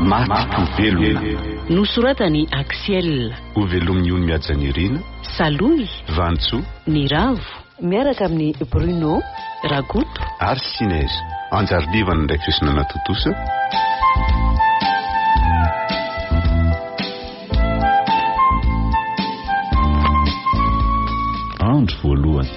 Maty ho velona. Nosoratan'i Axiel. Hovelomin'i Ony Mihajanirina. Salohy. Vanintsoa. Niravo. Miaraka amin'i Bruno, Rakoto. Ary Sinezy. Anjariliva no ndraikitra nanatontosa. Andro voalohany.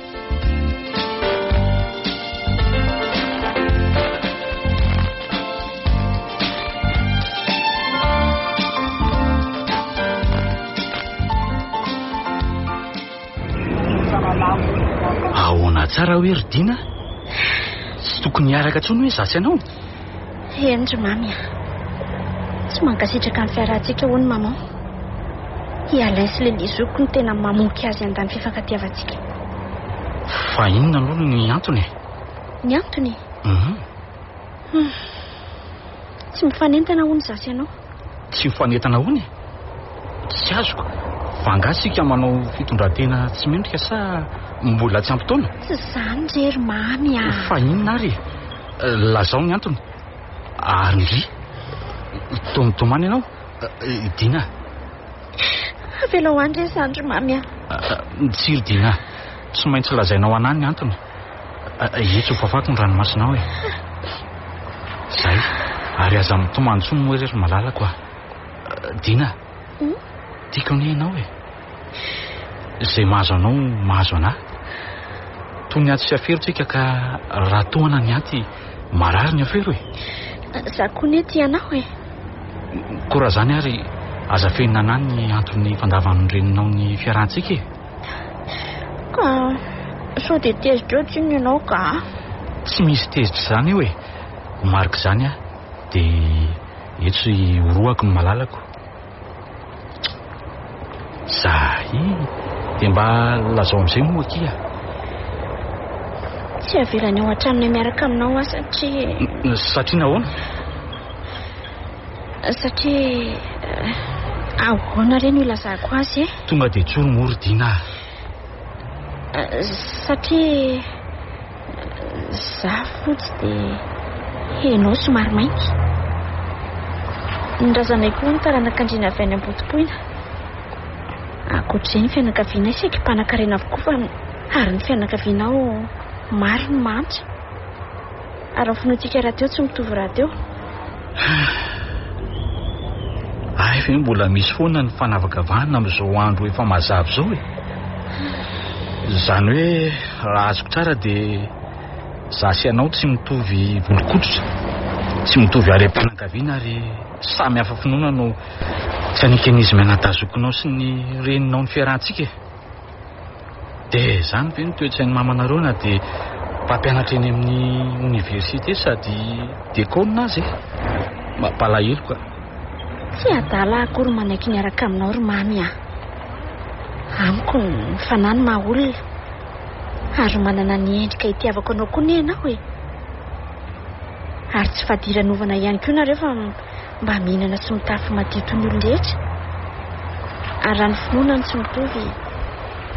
Ahoana tsara hoe ry Dina? Tsy tokony hiaraka intsony hoe izaho sy ianao? Eny ry Mamy a. Tsy mankasitraka ny fiarahantsika hono maman. I Alain sy Lily zokiko no tena mamoky azy handany fifankatiavantsika. Fa inona aloha ny antony e? Ny antony? Hum. Hum. Tsy mifanentana hono izaho sy ianao. Tsy mifanentana hono e? Tsy azoko. Fa angaha isika manao fitondran-tena tsy mendrika sa mbola tsy ampy taona? Tsy izany re ry Mamy a. Fa inona ary e? Lazao ny antony. Ary ndry, toa mitomany ianao, Dina. Avelao any re izany ry Mamy a. Tsia ry Dina, tsy maintsy lazainao anah ny antony. Etsy ho fafako ny ranomasinao e. Zay, ary aza mitomany intsony moa re ry malalako a. Dina, tiako anie ianao e. Izay mahazo anao mahazo anah. Toy ny aty sy afero tsika ka raha tohana ny aty marary ny afero e. Za koa ne tia anao e. Koa raha zany ary aza fenina anah ny anton'ny fandavan'ny reninao ny fiarahantsika e. Ka sao dia tezitra eo tsinona ianao ka. Tsy misy tezitra izany eo e. Ho marik'izany aho dia etsy horohako ny malalako. Zahy dia mba lazao amin'izay moa akia. Tsy avelany ao an-tranonay miaraka aminao aho satria. Satria nahoana? Satria ahoana re no ilazako azy e? Tonga dia tsory moa ry Dina a. Satria za fotsy dia ianao somary mainty. Ny razanay koa ny taranak'andriana avy any Ambodipoina. Ankoatr'izay ny fianakavianay saika mpanankarena avokoa fa ary ny fianakavianao maro ny mahantra. Ary ny finoantsika rahateo tsy mitovy rahateo. Hay ve mbola misy foana ny fanavakavahana amin'izao andro efa mazava izao e? Izany hoe raha azoko tsara dia za sy ianao tsy mitovy volon-koditra, tsy mitovy harem-pianakaviana ary samy hafa finoana no tsy aneken'izy mianadahy zokinao sy ny reninao ny fiarahantsika e. Dia izany ve no toe-tsain'ny mamanareo na dia mpampianatra eny amin'ny oniversite sady diakona aza e? Mampalahelo ka. Tsy adala aho akory manaiky miaraka aminao ry Mamy a! Amiko ny fanahy no maha olona. Ary manana ny endrika itiavako anao koa anie ianao e! Ary tsy fadiranovana ihany koa nareo fa mba mihinana sy mitafy madio toy ny olon-drehetra. Ary raha ny finoana no tsy mitovy,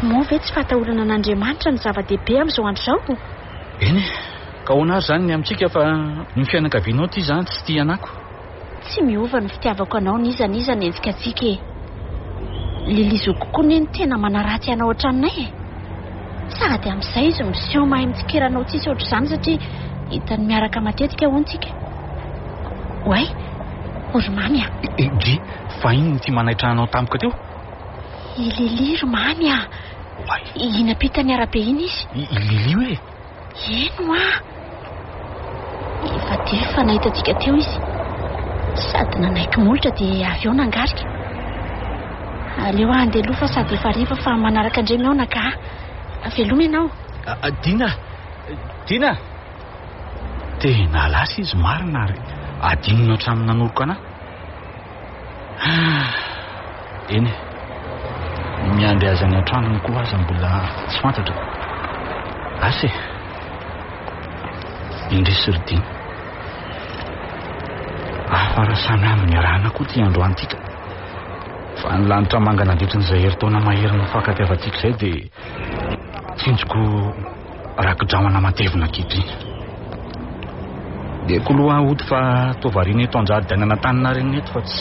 moa ve tsy fahatahorana an'Andriamanitra no zava-dehibe amin'izao andro izao? Eny e, ka ahoana ary izany ny amintsika fa ny fianakavianao ity izany tsy tia anako. Tsy miova ny fitiavako anao n'iza n'iza hanenjika antsika e. Lily zokiko koa ne no tena manaratsy anao an-tranonay e. Sady amin'izay izy miseho mahay mitsikera anao tsisy ohatr'izany satria hitany miaraka matetika hono tsika. Oay, o ry Mamy a! Dry, fa inona ity manaitra anao tampoka teo? I Lily ry Mamy a! Oay. Iny ampitan'ny arabe iny izy. I Lily hoe? Eny hoa! Efa dila fa nahita antsika teo izy. Sady nanaiky molotra dia avy eo nangarika. Aleo aho handeha aloha fa sady efa hariva fa manaraka indray mihaona ka. Veloma ianao. Dina! Dina! Tena lasa izy marina ary adinony hatramin'ny nanoroka anà. Eny e, miandry azy any an-tranony koa aza mbola tsy fantatra. Asa e, indrisy ry Dina. Hafa raha samy andro niarahana koa ity androany ity ka. Fa ny lanitra manga nandritra an'izay herintaona mahery nifankatiavantsika izay dia tsinjoko rakidrahona matevina ankehitriny. Dia koa aloha hody fa toa variana eto an-jaridainan'Antaninarenina eto fa tsy.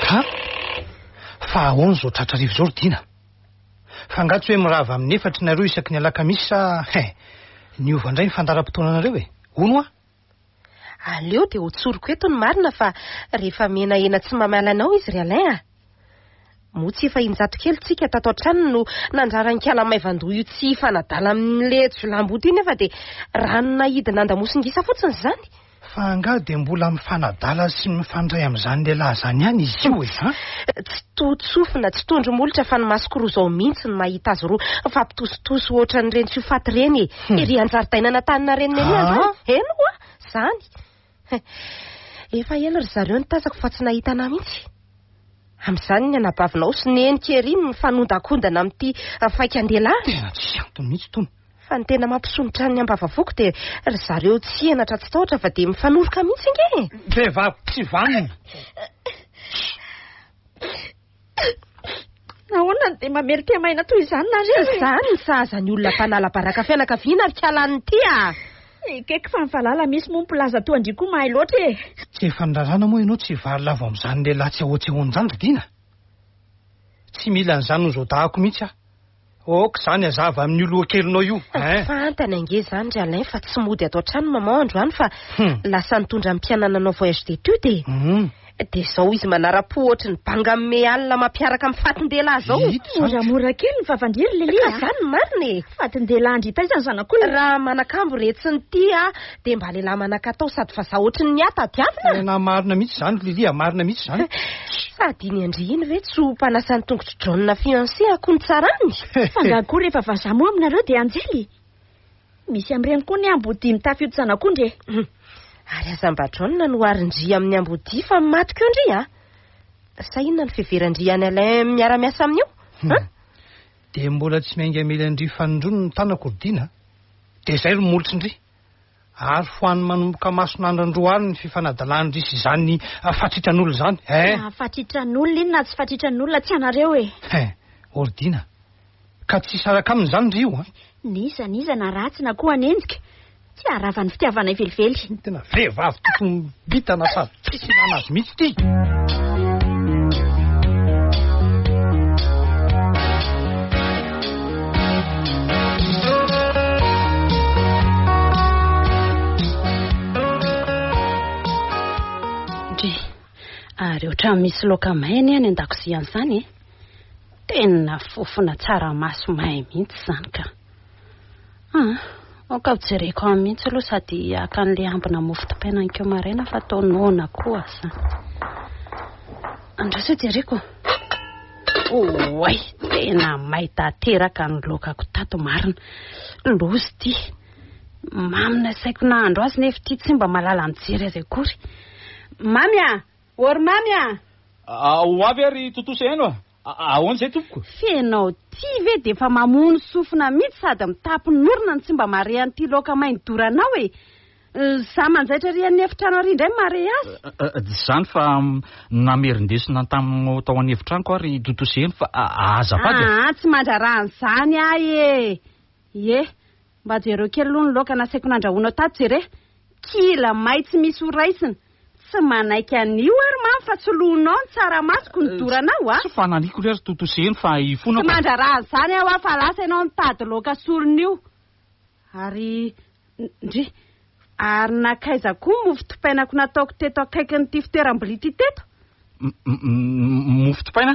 Ka? Fa ahoana izao tratra hariva izao ry Dina? Fa angaha tsy hoe mirava amin'ny efatra nareo isaky ny alakamisy sa he, niova indray ny fandaharam-potoananareo e? Hono hoa? Aleo dia ho tsoriko eto ny marina fa rehefa menahena tsy mamaly anao izy ry Alain a! Moa tsy efa injato kely tsika tato an-tranony no nandraran'ikala maivandoha io tsy hifanadala amin'ilay jiolahimboto io nefa dia rano nahidina andamosin-gisa fotsiny izany. Fa angaha dia mbola mifanadala sy mifandray amin'izany lehilahy izany ihany izy io e? An? Tsy toho-tsofina, tsy tondro molotra fa ny masoko roa izao mihitsy no mahita azy roa mifampitositosy ohatran'ireny tsy ho faty ireny e! Ery an-jaridainan'Antaninarenina ery androany. Eny ho'a, izany. Efa ela ry zareo no tazako fa tsy nahita anà mihitsy. Amin'izany ny anabavinao sy neny kely iny mifanondakondana amin'ity faikan-dehilahy. Tena tsisy antony mihitsy itony. Fa ny tena mampisondrotra ny ambavafoko dia ry zareo tsy henatra tsy tahotra fa dia mifanoroka mihitsy ange e! Vehivavy tsy vanona. Nahoana no dia mamely temaina toy izany nareo e? Izany ny sahaza ny olona mpanala baraka fianakaviana ry kalan'ity a! Ekeko fa ny valala misy moa mpilaza toa an-dry koa mahay loatra e! Tsy efa niraràna moa ianao tsy hivary lavo amin'izany lehilahy tsy ahoan-tsy ahoana izany ry Dina? Tsy mila an'izany ho zaodahako mihitsy aho. Aoka izany hazava amin'io lohakelinao io, hein! Fantany ange izany ry Alain fa tsy mody ato an-trano maman androany fa lasa nitondra ny mpianany nanao voyage d'études e! Dia izao izy manara-po ohatry ny banga mialina mampiaraka amin'ny fatin-dehilahy izao. Hita izany. Moramora kely ny vavan-dry ry Lily a! Ka izany no marina e! Fatin-dehilahy ndry taiza ny zanak'olona? Raha manakambo re tsy nitia dia mba lehilahy manan-katao sady vazaha ohatry ny ahy tadiavina. Tena marina mihitsy izany ry Lily a, marina mihitsy izany. Sady iny an-dry iny ve tsy ho mpanasa ny tongotr'i John fiancé akoho ny tsarany? Fa angaha koa rehefa vazaha moa aminareo dia anjely? Misy amin'ireny koa ny ambodia mitafy hodi-janak'ondry e! Ary aza mba John no oharin-dry amin'ny ambodia fa maty koa ndry a! Sa inona no fiheveran-dry an'i Alain miara-miasa aminy io? An? Dia mbola tsy miainga mila an-dry fanindroany ny tanako ry Dina a! Dia izay ry molotry ndry! Ary foano manomboka mason'andro androany ny fifanadalan-dry sy izany fatritran'olona izany, eh! Na fatritran'olona iny na tsy fatritran'olona tsy anareo e! Hein! Ordina, ka tsy hisaraka aminy izany ry io an! N'iza n'iza na ratsy na koa hanenjika, tsy haharava ny fitiavanay velively. Tena vehivavy tompom-bintana sady tsisy ilana azy mihitsy ity! Ndry, ary ohatran'ny misy laoka may anie any an-dakozia any izany e. Tena fofona tsaramaso may mihitsy izany ka. Ah, aoka ho jereko any mihitsy aloha sady haka an'ilay ambina mofo dipaina anikeo maraina fa toa noana koa aho izany. Andraso jereko. Oay, tena may tanteraka ny laokako tato marina. Loza ity. Mamy nasaiko nahandro azy nefa ity tsy mba mahalala mijery azy akory. Mamy a! Ory Mamy a! Ho avy ary tontosa heno a! Ahoana izay tompoko? F'enao ty ve dia efa mamono sofina mihitsy sady mitapin'orona no tsy mba mahare an'ity laoka may nodoranao e! Za manjaitra ery amin'ny efitrano ary indray mahare azy. Tsy izany fa namerin-desona taminao tao an'efitranoko aho ry tontosa heno fa azafady e! Aa tsy mandrara an'izany aho e! Ie, mba jereo kely aloha ny laoka nasaiko nandrahoinao tato jere. Kila may tsy misy ho raisina. Tsy manaiky an'io ary mamy fa soloinao ny tsaramasoko ny doranao a! Tsy fananiko re ry Totosa eny fa ifonako. Tsy mandrara an'izany aho a fa lasa ianao mitady laoka solon'io. Ary ndry, ary nankaiza koa mofo dipainako nataoko teto akaikin'ity fitoeram-bilia ity teto? Mofo dipaina?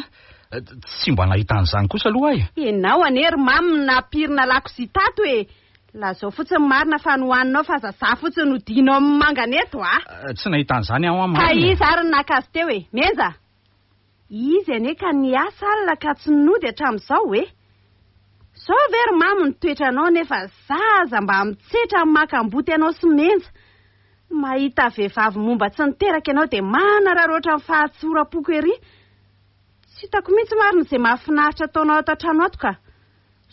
Tsy mba nahita an'izany kosa aloha aho e! Ianao anie ry mamy no nampirina lakozia tato e! Lazao fotsiny marina fa nohaninao fa aza za fotsiny no dianao mangana eto a! Tsy nahita an'izany aho an, marina e! Ka iza ary no naka azy teo e? Menja! Izy anie ka niasa alina ka tsy nody hatramin'izao e! Zao ve ry mamy ny toetranao nefa za aza mba mitsetra maka amboty anao sy menja! Mahita vehivavy momba tsy niteraka ianao dia manararaotra ny fahatsoram-poko ery! Tsy hitako mihitsy marina izay mahafinaritra ataonao ato an-trano ato ka!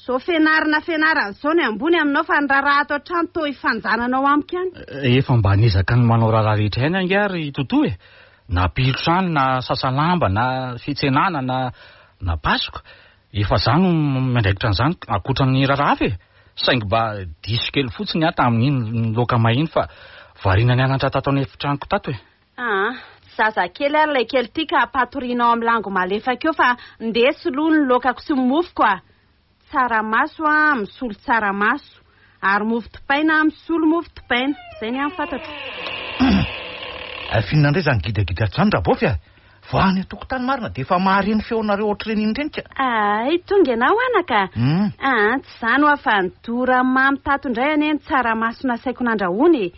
Zao fianarana fianarana zao ny ambony aminao fa ny raharaha ato an-trano toa ifanjananao amiko ihany. Efa mba niezaka ny manao raharaha rehetra ihany angaha ry Toto e! Na pilo trano na sasa lamba na fitsenana na na pasoka. Efa za no miandraikitra an'izany ankoatra ny raharaha hafa e! Saingy mba diso kely fotsiny aho tamin'iny loaka may iny fa variana nianatra tato an'efitranoko tato e! Aa, tsy zazakely ary ilay kely ity ka ampatorianao amin'ny lango malefaka eo fa ndeha soloy ny laokako sy ny mofoko a! Tsaramaso a, misolo tsaramaso. Ary mofo dipaina misolo mofo dipaina. Izay ny hany fantatro. F'inona indray izany gidragidra izany Rabôfy a? Vao any an-tokotany marina dia efa mahare ny feonareo ohatr'ireny iny ireny ka. Hay, tonga ianao anaka. Aa, tsy izany hoa fa nidora mamy tato indray anie ny tsaramaso nasaiko nandrahoina e.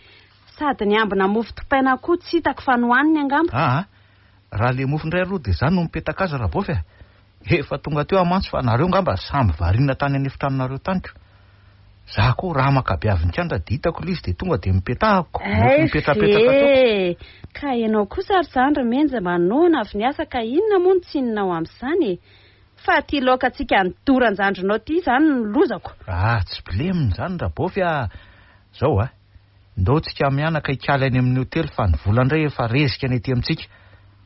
Sady ny ambina mofo dipaina koa tsy hitako fa nohaniny angamba. Aa, raha le mofo indray aloha dia izaho no mipetaka azy Rabôfy a. Efa tonga teo aho mantsy fa nareo ngamba samby variana tany an'efitranonareo tany ko. Za koa ramaka be avy nikandra dia hitako ilay izy dia tonga dia nipetahako. Mofo mipetrapetraka teo. Ee, ka ianao kosa ry zandry menja mba noana avy niasa ka inona moa no tsininao amin'izany e? Fa ity laokantsika nidoran-jandrinao ity izany no lozako. Ah, tsy bilemina izany Rabôfy a! Zao a! Ndao tsika mianaka hikaly any amin'ny hotely fa ny vola indray efa rezika ny aty amintsika.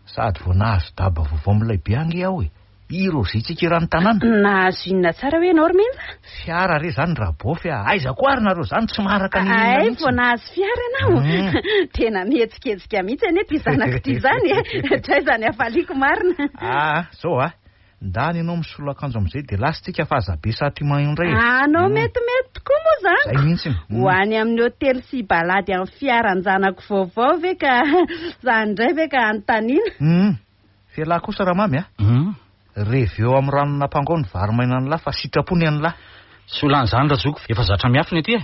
Sady vao nahazo daba vaovao milay be ange aho e! I Roger tsika eran'ny tanàna. Nahazo inona tsara hoe ianao ry Menja? Fiara re zany Rabôfy a! Aiza koa ary nareo zany tsy maharaka n'inon'inona Hay mihitsy. vao nahazo fiara ianao? Tena mihetsiketsika mihitsy anie ity zanako ity izany e! Traiza ny hafaliako marina. Aa, zao a! Ndany ianao misolo akanjo amin'izay dia lasa tsika fa aza be sentiment eo indray e. Anao metimety tokoa moa zany. Zay mihitsy. Ho any amin'ny hotely sy balady amin'ny fiaran-janako vaovao ve ka zany indray ve ka anontaniana. Hum. F'ialahy kosa Ramamy a. Reveo amin'ny ranon'ampangao ny vary mainan'lah fa sitrapo ny an'lah. Tsy ho lany izany Razoky fa efa zatra miafina ety e.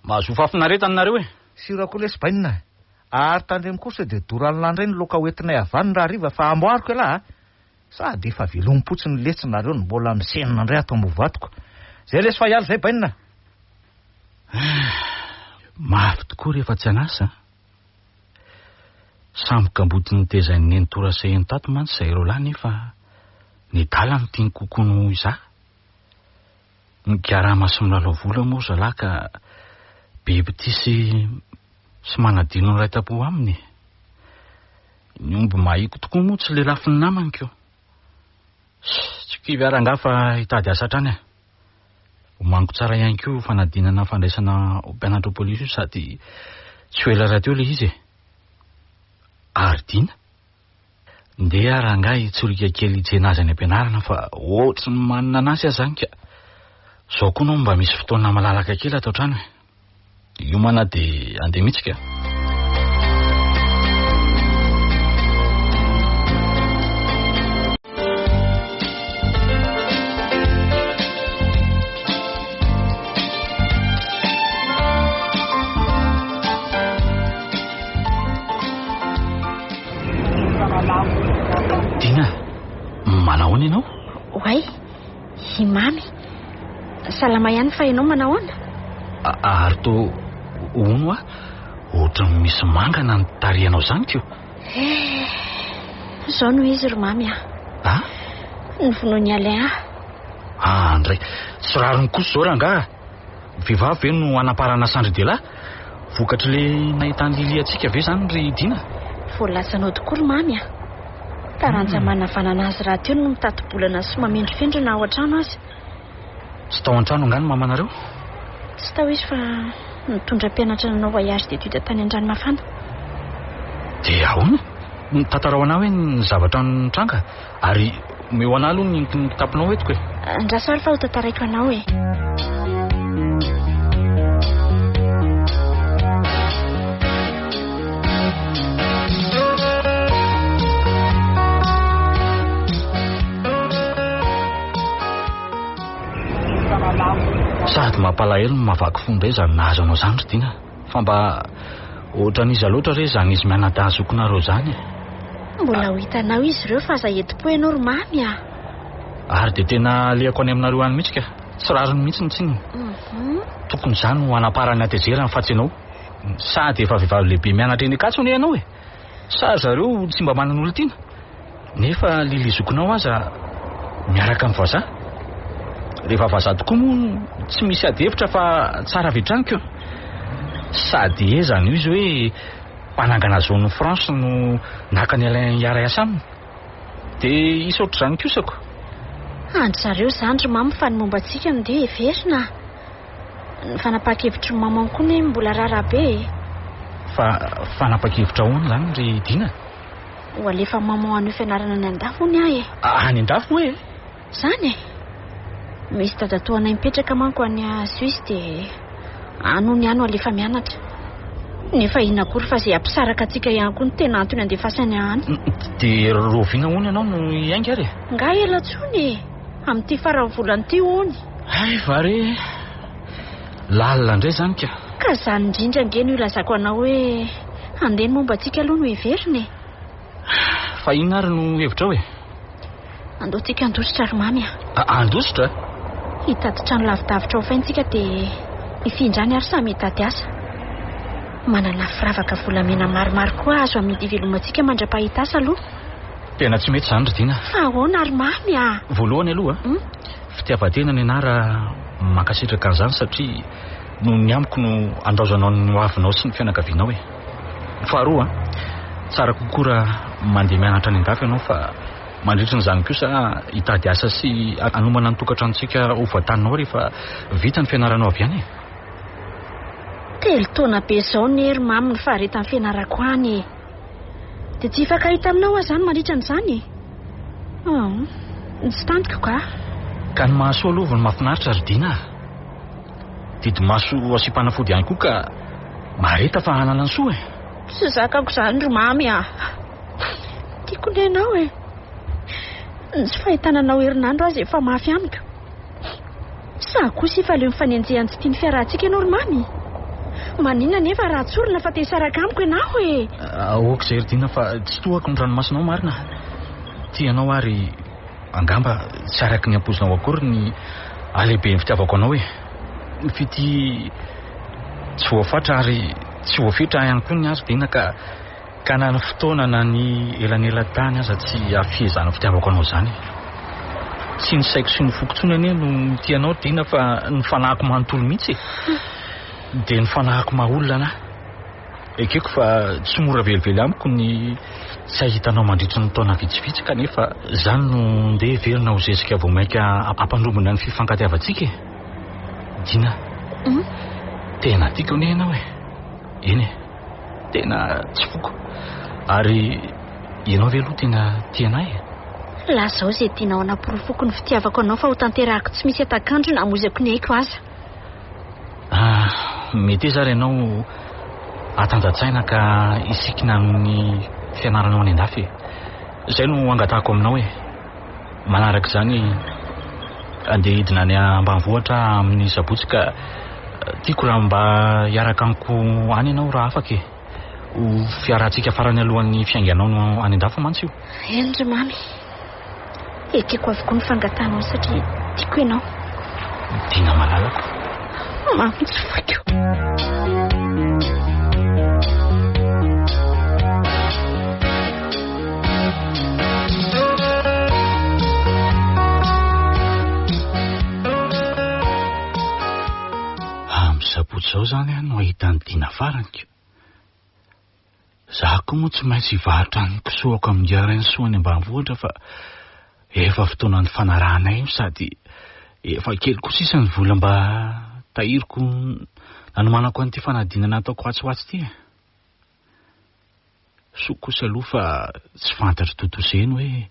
Mahazoa fahafinaretana nareo e. Sira koa lesy bainina. Ary tandremo kosa dia doran'lah indray ny laoka hoentinay avy any rahariva fa amboariko ialahy a. Sady efa velomim-potsiny letsy nareo no mbola misenina indray ato ambovatoko. Zay lesy fa hiala zay bainina. Mafy tokoa rehefa tsy an'asa a. Samy kamboty nitezain'i Neny Toraseheno tato mantsy izahay roalahy nefa nedala no tiany kokoa noho izaho. Mikarama sy milalao vola moa ry zalahy ka be mpitia sy sy manadino ny iray tampo aminy e. Ny omby mahiko tokoa moa tsy lelafin'ny namany ko. Tsy kivy aho rangahy fa hitady asa hatrany e. Omaniko tsara ihany koa io fanadinana fandraisana ho mpianatra ho polisy io sady tsy ho ela rahateo ilay izy e. Ary Dina? Ndeha rangahy hitsoriaka kely hitsena azy any am-pianarana fa ohatry ny manina an'asy aho zany ka. Zao koa nao mba misy fotoana malalaka kely ato an-trano e. Hiomana dia handeha mihitsy ka. Dina, manahoana ianao? Oay, i Mamy. Salama ihany fa ianao manahoana? Ary toa hono hoa, ohatran'ny misy mangana ny tarehinao izany ko. Eh, izao no izy ry Mamy a. Ah? Novonoin'i Alain ahy. Ah, ndray. Tsy rariny kosa izao rangaha. Vehivavy ve no hanamparana sandry delahy? Vokatr'ilay nahitan'i Lily antsika ve izany ry Dina? Voalazanao tokoa ry Mamy a. Taranja manavanana azy rahateo no mitati-bolana sy mamendrofendrona ao an-trano aza. Tsy tao an-trano angaha ny mamanareo? Tsy tao izy fa nitondra mpianatra nanao voyage d'études tany Andranomafana. Dia ahoana? Tantarao anah hoe ny zavatra nitranga ary omeo anah aloha ny kitaponao entiko e. Andraso ary fa ho tantaraiko anao e. Sady mampalahelo no mahavaky fo indray izany nahazo anao izany ry Dina. Fa mba ohatran'iza loatra re izany izy mianadahy zokinareo izany e? Mbola ho hitanao izy ireo fa aza entim-po ianao ry Mamy a! Ary dia tena alehako any aminareo any mihitsy ka. Tsy rariny mihitsy ny tsininy. Tokony izaho no hanamparany hatezerana fa tsy ianao. Sady efa vehivavy lehibe mianatra eny Ankatso anie ianao e! Sa zareo tsy mba manana olon-tiana? Nefa Lily zokinao aza miaraka amin'ny vazaha. Rehefa vazaha tokoa moa tsy misy ady hevitra fa tsara avy hatrany ko. Sady eza an'io izy hoe mpanangana zone franche no naka an'i Alain hiara-hiasa aminy. Dia hisy ohatr'izany kosa ko. An-dry zareo izany ry Mamy fa ny momba antsika no ndeha heverina a. Ny fanapahan-kevitry ny maman koa ne mbola raharaha be e. Fa fanapahan-kevitra ahoana izany ry Dina? Ho alefan'i maman hanohy fianarana any an-dafy hono aho e. Any an-dafy hoe e? Izany e! Misy dadatoanay mipetraka manko any Suisse dia any hono aho no alefa mianatra. Nefa inona akory fa izay hampisaraka antsika ihany koa no tena antony andefasany ahy any. Dia rahoviana hono ianao no hiainga ary e? Nga ela intsony e! Amin'ity faran'ny volana ity hono. Hay va re! Lalina indray izany ka! Ka izany indrindra ange no ilazako anao hoe handeha ny momba antsika aloha no heverina e! Fa inona ary no hevitrao e? Andao tsika handositra ry Mamy a! Handositra? Hitady trano lavidavitra hofaintsika dia hifindra any ary samy hitady asa. Manana firavaka volamena maromaro koa azo amidy hivelomantsika mandra-pahita asa aloha. Tena tsy mety izany ry Dina. Fa ahoana ry Mamy a? Voalohany aloha, fitiavan-tena ny anah raha mankasitraka an'izany satria noho ny amiko no andaozanao ny hoavinao sy ny fianakavianao e. Faharoa, tsara kokoa raha mandeha mianatra any an-dafy ianao fa mandritra an'izany kosa hitady asa sy hanomana ny tokantranontsika ho voataninao rehefa vita ny fianaranao avy any e. Telo taona be izao anie ry Mamy ny faharetan'ny fianarako any e. Dia tsy hifankahita aminao aho izany mandritra an'izany e. Hum, tsy tantiko ka. Ka ny mahasoa aloha vao ny mahafinaritra ry Dina a. Didimaso asiam-panafody ihany koa ka mahareta fa hanana ny soa e. Tsy zakako izany ry Mamy a. Tiako ny anao e. Ny tsy fahitana anao herinandro aza efa mafy amiko. Sa kosa efa leo mifanenjehan'ny tsy tian'ny fiarahantsika ianao ry Mamy? Maninona anefa raha tsorina fa te hisaraka amiko ianao e? Aoka izay ry Dina fa tsy tohako ny ranomasonao marina. Tia anao ary angamba tsy araka ny ampoizinao akory ny halehiben'ny fitiavako anao e. Ny fitia tsy voafatra ary tsy voafetra ihany koa ny ahy ry Dina ka Ka na ny fotoana na ny elanelan-tany aza tsy hahafehy izany fitiavako anao izany e. Tsy ny saiko sy ny foko intsony anie no mitia anao ry Dina fa ny fanahiko manontolo mihitsy e. Dia ny fanahiko maha olona anà. Ekeko fa tsy mora velively amiko ny tsy hahita anao mandritry ny taona vitsivitsy kanefa izany no ndeha heverina ho zezika vao mainka hampandrombona ny fifankatiavantsika e. Dina, tena tiako anie ianao e. Eny e. Tena tsy foko. Ary ianao ve aloha tena tia an'ahy e? Lazao izay tianao hanaporofoko ny fitiavako anao fa ho tanterahako tsy misy hatak'andro na hamoizako ny aiko aza. Ah, meteza ary ianao hatanjatsaina ka hisikina amin'ny fianaranao any an-dafy e. Izay no angatahako aminao e. Manaraka izany, andeha hidina any ambanivohitra aho amin'ny sabotsy ka tiako raha mba hiaraka amiko any ianao raha afaka e. Ho fiarahantsika farany alohan'ny fiainganao any an-dafy mantsy io. Eny ry Mamy. Ekeko avokoa ny fangatahanao satria tiako ianao. Dina malalako. Mamy tsy foiko. Amin'ny sabotsy izao izany aho no hahita an'i Dina farany ko. Za koa moa tsy maintsy hivarotra ny kisoako amin'i Rainisoa any ambanivohitra fa efa fotoana nifanarahanay io sady efa kely koa sisa ny vola mba tahiriko nanomanako an'ity fanadinana ataoko atsy ho atsy ity e. Soa kosa aloha fa tsy fantatr'i Totoseny hoe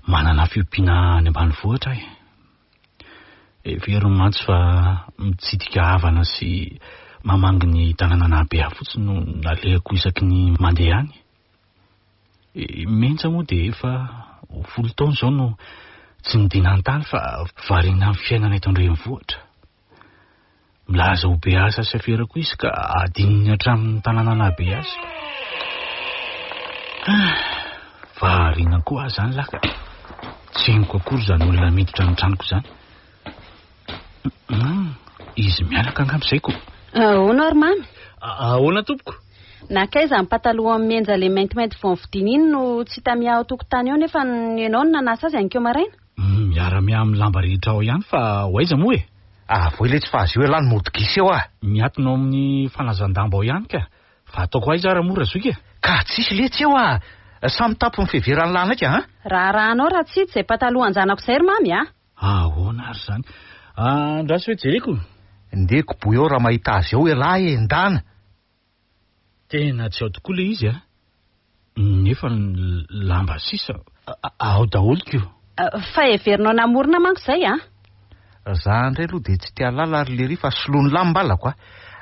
manana fiompiana any ambanivohitra aho e. Heveriny mantsy fa mitsidika havana sy mamangy ny tanàna nahabe ahy fotsiny no nalehako isaky ny mandeha any. I Mentsa moa dia efa ho folo taona izao no tsy nidina an-tany fa variana amin'ny fiainana eto an-drenivohitra. Milaza ho be asa sy afera koa izy ka adinony hatramin'ny tanàna nahabe azy. Ah, variana koa aho izany lahy ka. Tsy henoko akory izany olona miditra ny tranoko izany. Hmm, izy mianaka angamba izay ko. Ahoana ary mamy? Ahoana tompoko? Nankaiza ny pataloha menja le maintimainty vao nividiana iny no tsy hita miaha ao tokotany eo nefa ianao no nanasa azy anikeo maraina? Miara-miaha amin'ny lamba rehetra ao ihany fa ho aiza moa e? Avoay letsy fa azy eo ialahy no mody gisa eo ah! Miatona ao amin'ny fanazan-damba ao ihany ka! Fa ataoko aiza ara moa Razoky e? Ka tsisy letsy eo ah! Samy tapon'ny fiheveran'ny lahy naika an! Raharahanao raha tsy hita izay patalohan-janako izay ry Mamy a! Ahoana ary izany? Andraso hoe jereko. Ndeha koboy ao raha mahita azy ao ialahy e! Ndana! Tena tsy ao tokoa ilay izy a! Nefa ny lamba sisa ao daholo ko! Fa heverinao namorona manko izay a! Za indray aloha dia tsy te hahalala ry lery fa soloiny lamba alako a!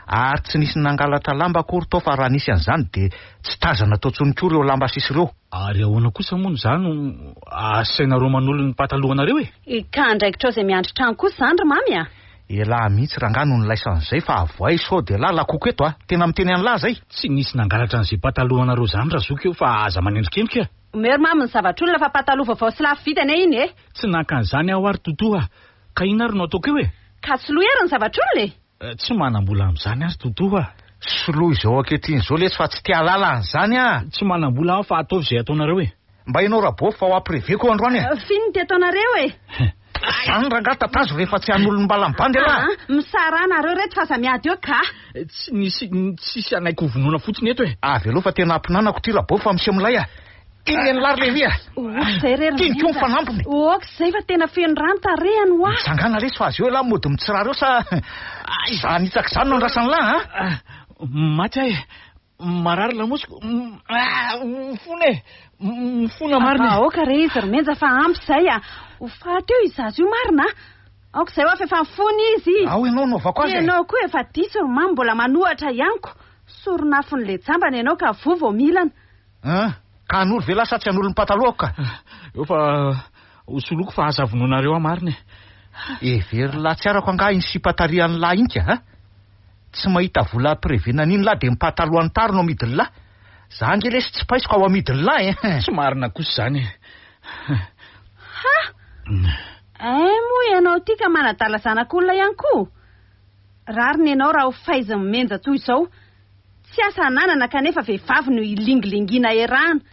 Ary tsy nisy nangalatra lamba akory tao fa raha nisy an'izany dia tsy tazana tao intsony koa ireo lamba sisa ireo. Ary ahoana kosa moa no za no asainareo manolo ny patalohanareo e? Ka andraikitrao izay miandry trano kosa izany ry Mamy a! Elah mihitsy rangahy no nilaisa an'izay fa avoay sao dia elah lakoko eto a! Tena miteny an'lah zay! Tsy nisy nangalatra an'izay patalohanareo izany razoky eo fa aza manendrikendrika a! Omeo ry Mamy ny zavatr'olona fa pataloha vaovao sy lafo vidy anie iny e! Tsy naka an'izany aho ary Toto a! Ka inona ary no ataoko eo e? Ka soloy ary ny zavatr'olona e! Tsy manam-bola amin'izany aho ry Toto a! Soloy izao ankehitriny izao lesy fa tsy te hahalala an'izany aho! Tsy manam-bola aho fa ataovy izay ataonareo e! Mba ianao Rabofy fa ho ampireveko eo androany e! F'inona ity ataonareo e? Zany rangahy tatazo rehefa tsy hanolo ny mbala mibandy ialahy a! Misaraha nareo reto fa aza miady eo ka! Tsy nisy tsisy hanaiky ho vonoina fotsiny eto e! Avy aloha fa tena ampinanako ity Rabofy fa miseho milay a! Iny ny lary lery a! Ok izay re ry Tiany koa ny fanampiny! Ok izay fa tena feno rano tarehiny hoa! Mitsangàna lesy fa azy eo ialahy mody mitsirara eo sa izaho hanitsaka izany no andrasan'lah a! Maty aho e! Marary lamosiko. Mifona e! Mifona marina e! Aoka re izy ry Menja fa ampy izay a! Ho faty eo i zaza io marina a! Aoka izay hoa fa efa mifona izy! Ao ianao anaovako azy e! Ianao koa efa diso ry Mamy mbola manohatra ihany ko! Soron'afon'ilay jambany ianao ka voa vao milana! An! Ka hanolo ve lahy sa tsy hanolo ny pataloako ka? Eo fa ho soloiko fa aza vonoinareo aho marina e! Heverin'lah tsy arako angaha iny sipa tarihan'lah iny ka a! Tsy mahita vola hampirevena an'iny lah dia ny pataloha ny tary no amidin'lah. Za ange lesy tsy paiso ka ho amidin'lah e! Tsy marina kosa izany e! Ha! Hay moa ianao ity ka manadala zanak'olona ihany koa! Rariny ianao raha ho faizin'ny menja toy izao. Tsy asa ananana kanefa vehivavy no ilingilingiana erahana.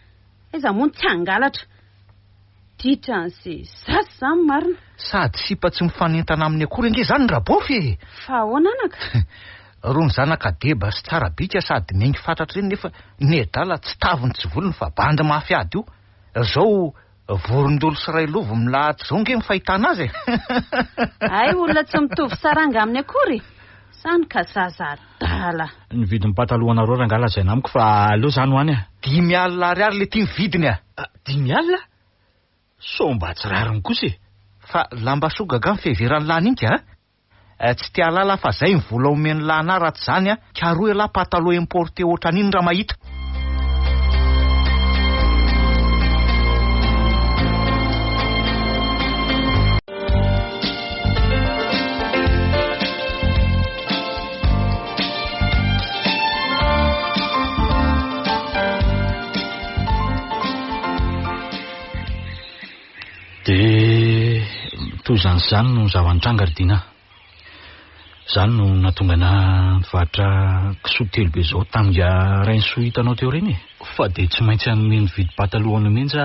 Aiza moa no tsy hangalatra. Ditran'ze zaza izany marina. Sady sipa tsy mifanentana aminy akory ange izany Rabofy e! Fa ahoana anaka? Rony zanaka deba sy tsara bika sady miaingo fatratra ireny nefa nedala tsy taviny tsy volony fa bandy mafy ady io. Zao vorondolo sy railovy milahatra izao nge ny fahitana azy e! Hay olona tsy mitovy saranga aminy akory? Zany ka zaza adala. Ny vidin'ny patalohanareo rangahy lazaina amiko fa aleo zany ho any a! 50 ariary le ty ny vidiny a! 50? Sao mba tsy rariny kosa e! Fa lamba soa gaga ny fiheveran'ny lahy an'iny ka a! Tsy te hahalala aho fa zay ny vola omen'ny lahy anah raha tsy zany a! Karohy elah pataloha importé ohatran'iny raha mahita. Dia toy izany sy izany no zava-nitranga ry Dina. Izany no nahatonga anà nivarotra kisoa telo be izao tamin'ingahy Rainisoa hitanao teo ireny e. Fa dia tsy maintsy hanome ny vidim-pataloha nomeny za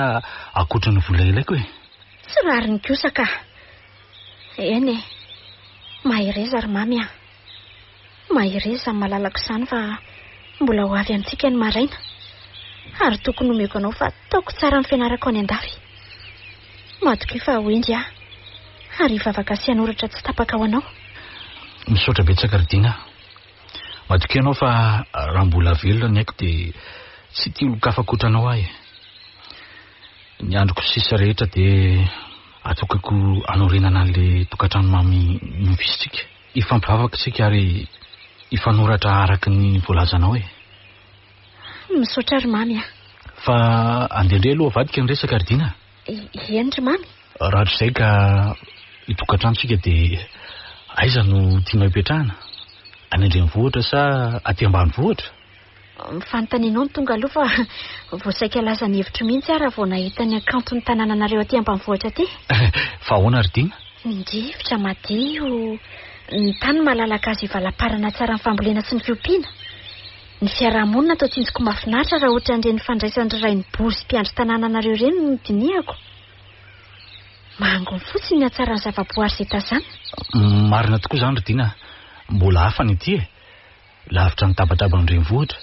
ankoatra ny vola ilaiko e. Tsy rariny kosa ka. Eny e. Mahereza ry Mamy a. Mahereza izany malalako izany fa mbola ho avy amintsika ny maraina. Ary tokony homeko anao fa ataoko tsara ny fianarako any an-dafy. Matokia fa ho hendry aho. Ary hivavaka sy hanoratra tsy tapaka ho anao. Misaotra betsaka ry Dina a. Matokia anao fa raha mbola velona ny aiko dia tsy tia olon-kafa ankoatra anao aho e. Ny androko sisa rehetra dia atokako hanorenana an'ilay tokantrano mamy nofisintsika. Hifampivavaka isika ary hifanoratra araka ny voalazanao e. Misaotra ry Mamy a. Fa andeha indray aloha avadika ny resaka ry Dina a. Eny ry Mamy. Rahatrizay ka hitokantrano isika dia aiza no tianao hipetrahana? Any an-drenivohitra sa aty ambanivohitra? Ny fanontanianao no tonga aloha fa vao saika lasa ny hevitro mihitsy aho raha vao nahita ny hakanton'ny tanànanareo aty ambanivohitra aty. Fa ahoana ry Dina? Ny rivotra madio, ny tany malalaka azo ivalaparana tsara ny fambolena sy ny fiompiana. Ny fiaraha-monina toa tsinjoko mahafinaritra raha ohatran'ireny fandraisan'ny Rainibory sy mpiandry tanànanareo ireny no dinihako. Manginy fotsiny ny hatsaran'ny zavaboary izay tazanina. Marina tokoa izany ry Dina. Mbola hafa ny aty e. Lavitra ny tabataban'ny renivohitra.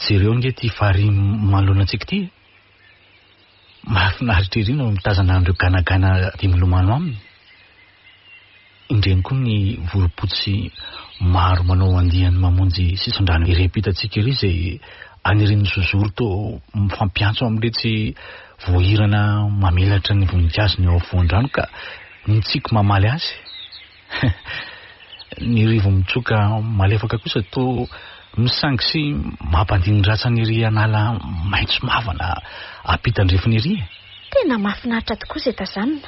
Jereo ange ity farihy manoloana antsika ity e. Mahafinaritra ery no mitazana an'ireo ganagana dia milomano aminy. Indreny koa ny vorompotsy maro manao andiany mamonjy sisin-drano ery ampitantsika ery izay anirian'ny zozoro toa mifampiantso amin'iretsy voahirana mamelatra ny voninkazony eo afovoan-drano ka mitsiky mamaly azy. Ny rivo-mitsoka malefaka kosa toa misangy sy mampandiny ny ratsany ery an'ala maitso mavana ampitan-drefiny ery e! Tena mahafinaritra tokoa izay tazanina.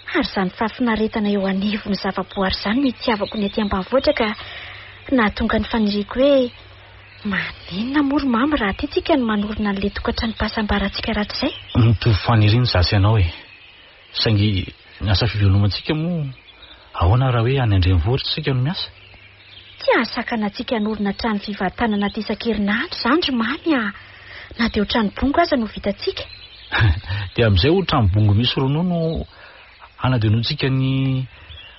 Ary izany fahafinaretana eo anivon'ny zavaboary izany no itiavako ny aty ambanivohitra ka nahatonga ny faniriako hoe maninona moa ry Mamy raha aty tsika no manorina an'ilay tokantranom-pahasambarantsika rahatrizay? Mitovy faniriana izaho sy ianao e! Saingy ny asa fivelomantsika moa ahoana raha hoe any an-drenivohitra isika no miasa? Tsy hahasakana antsika hanorina trano fivatanana aty isan-kerinandro izany ry Mamy a! Na dia ho trano bongo aza no vitantsika. Dia amin'izay ho trano bongo misy ronono hanadinoantsika ny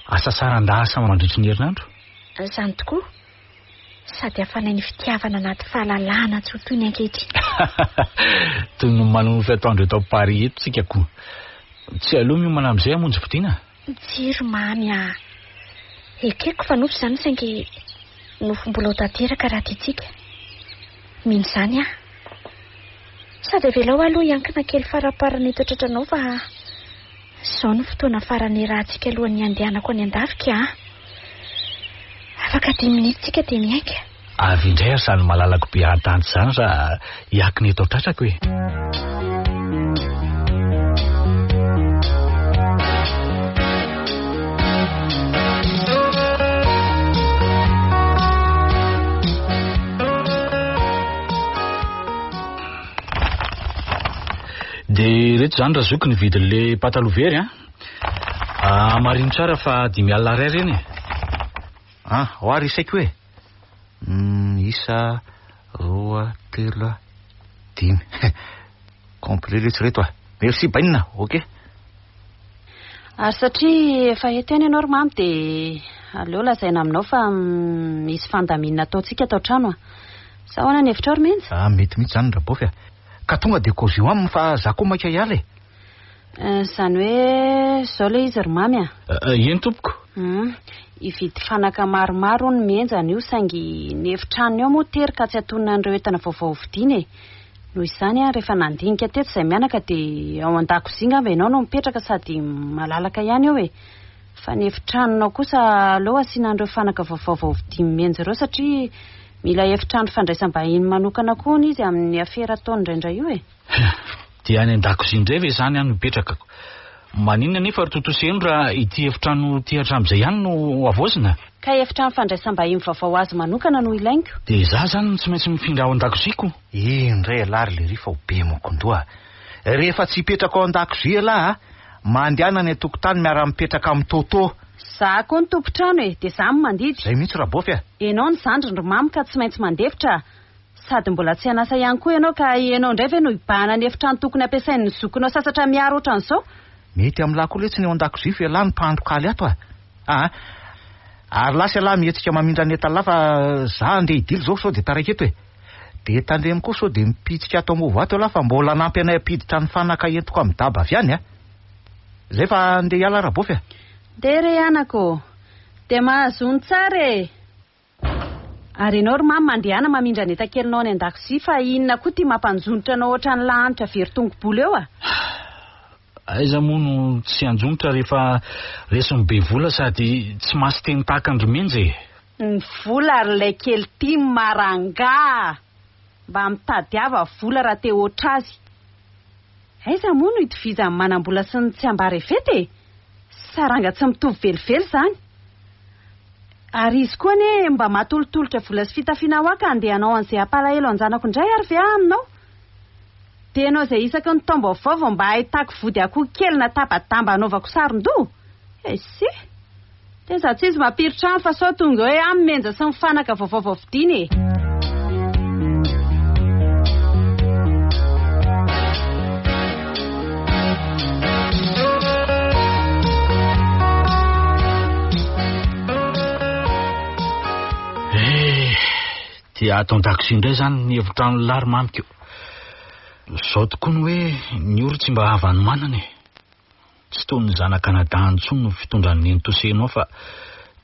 hasasaran-dasa mandritry ny herinandro? Izany tokoa. Sady hafanain'ny fitiavana anaty fahalalahana tsy ho toy ny ankehitriny. Toy ny manonofy atoandro eto Paris eto tsika ko. Tsy aleo miomana amin'izay hamonjy fodiana? Jiro mamy ah. Ekeko fa nofy izany saingy nofy mbola ho tanteraka raha tiantsika. Mino izany aho. Sady avelao aloha hiankina kely faraparany eto an-tratranao fa izao no fotoana farany iarahantsika alohan'ny handehanako any an-dafika a. Afaka dimy minitra tsika dia miainga. Avy indray ary izany malalako be an-tany izany raha hiankina eto an-tratrako e. Dia ireto izany Razoky ny vidin'ilay pataloha very an. Hamarino tsara fa 50 ariary ireny e. Ah, ho ary isaiko e. Isa, roa, telo, dimy. Complet letsy ireto a. Merci Bainina, ok. Ary satria efa eto ihany ianao ry Mamy dia aleo lazaina aminao fa misy fandaminana ataontsika ato an-trano a. Sa ahoana ny hevitrao ry Menja? Ah, mety mihitsy izany Rabofy a. Ka tonga dia kozio aminy fa za koa maika hiala e. Izany hoe izao ilay izy ry Mamy a. Eny tompoko. Hividy fanaka maromaro hono Menja anio saingy ny efitranony ao moa tery ka tsy antonona an'ireo entana vaovao hovidiana e. Noho izany, rehefa nandinika teto izahay mianaka dia ao an-dakozia angamba ianao no mipetraka sady malalaka ihany eo e. Fa ny efitranonao kosa aleo asiana an'ireo fanaka vaovao vao vidian'i Menja ireo satria mila efitrano fandraisam-bahiny manokana koa hono izy amin'ny afera ataony indraindray io e. Dia any an-dakozia indray ve izany aho no hipetrakako? Maninona anefa ry Totosy Heno raha ity efitrano ity hatramin'izay ihany no havaozina? Ka efitrano fandraisam-bahiny vaovao azy manokana no ilainko. Dia izaho izany no tsy maintsy mifindra ao an-dakoziako? Iny indray ialahy ry Lery fa ho be mokondoha. Rehefa tsy hipetraka ao an-dakozia ialahy a, mandehana any an-tokotany miara-mipetraka amin'i Toto. Izaho koa no tompon-trano e, dia izaho no mandidy. Izay mihitsy Rabofy a. Ianao no zandriny ry Mamy ka tsy maintsy mandefitra a. Sady mbola tsy an'asa ihany koa ianao ka ianao indray ve no hibahana ny efitrano tokony hampiasain'ny zokinao sasatra miaro ohatran'izao? Mety amin'lah koa letsy ny ao an-dakozia fa ialahy no mpahandro kaly ato a! Aa! Ary lasa ialahy mihetsika mamindra ny entan'lah fa za andeha hidily izao sao dia taraiky eto e! Dia tandremo koa sao dia mipitsika ato amovo ato ialahy fa mbola hanampy anay hampiditra ny fanaka entiko amin'ny daba avy any a! Zay fa andeha hiala Rabofy a! Ndeha re anaka ô! Dia mahazoa ny tsara e! Ary ianao ry mamy mandehana mamindra ny entakelinao any an-dakozia fa inona koa ity mampanjonitra anao ohatran'ny lahanitra very tongo-bolo eo a! Aiza moa no tsy hanjonitra rehefa resin'ny be vola sady tsy masin-teny tahaka an-dry Menja e! Ny vola ry ilay kely ity marangaha! Mba mitadiava vola raha te hoatr'azy. Aiza moa no itovizan'ny manam-bola sy ny tsy ambarefeta e! Saranga tsy mitovy velively izany. Ary izy koa anie mba mahatolotolotra vola sy fitafiana ho ahy ka handeha hanao an'izay hampalahelo an-janako indray ary ve aho aminao? Dia ianao izay isaky ny taom-baovao vao mba ahitako vody akoho kely na tapa-damba hanaovako saron-doha? Eisy! Teza tsy izy mampiritrano fa sao tonga eo hoe amy menja sy ny fanaka vaovao vao vidiana e! Dia ato an-dakozia indray izany ny efitrano lahy ry mamiko. Izao tokoa ny hoe ny ory tsy mba havan'ny manana e. Tsy toy ny zanak'anadahiny intsony no fitondran'i Neny Tosenao fa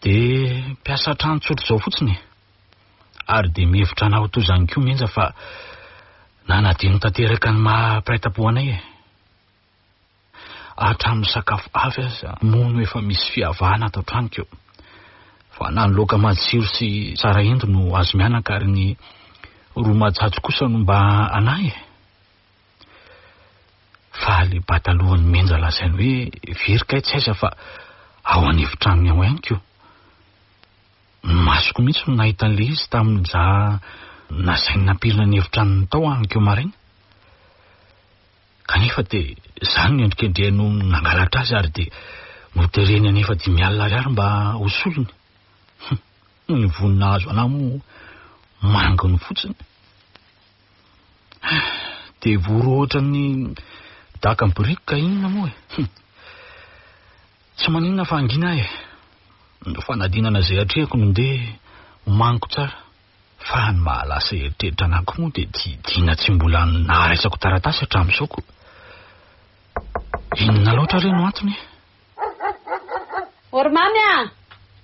dia mpiasa trano tsotra izao fotsiny e. Ary dia mihevitra anao toy izany koa Menja fa nanadino tanteraka ny maha mpiray tampo anay e. Hatramin'ny sakafo avy aza moa no efa misy fiavahana ato an-tranoko. Fa na ny laoka matsiro sy tsara hendry no azo mianaka ary ny ro matsatso kosa no mba anah e. Fa le patalohan'i Menja lazainy hoe very kay tsy aiza fa ao an'efitranony ao ihany ko. Ny masoko mihitsy no nahita an'ilay izy tamin'iza nasainy nampirina ny efitranony tao anikeo maraina. Kanefa dia izany no endrikendrehany no nangalatra azy ary dia notereny hanefa 50 ariary mba ho solony. Hum, ny vono nahazo anah moa manginy fotsiny. Dia vory ohatran'ny daka biriky ka inona moa e. Hum. Tsy maninona fa hangina aho e. Ny fanadinana izay atrehiko no ndeha homaniko tsara. Fa ny mahalasa eritreritra anah koa moa dia ty Dina tsy mbola naharaisako taratasy hatramin'izao ko. Inona loatra re no antony e? Ô ry Mamy a!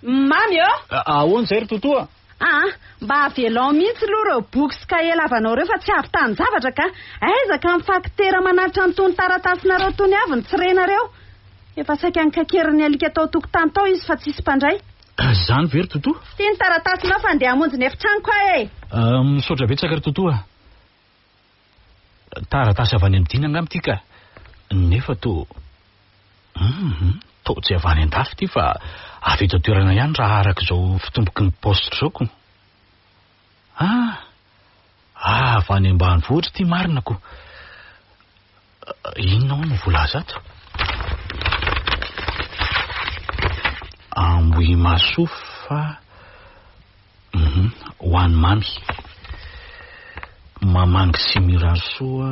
Mamy ô! Ahoana izay ry Totoa? Aa, mba avelao mihitsy aloha ireo boky sy kahie lavanao ireo fa tsy avy tanin-javatra ka! Aiza ka mifankitera manalitra an'itony taratasinareo itony avy ny tsy renareo? Efa saika nikakerin'ny alika tao an-tokotany tao izy fa tsisy mpandray. Izany ve ry Toto? Ity ny taratasinao fa andeha hamonjy ny efitranoko aho e! Misaotra betsaka ry Toto a! Taratasy avy any amin'i Dina angamba ity ka! Nefa toa. Hum, toa tsy avy any an-dafy ity fa avy eto an-toerana ihany raha araka izao fitomboky ny paositra izao ko. Ah! Avy any ambanivohitra ity marina ko! Inona hono no voalaza ato? Ambohimahasoa fa mhm, ho an'i Mamy. Mamangy sy mirary soa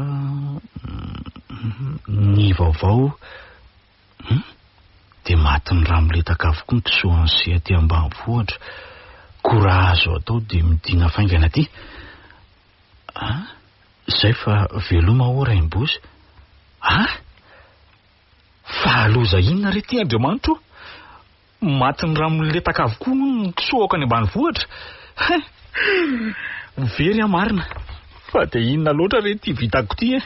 mhm, ny vaovao hum, dia matin'ny rà miletaka avokoa ny kisoan'ny sy aty ambanivohitra. Koa raha azo atao dia midina faingana aty. Ah? Zay fa veloma ho'a Rainibozy ah! Fa loza inona re ty Andriamanitra o! Matin'ny rà miletaka avokoa hono ny kisoako any ambanivohitra! Hein! Very aho marina! Fa dia inona loatra re ty vitako ty eh!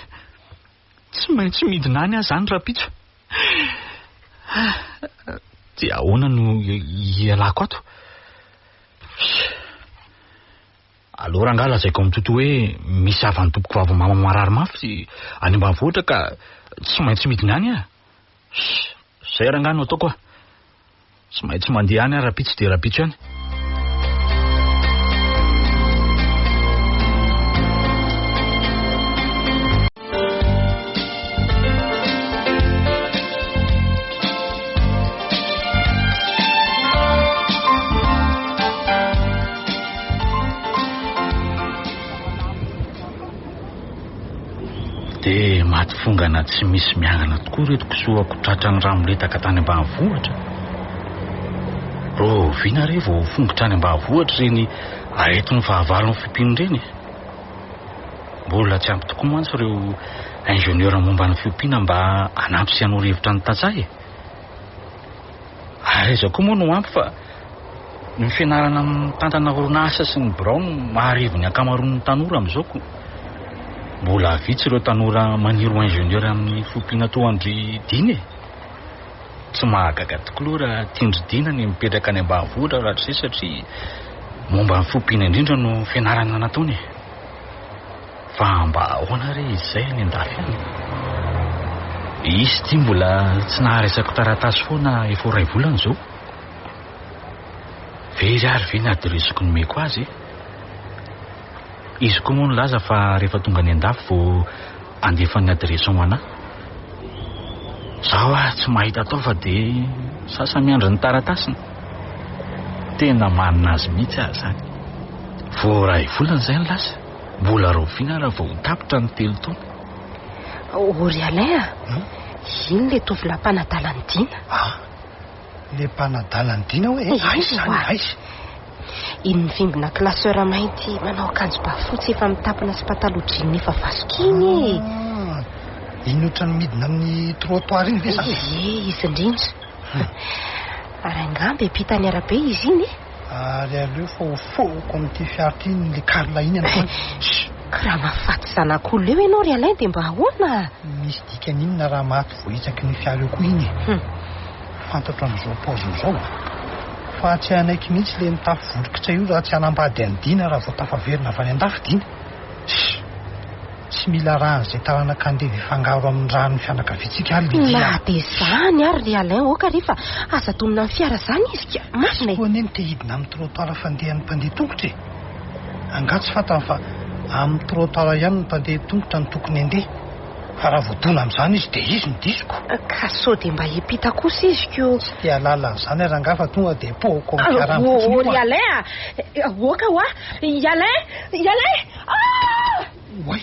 Tsy maintsy midina any aho zany rahampitso! Dia ahoana no hialako ato? Aleo rangahy lazaiko amin'i Toto hoe misy havan'ny tompoko vavy mama marary mafy any ambanivohitra ka tsy maintsy midina any aho. Zay rangahy no ataoko ah. Tsy maintsy mandeha any aho rahampitso dia rahampitso ihany. Dia maty fongana tsy misy miangana tokoa ireto kisoako tratran'ny rà miletaka tany ambanivohitra. Rahoviana re vao ho fongotra any ambanivohitra ireny aretin'ny fahavalon'ny fiompiana ireny e? Mbola tsy ampy tokoa mantsy ireo ingénieur momba ny fiompiana mba hanampy sy hanoro hevitra ny tantsaha e. Ary aiza koa moa no ampy fa ny fianarana mitantana orinasa sy ny birao no maharevo ny ankamaroan'ny tanora amin'izao ko. Mbola vitsy ireo tanora maniry ho ingénieur amin'ny fiompiana toa an-dry Dina e. Tsy mahagaga tokoa aloha raha tian-dry Dina ny mipetraka any ambanivohitra rahatrizay satria momba ny fiompiana indrindra no fianarana nataony e. Fa mba ahoana re izy izay any an-dafy any? Izy ity mbola tsy naharesako taratasy foana efa ho iray volana izao. Very ary ve ny adiresiko nomeko azy e? Izy koa moa nilaza fa rehefa tonga any an-dafy vao handefa ny adiresy ho anà. Zaho ah tsy mahita atao fa dia sasa miandry ny taratasiny. Tena manina azy mihitsy aho izany. Vao iray volana izay ny lasa. Mbola rahoviana raha vao ho tapitra ny telo taona? Ô ry Alain a! Iny ilay tovolahy mpanadala an'i Dina. Ah! Ilay mpanadala an'i Dina hoe? Aiza izany? Aiza? Iny mivimbina classeur mainty manao akanjo bà fotsy efa mitapina sy pataloha jean efa vasoka iny e. Ah, iny ohatran'ny midina amin'ny trottoir iny ve zany? Ie, izy indrindra. Ary angamba hiampita ny arabe izy iny e. Ary aleo fa ho fohoko amin'ity fiara ity iny le Karla iny androany. Ka raha mahafaty zanak'olona eo ianao ry Alain dia mba ahoana? Misy dikany inona raha maty voahitsaky ny fiara eo koa iny e? Fantatro amin'izao paoziny izao fa tsy hanaiky mihitsy le mitafy volokitsa io raha tsy hanambady an'i Dina raha vao tafaverina avy any an-dafy Dina. Shh! Tsy mila ràn'izay taranaka andevo hifangaro amin'ny ràn'ny fianakaviantsika ary Lily Na a! dia izany ary ry Alain aoka re fa aza domina amin'ny fiara izany izy ka! Marina e! Koa anie no te hidina amin'ny trottoir fandehan'ny mpandeha tongotra e! Angaha tsy fantany fa amin'ny trottoir ihany ny mpandeha tongotra no tokony handeha? Fa raha voadona amin'izany izy dia izy no diso ko! Ka sao dia mba hiampita kosa izy ko! Tsy te hahalala an'izany aho rangahy fa tonga dia pohako amin'ny fiarahany fotsiny Oh, io ry a! Alain a! Aoka hoa! I Alain! I Alain! Ah! Oay!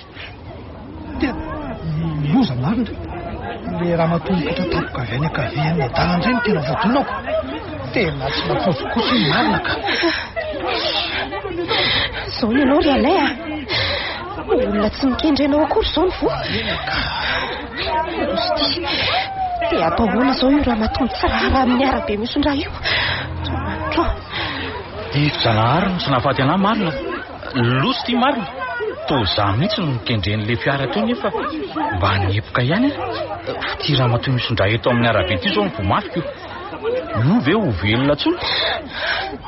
Tena loza marina! Ilay ramatoa mipoitra tampoka avy any ankavia any adala indray no tena voadonako! Tena tsy nampoiziko kosa iny marina ka! Izao ny anao ry Alain a! Olona tsy mikendry anao akory izao ny voa. Loza ity. Dia atao ahoana izao io ramatoa mitsirara amin'ny arabe misondra io? Andriamanitra ô. Diso-janahary no tsy nahafaty anah marina. Loza ity marina. Toa izaho mihitsy no nokendren'ilay fiara teo nefa mba niepoka ihany aho. Fa ity ramatoa misondra eto amin'ny arabe ity izao no voa mafy ko. Io ve ho velona intsony?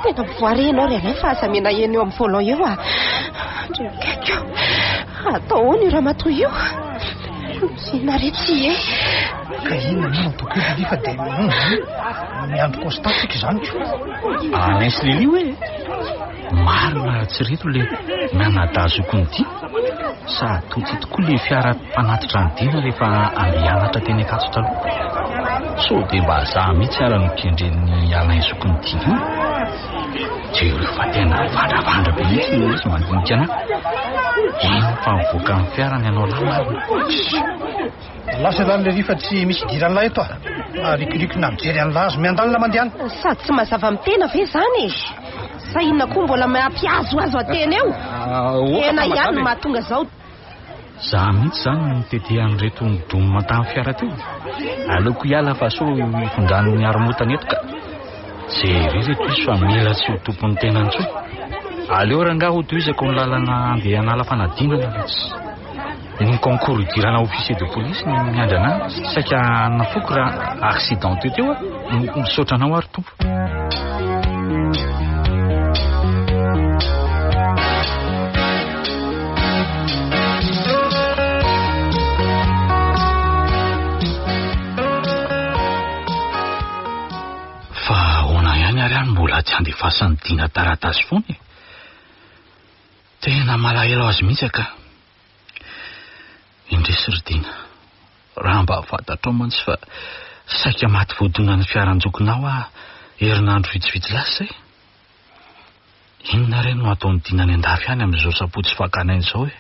Tena mivoara ianao ry Alain fa aza menahena eo amin'ny volant eo ah. Andriakaiky ô. Atao ahoana io ramatoa io? Inona re ty e? Ka inona moa no ataoko eo Lily fa dia miandry constat tsika izany ko. Alain sy Lily hoe? Marina raha tsy reto le nanadahy zokiny ity. Sady toa ty tokoa le fiara mpanatitra an'i Dina rehefa andeha hianatra teny Ankatso taloha. Sao dia mba za mihitsy ara no kendren'ny Alain zokiny Dina io. Jereo fa tena mivandravandra be mihitsy ny izy mandinika anah. Iny fa mivoaka amin'ny fiara ny anao lahy marina. Lasa izany lery fa tsy misy idiran'lah eto ah. Maharikoriko na mijery an'lah azy miandalina mandehana. Sady tsy mazava amin'ny tena ve izany e? Sa inona koa mbola mampihazohazo an-tena eo? Tena ihany no mahatonga izao. Za mihitsy izany no nitete an'ireto nidonina tamin'ny fiara teo. Aleoko hiala fa sao hifindran'ny haromotana eto ka. Jereo ireto izy fa mila tsy ho tompon'ny tenany intsony. Aleo rangahy hotohizako ny lalana andeha hanala fanadinana fa tsy. Ny concours hidirana officier de police no miandry anah, saika nafoko raha accident teo teo aho. Misaotra anao ary tompo. Fa ahoana ihany ary aho no mbola tsy andefasan'i Dina taratasy foana e? Tena malahelo azy mihitsy aka. Indrisy ry Dina, raha mba fantatrao mantsy fa saika maty voadonan'ny fiaran-jokinao aho herinandro vitsivitsy lasa izay. Inona re no hataon'i Dina any an-dafy any amin'izao sabotsy fakana aina izao e?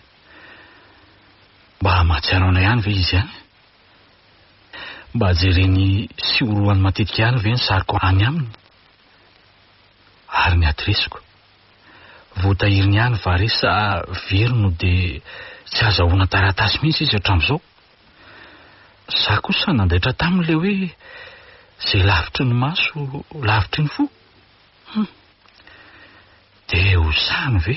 Mba mahatsiaro anay ihany ve izy any? Mba jereny sy orohany matetika ihany ve ny sariko any aminy? Ary ny adiresiko? Voatahiriny ihany va re sa very no dia tsy azahoana taratasy mihitsy izy hatramin'izao? Za kosa nandaitra taminy ilay hoe izay lavitry ny maso lavitry ny fo. Hum. Dia ho sahany ve?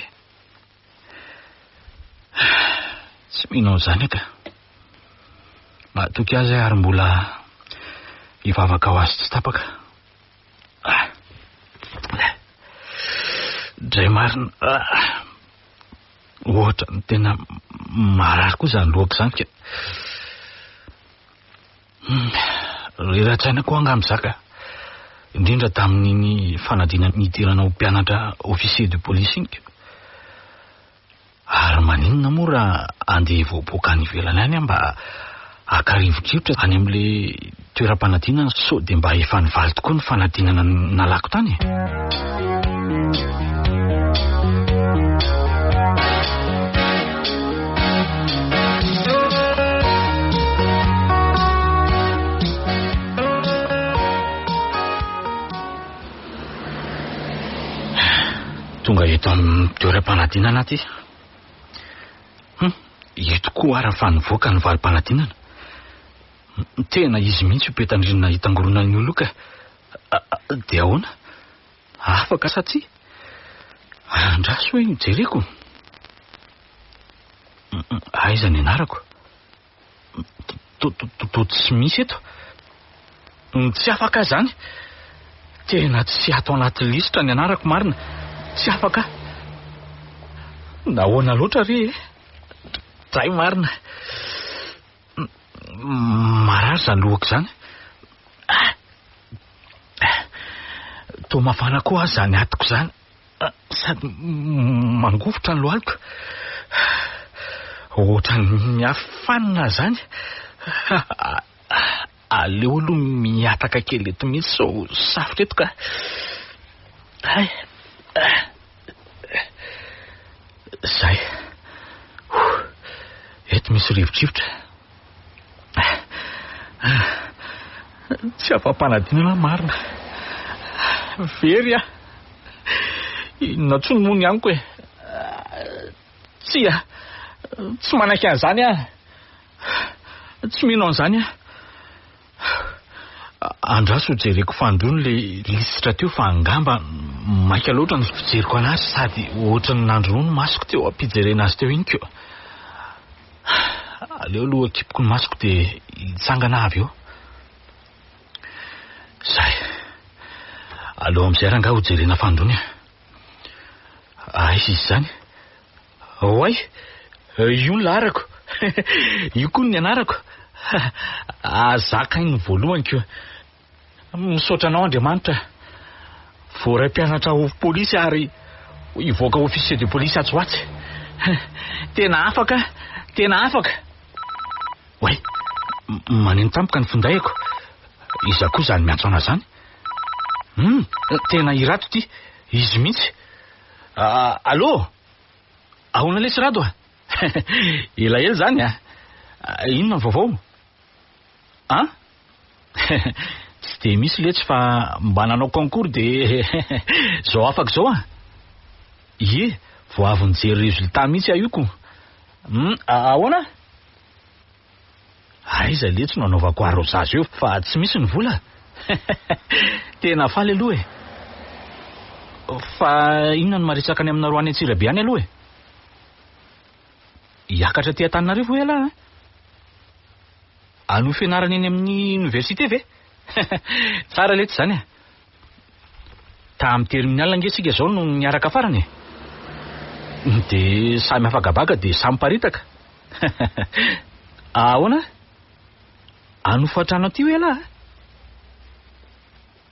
Tsy mino an'izany aho ka. Matoky azy aho ary mbola hivavaka ho azy tsy tapaka. Dray marina. Ohatra ny tena marary koa izany lohako izany ka. Rera-tsaina koa angamba izaho ka. Indrindra tamin'iny fanadinana nidirana ho mpianatra officier de police iny ka. Ary maninona moa raha andeha hivoaboaka any ivelany any aho mba haka rivodrivotra any amin'ilay toeram-panadinana sao dia mba efa nivaly tokoa ny fanadinana nalako tany e? Tonga eto amin'ny toeram-panadinana aty. Hum, eto koa ara fa nivoaka ny valim-panadinana. Tena izy mihitsy io petan-drindrina hitangoronan'ny olona io ka. Dia ahoana? Afaka sa tsia? Andraso hoe jereko. Aiza ny anarako? Toa tsy misy eto. Tsy afaka aho izany. Tena tsy ato anaty lisitra ny anarako marina. Tsy afaka aho. Nahoana loatra re e? Dray marina. Marary izany lohako izany. Toa mafana koa aza izany atiko izany. Sady mangovitra ny lohaliko. Ohatran'ny miafanina izany. Aleo aloha mihataka kely eto mihitsy sao safotra eto ka. Hay. Zay. Eto misy rivotrivotra. Tsy afa-panadinana aho marina. Very aho. Inona intsony moa ny amiko e? Tsia, tsy manaiky an'izany aho. Tsy mino an'izany aho. Andraso hojereko fanindroany ilay lisitra teo fa angamba maika loatra ny fijeriko anazy sady ohatran'ny nandronono ny masoko teo am-pijerena azy teo iny ko. Aleo aloha akipiko ny masoko dia hitsangana aho avy eo. Zay. Aleo amin'izay rangahy hojerena fanindroany a. Aiza izy izany? Oay! Io ny laharako. Io koa ny anarako. Zaka iny voalohany ko. Misaotra anao Andriamanitra. Voaray mpianatra ho polisy ary hivoaka officier de police atsy ho atsy. Tena afaka, tena afaka. Oay! Maneno tampoka ny findaiko. Iza koa izany miantso anà izany? Hum, tena i Rado ity. Izy mihitsy. Allô? Ahoana lesy Rado a? Elaela izany a! Inona ny vaovao? An? Tsy dia misy letsy fa mba nanao concours dia izao afaka izao a! Ie, vao avy nijery résultat mihitsy aho io ko! Hum, ahoana? Aiza letsy no anaovako arrosage eo fa tsy misy ny vola? Tena faly aloha e! Fa inona no maresaka any aminareo any Antsirabe any aloha e? Hiakatra aty Antananarivo ve ialahy an? Hanohy fianarana eny amin'ny oniversite ve? Tsara letsy izany e! Tamin'ny terminal ange isika izao no niaraka farany e! Dia samy afaka-baka dia samy miparitaka. Ahoana? Hanofa trano aty hoe ialahy?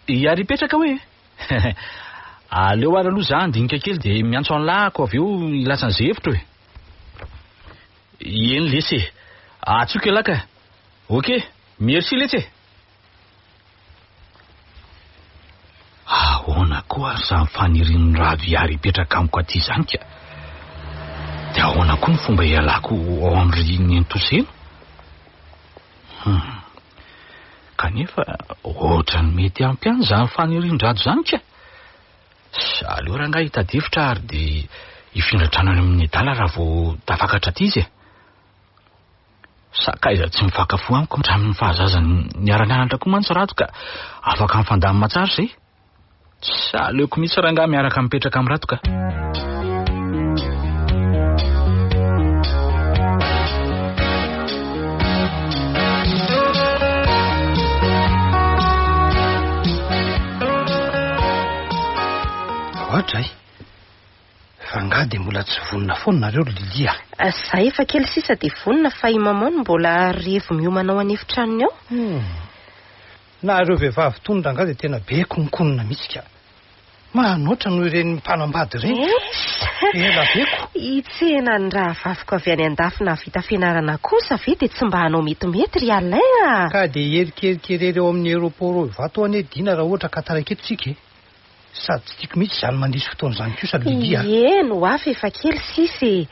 Hiary hipetraka hoe? Aleo ary aloha za handinika kely dia miantso an'lah ako avy eo hilaza an'izay hevitro e. Eny lesy e. Antsoiko ialahy ka. Ok, merci letsy e. Ahoana koa ary izany fanirian'i Rado hiary hipetraka amiko aty izany ka? Dia ahoana koa ny fomba hialako ao amin'i Nenitoseno? Hum. Kanefa ohatran'ny mety ampy ihany izany fanirian-dRado izany ka. Aleo rangahy hitady hevitra ary dia hifindra trano any amin'ny nedala raha vao tafakatra aty izy e. Sakaiza tsy mifankafo amiko hatramin'ny fahazazany niara-nianatra koa mantsy Rado ka afaka mifandamina tsara izay. Tsy aleoko mihitsy rangahy miaraka mipetraka amin'i Rado ka. Oadray. Fa angaha dia mbola tsy vonona foana nareo ry Lily a? Za efa kely sisa dia vonona fa i maman no mbola revo miomana ao an'efitranony ao. Hum. Nareo vehivavy tony rangaha dia tena be konkonona mihitsy ka. Manoatra noho ireny mpanambady ireny. Ela be ko. Hitsena ny rahavaviko avy any andafy nahavita fianarana kosa ve dia tsy mba hanao metimety ry Alain a! Ka dia hierikerika irery ao amin'ny aéroport ao Ivato anie Dina raha ohatra ka taraiky eto tsika e. Sady tsy tiako mihitsy izany mandiso fotoana izany kosa ry Lily a! Eny ho afa efa kely sisa e!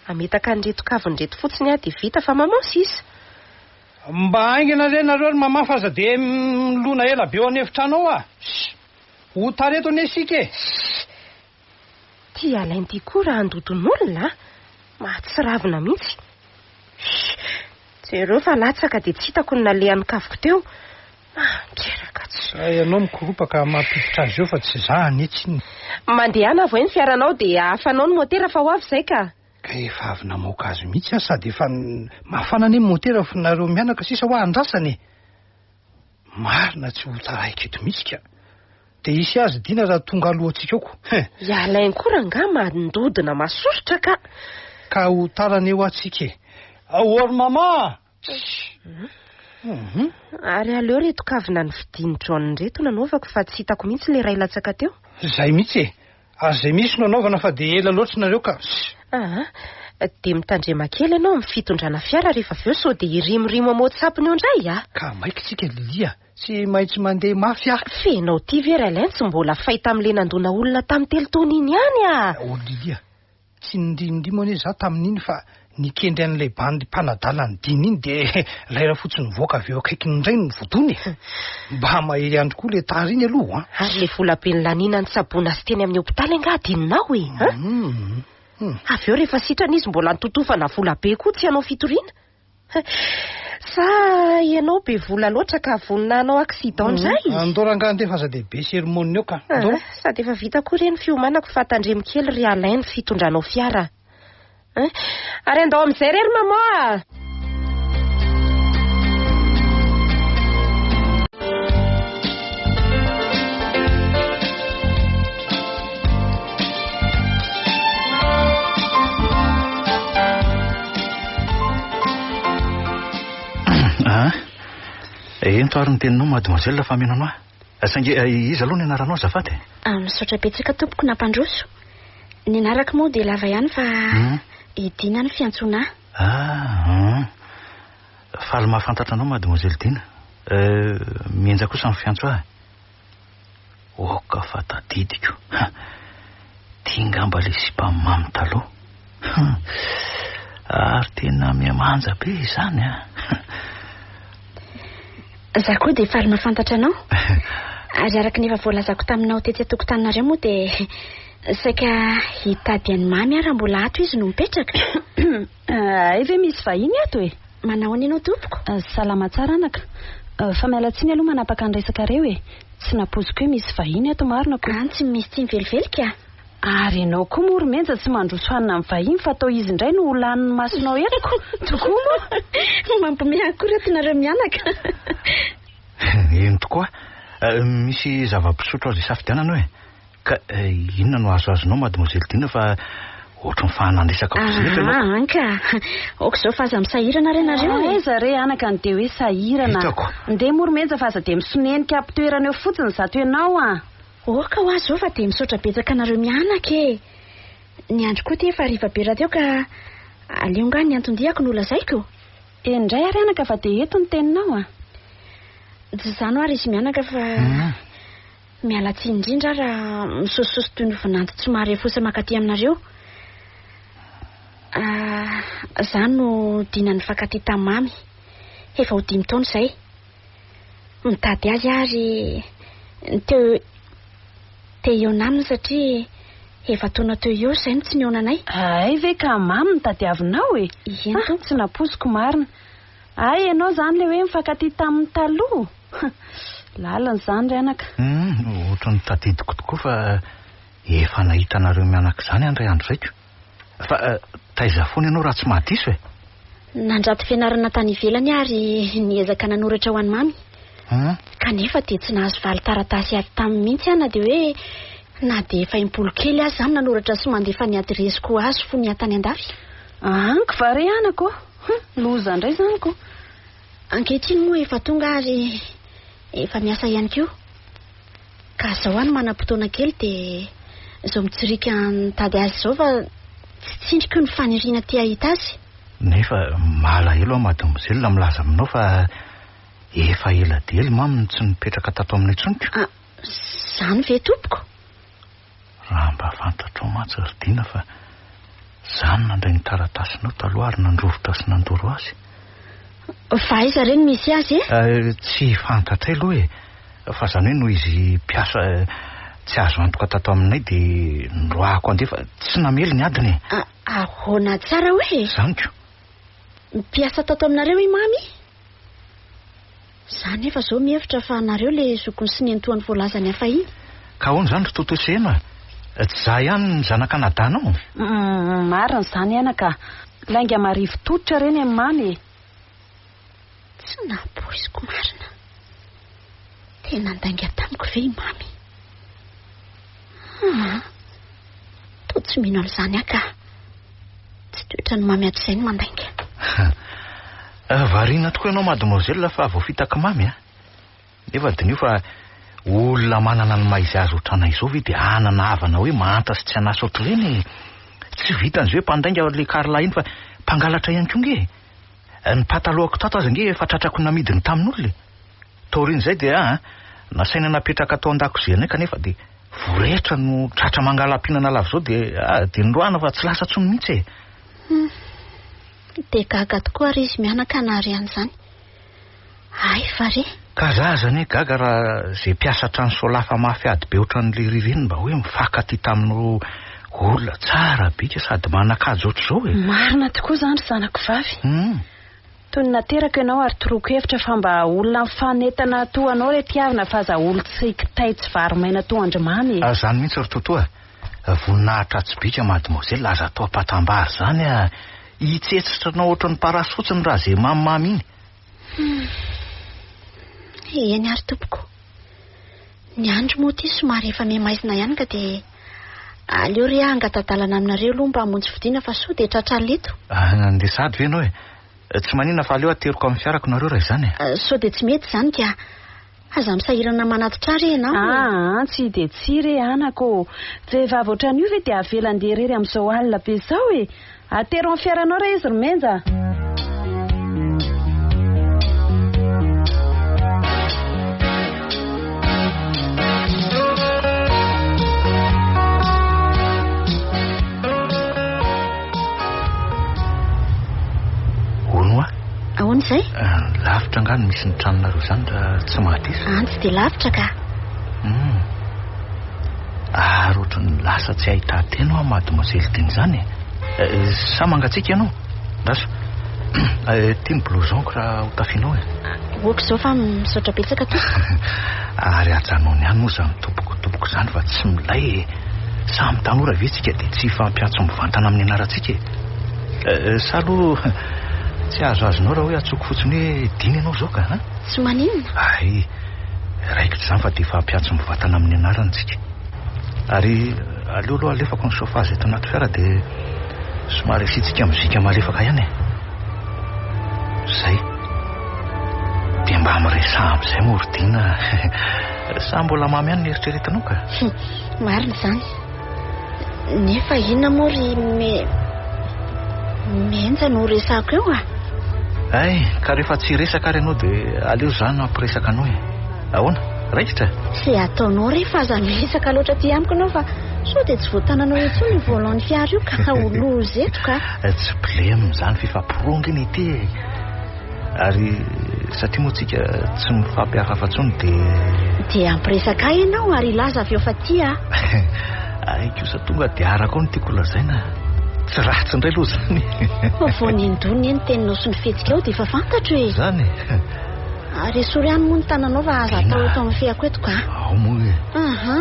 Hametaka an'ireto kavina ireto fotsiny aho dia vita fa maman sisa. Mba haingana re nareo ry maman fa aza dia milona ela be ao an'efitrano ao a! Ho tara eto anie isika e! Shh! Ty Alain ty koa raha handodon'olona a! Mahatsiravina mihitsy. Jereo fa latsaka dia tsy hitako ny nalehan'ny kaviko teo. Mandreraka tsy. Sa ianao mikoropaka mampiditra azy eo fa tsy za anie tsinona. Mandehana avoay ny fiaranao dia afanao ny motera fa ho avy izay ka. Ka efa avy namoaka azy mihitsy aho sady efa mafana anie ny motera fa nareo mianaka sisa hoa andrasana e. Marina tsy ho taraiky eto mihitsy ka. Dia hisy azy Dina raha tonga alohantsika ao ko. Hein. I Alain koa rangahy mandodona masosotra ka. Ka ho tara anie hoa tsika e. Ao ry mama! Mhm. Ary aleo reto kavina novidian'i John ireto nanaovako fa tsy hitako mihitsy ilay iray latsaka teo. Izay mihitsy e. Ary izay mihitsy no anaovana fa dia ela loatra nareo ka. Aa, dia mitandrema kely ianao amin'ny fitondrana fiara rehefa avy eo sao dia hirimorimo hamoa-tsapony eo indray a. Ka maika tsika Lily a. Tsy maintsy mandeha mafy aho. F'enao ty ve Ralain tsy mbola fay tamin'ilay nandona olona tamin'ny telo taona iny ihany a! Oh Lily a! Tsy nirindrimo anie za tamin'iny fa nikendry an'ilay bandy mpanadala an'i Dina iny dia ilay rafotsy nivoaka avy eo akaikiny indray no voadona e! Mba mahery andro koa ilay tara iny aloha an! Ary ilay vola be nilaniana nitsaboana azy teny amin'ny hopitaly angaha adinonao e! An! Avy eo rehefa sitrana izy mbola nototofana vola be koa tsy hanao fitoriana. Sa ianao be vola loatra ka vonona hanao accident indray? Andao rangahy andeha fa aza dia be sermon eo ka. Andao. Sady efa vita koa re ny fiomanako fa tandremo kely ry Alain ny fitondranao fiara a. Ary andao amin'izay re ry maman a! Ah, ento ary ny teninao mademoiselle fa mino anao. Saingy eh, iza aloha ny anaranao azafady? Ah, misaotra betsaka tompoko nampandroso. Ny anarako moa dia lava ihany fa hmm. i Dina ny fiantsoana ahy. Ah, hmm. Faly mahafantatra anao mademoiselle Dina. Eh, mihenja kosa ny fiantso ahy. Oka fa tadidiko. Ha! Ty ngamba le sipa mamy taloha. Hum! Ary tena mihamanja be izany a! Za koa dia faly mahafantatra anao. Ary araka ny efa voalazako taminao tetsy an-tokotaninareo moa dia saika hitady an'i Mamy aho raha mbola ato izy no mipetraka. Hay ve misy vahiny ato e? Manahoana ianao tompoko? Salama tsara anaka. Fa miala tsiny aloha manapaka ny resakareo e. Tsy nampoiziko hoe misy vahiny ato marina ko. An, tsy misy tsiny velively ka. Ary ianao koa moa ry Menja tsy mandroso hanina amin'ny vahiny fa atao izy indray no ho lanin'ny masonao eto ko. Tokoa moa. Mampiomehy ahy koa reto nareo mianaka. Eny tokoa. Misy zava-pisotro azo isafidianana eo e. Ka inona no azoazonao mademoiselle Dina fa ohatry ny fahanan-dresaka fotsiny eto ianao ka. Aa anka. Aoka izao fa aza misahirana re nareo e. Aiza re anaka no dia hoe sahirana. Hitako. Ndeha moa ry Menja fa aza dia misonenika am-pitoerana eo fotsiny izato ianao a. Aoka ho ahy izao fa dia misaotra betsaka anareo mianaka e. Ny andro koa ity efa hariva be rahateo ka aleo angaha ny anton-diako no lazaiko. Eny indray ary anaka fa dia eto ny teninao a. Tsy izany hoa ry izy mianaka fa. Miala tsiny indrindra aho raha misosososo toy ny vinanto tsy mahare fosa mankaty aminareo. Ah, za no Dina nifankatia tamin'i Mamy. Efa ho dimy taona izay. Mitady azy aho ary te te hihaona aminy satria efa taona teo eo izay no tsy nihaonanay. Hay ve ka Mamy no tadiavinao e? Eny tompoko. Tsy nampoiziko marina. Hay ianao izany ilay hoe nifankatia taminy taloha? Lalina izany ry anaka. Hum, ohatran'ny tadidiko tokoa fa efa nahita anareo mianaka izany aho indray andro izay ko. Fa taiza foana ianao raha tsy mahadiso e? Nandrato fianarana tany ivelany aho ary niezaka nanoratra ho an'i Mamy. Kanefa dia tsy nahazo valin-taratasy avy taminy mihitsy aho na dia hoe na dia efa impolo kely aza izaho no nanoratra sy mandefa ny adiresiko azy fony aho tany andafy. Anky va re anaka ô? Hum, loza indray izany ko. Ankehitriny moa efa tonga ary efa miasa ihany koa. Ka zao aho no manam-potoana kely dia izao mitsiriaka nitady azy izao fa tsy tsindriko ny faniriana te hahita azy. Nefa malahelo aho mademoiselle milaza aminao fa efa ela dia ela mamy no tsy nipetraka tato aminay intsony ko. Ah, izany ve tompoko? Raha mba fantatrao mantsy ry Dina fa za no nandray ny taratasinao taloha ary nandrovitra sy nandoro azy. Fa aiza re no misy azy e? Tsy fantatray aloha e! Fa zany hoe noho izy mpiasa tsy azo antoka tato aminay dia noroahako handeha fa tsy namely ny adiny e. Ahoana tsara hoe? Izany ko. Mpiasa tato aminareo i Mamy? Za nefa zao mihevitra fa nareo le zokiny sy nenitoany voalazany hafa iny. Ka ahoana izany ry Toto sy Heno a? Tsy za ihany ny zanak'anadahinao? Humm, marina izany anaka. Lainga marivo tototra ireny amin'i Mamy e. Tsy nampoiziko marina. Tena nandainga tamiko ve i Mamy? Aa, toa tsy mino an'izany aho ka. Tsy toetran'i Mamy hatrizay ny mandainga. Variana tokoa ianao mademoiselle fa voafitak'i Mamy a. Nefa diniho fa olona manana ny maha izy azy ohatranay izao ve dia hanana havana hoe mahanta sy tsy an'asa ohatr'ireny e. Tsy vitan'izay hoe mpandainga ilay Carla iny fa mpangalatra ihany koa nge e. Ny patalohako tato aza ange efa tratrako namidiny tamin'olona e. Taorian'izay dia aa nasaina napetraka tao an-dakozianay kanefa dia voretra no tratra mangala-pihinana lava izao dia aa dia noroahana fa tsy lasa intsony mihitsy e. Hum. Dia gaga tokoa ary izy mianaka nahare an'izany. Hay va re? Ka za aza anie gaga raha ze mpiasa trano solafa mafy ady be otran'le ririnina mba hoe mifankatia tamin'ireo olona tsara bika sady manan-kaja ohatr'izao e! Marina tokoa izany ry zanako vavy. Hum. Toy ny naterako ianao ary toroako hevitra fa mba olona mifanentana toa anao re tiavina fa aza olon-tsy kitay tsy vary maina toa an-dry Mamy e! Zany mihitsy ry Toto a! Voninahitra tsy bika mademoiselle aza atao ampatam-bary zany a! Hitsetsitra anao ohatran'ny parasy fotsiny raha ze mamimamy iny. Hum. Eny ary tompoko. Ny andro moa ity somary efa mihamaizina ihany ka dia aleo re aho hangata-dalana aminareo aloha mba hamonjy fodiana fa soa dia tratra alina eto. Handeha sahady ve ianao e? Tsy maninona fa aleo ateriko amin'ny fiarako nareo raha izany e. Sao dia tsy mety izany ka. Aza misahirana manatitra ahy re ianao e. Aa, tsy dia tsia re anaka ô. Vehivavy ohatran'io ve dia avela handeha irery amin'izao alina be izao e? Atero amin'ny fiaranao re izy ry Menja a. Hono hoa. Ahoana izay? Lavitra angaha no misy ny tranonareo izany raha tsy mahadiso? Any tsy dia lavitra ka. Hum. Ary ohatran'ny lasa tsy ahitan-tena hoa mademoiselle Dina izany e. Sa mangatsiaka ianao? Andraso. Ity ny blouson-ko raha ho tafianao e. Ok izao fa misaotra betsaka tompoko. Ary ajanony ihany moa izany tompoko tompoko izany fa tsy milay e. Samy tanora ve tsika dia tsy hifampiantso mivantana amin'ny anarantsika e? Sa aloha tsy azoazonao raha hoe antsoiko fotsiny hoe Dina ianao izao ka an? Tsy maninona. Hay, raikitra izany fa dia hifampiantso mivantana amin'ny anarana tsika. Ary aleo aloha alefako ny chauffage eto anaty fiara dia somary asiantsika mozika malefaka ihany e. Zay. Dia mba miresaha amin'izay moa ry Dina. Sa mbola mamy ihany ny eritreretinao ka? Marina izany. Nefa inona moa ry me... Menja no resahako eo a? Hay, ka rehefa tsy hiresaka ary ianao dia aleo izaho no hampiresaka anao e. Ahoana? Raikitra? Izay ataonao re fa aza miresaka loatra aty amiko ianao fa sao dia tsy voatananao intsony io volant-n'ny fiara io ka ho loza eto ka. Tsy blem izany fifampironga iny ity e. Ary satria moa tsika tsy mifampihafahafa intsony dia. Dia hampiresaka ahy ianao ary hilaza avy eo fa tia aho. Hay kosa tonga dia araka ao no tiako holazaina. Tsy ratsy indray aloha izany. Vao nindona iny teninao sy ny fihetsikao dia efa fantatro e. Izany e. Ary esory ihany moa ny tananao fa aza atao eto amin'ny fehako eto ka. Ao moa e. Aha.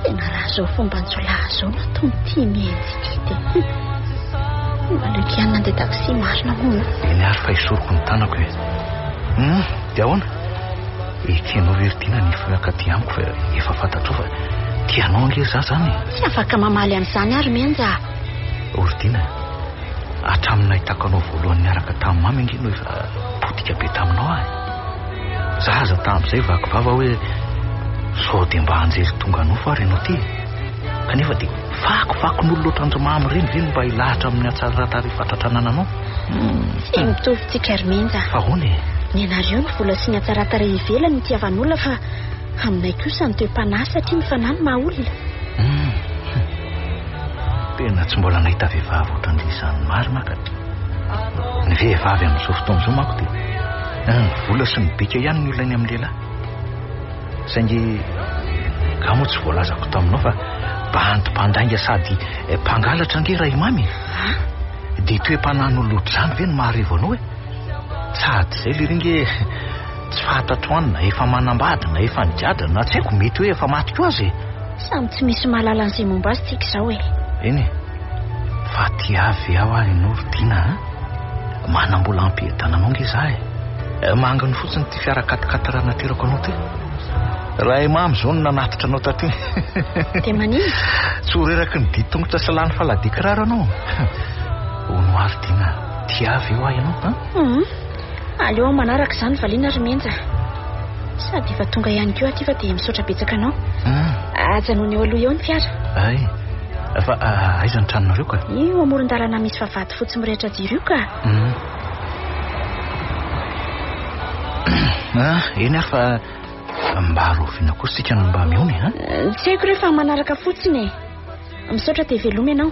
Tena raha izao fomban-jiolahy izao no ataon'ity mihetsy ity dia aleoko ihany nandeha taxi marina moa. Eny ary fa esoriko ny tanako e. Hum, dia ahoana? Ekenao ve ry Dina ny hifankatia amiko fa efa fantatrao fa tianao ange za zany e. Tsy afaka mamaly an'izany aho ry Menja a. O ry Dina, hatramin'ny nahitako anao voalohany niaraka tamin'i Mamy ange no efa potika be taminao aho e. Za aza tamin'izay vaky vava hoe sao dia mba anjely tonga nofo ary ianao ity e. Kanefa dia fakofakon'olona ohatran-dry Mamy ireny ve no mba hilahatra amin'ny hatsaran-tarehy fatratra anananao? Tsy mitovy tsika ry Menja. Fa ahoana e? Ny anareo ny vola sy ny hatsaran-tarehy ivelany no itiavan'olona fa aminay kosa ny toe-panahy satria ny fanahy no maha olona. Hum. Tena tsy mbola nahita vehivavy ohatran-dry izany marina ka. Ny vehivavy amin'izao fotoana izao manko dia ny vola sy ny bika ihany no ilainy amin'ny lehilahy. Saingy Angaha moa tsy voalazako taminao fa bandy mpandainga sady mpangalatra ange Raimamy e? Dia toe-panahin'olona ohatr'izany ve no maharevo anao e? Sady izay lery ange tsy fantatro any na efa manambady na efa nigadra na tsy haiko mety hoe efa maty koa aza e. Samy tsy misy mahalala an'izay momba azy tsika izao e. Eny e. Fa tia avy aho ary ianao ry Dina a. Manam-bola hampiadanana anao ange za e. Manginy fotsiny ity fiara quatre-quatre naterako anao ity. Raimamy izao no nanatitra anao taty. Dia maninona? Tsy ho reraky ny dian-tongotra sy lany faladia kiraro ianao. Hono ary Dina, tia avy eo aho ianao an? Hum. Aleo aho manaraka izany valiana ry Menja. Sady efa tonga ihany koa aty fa dia misaotra betsaka anao. Ajanony eo aloha eo ny fiara. Ay, fa aiza ny tranonareo ka? Io amoron-dalana misy vavahady fotsy mirehitra jiro io ka. Hum. Ah, eny ary fa mba rahoviana kosa isika no mba mihaona e, an? Tsy haiko re fa manaraka fotsiny e. Misaotra dia veloma ianao.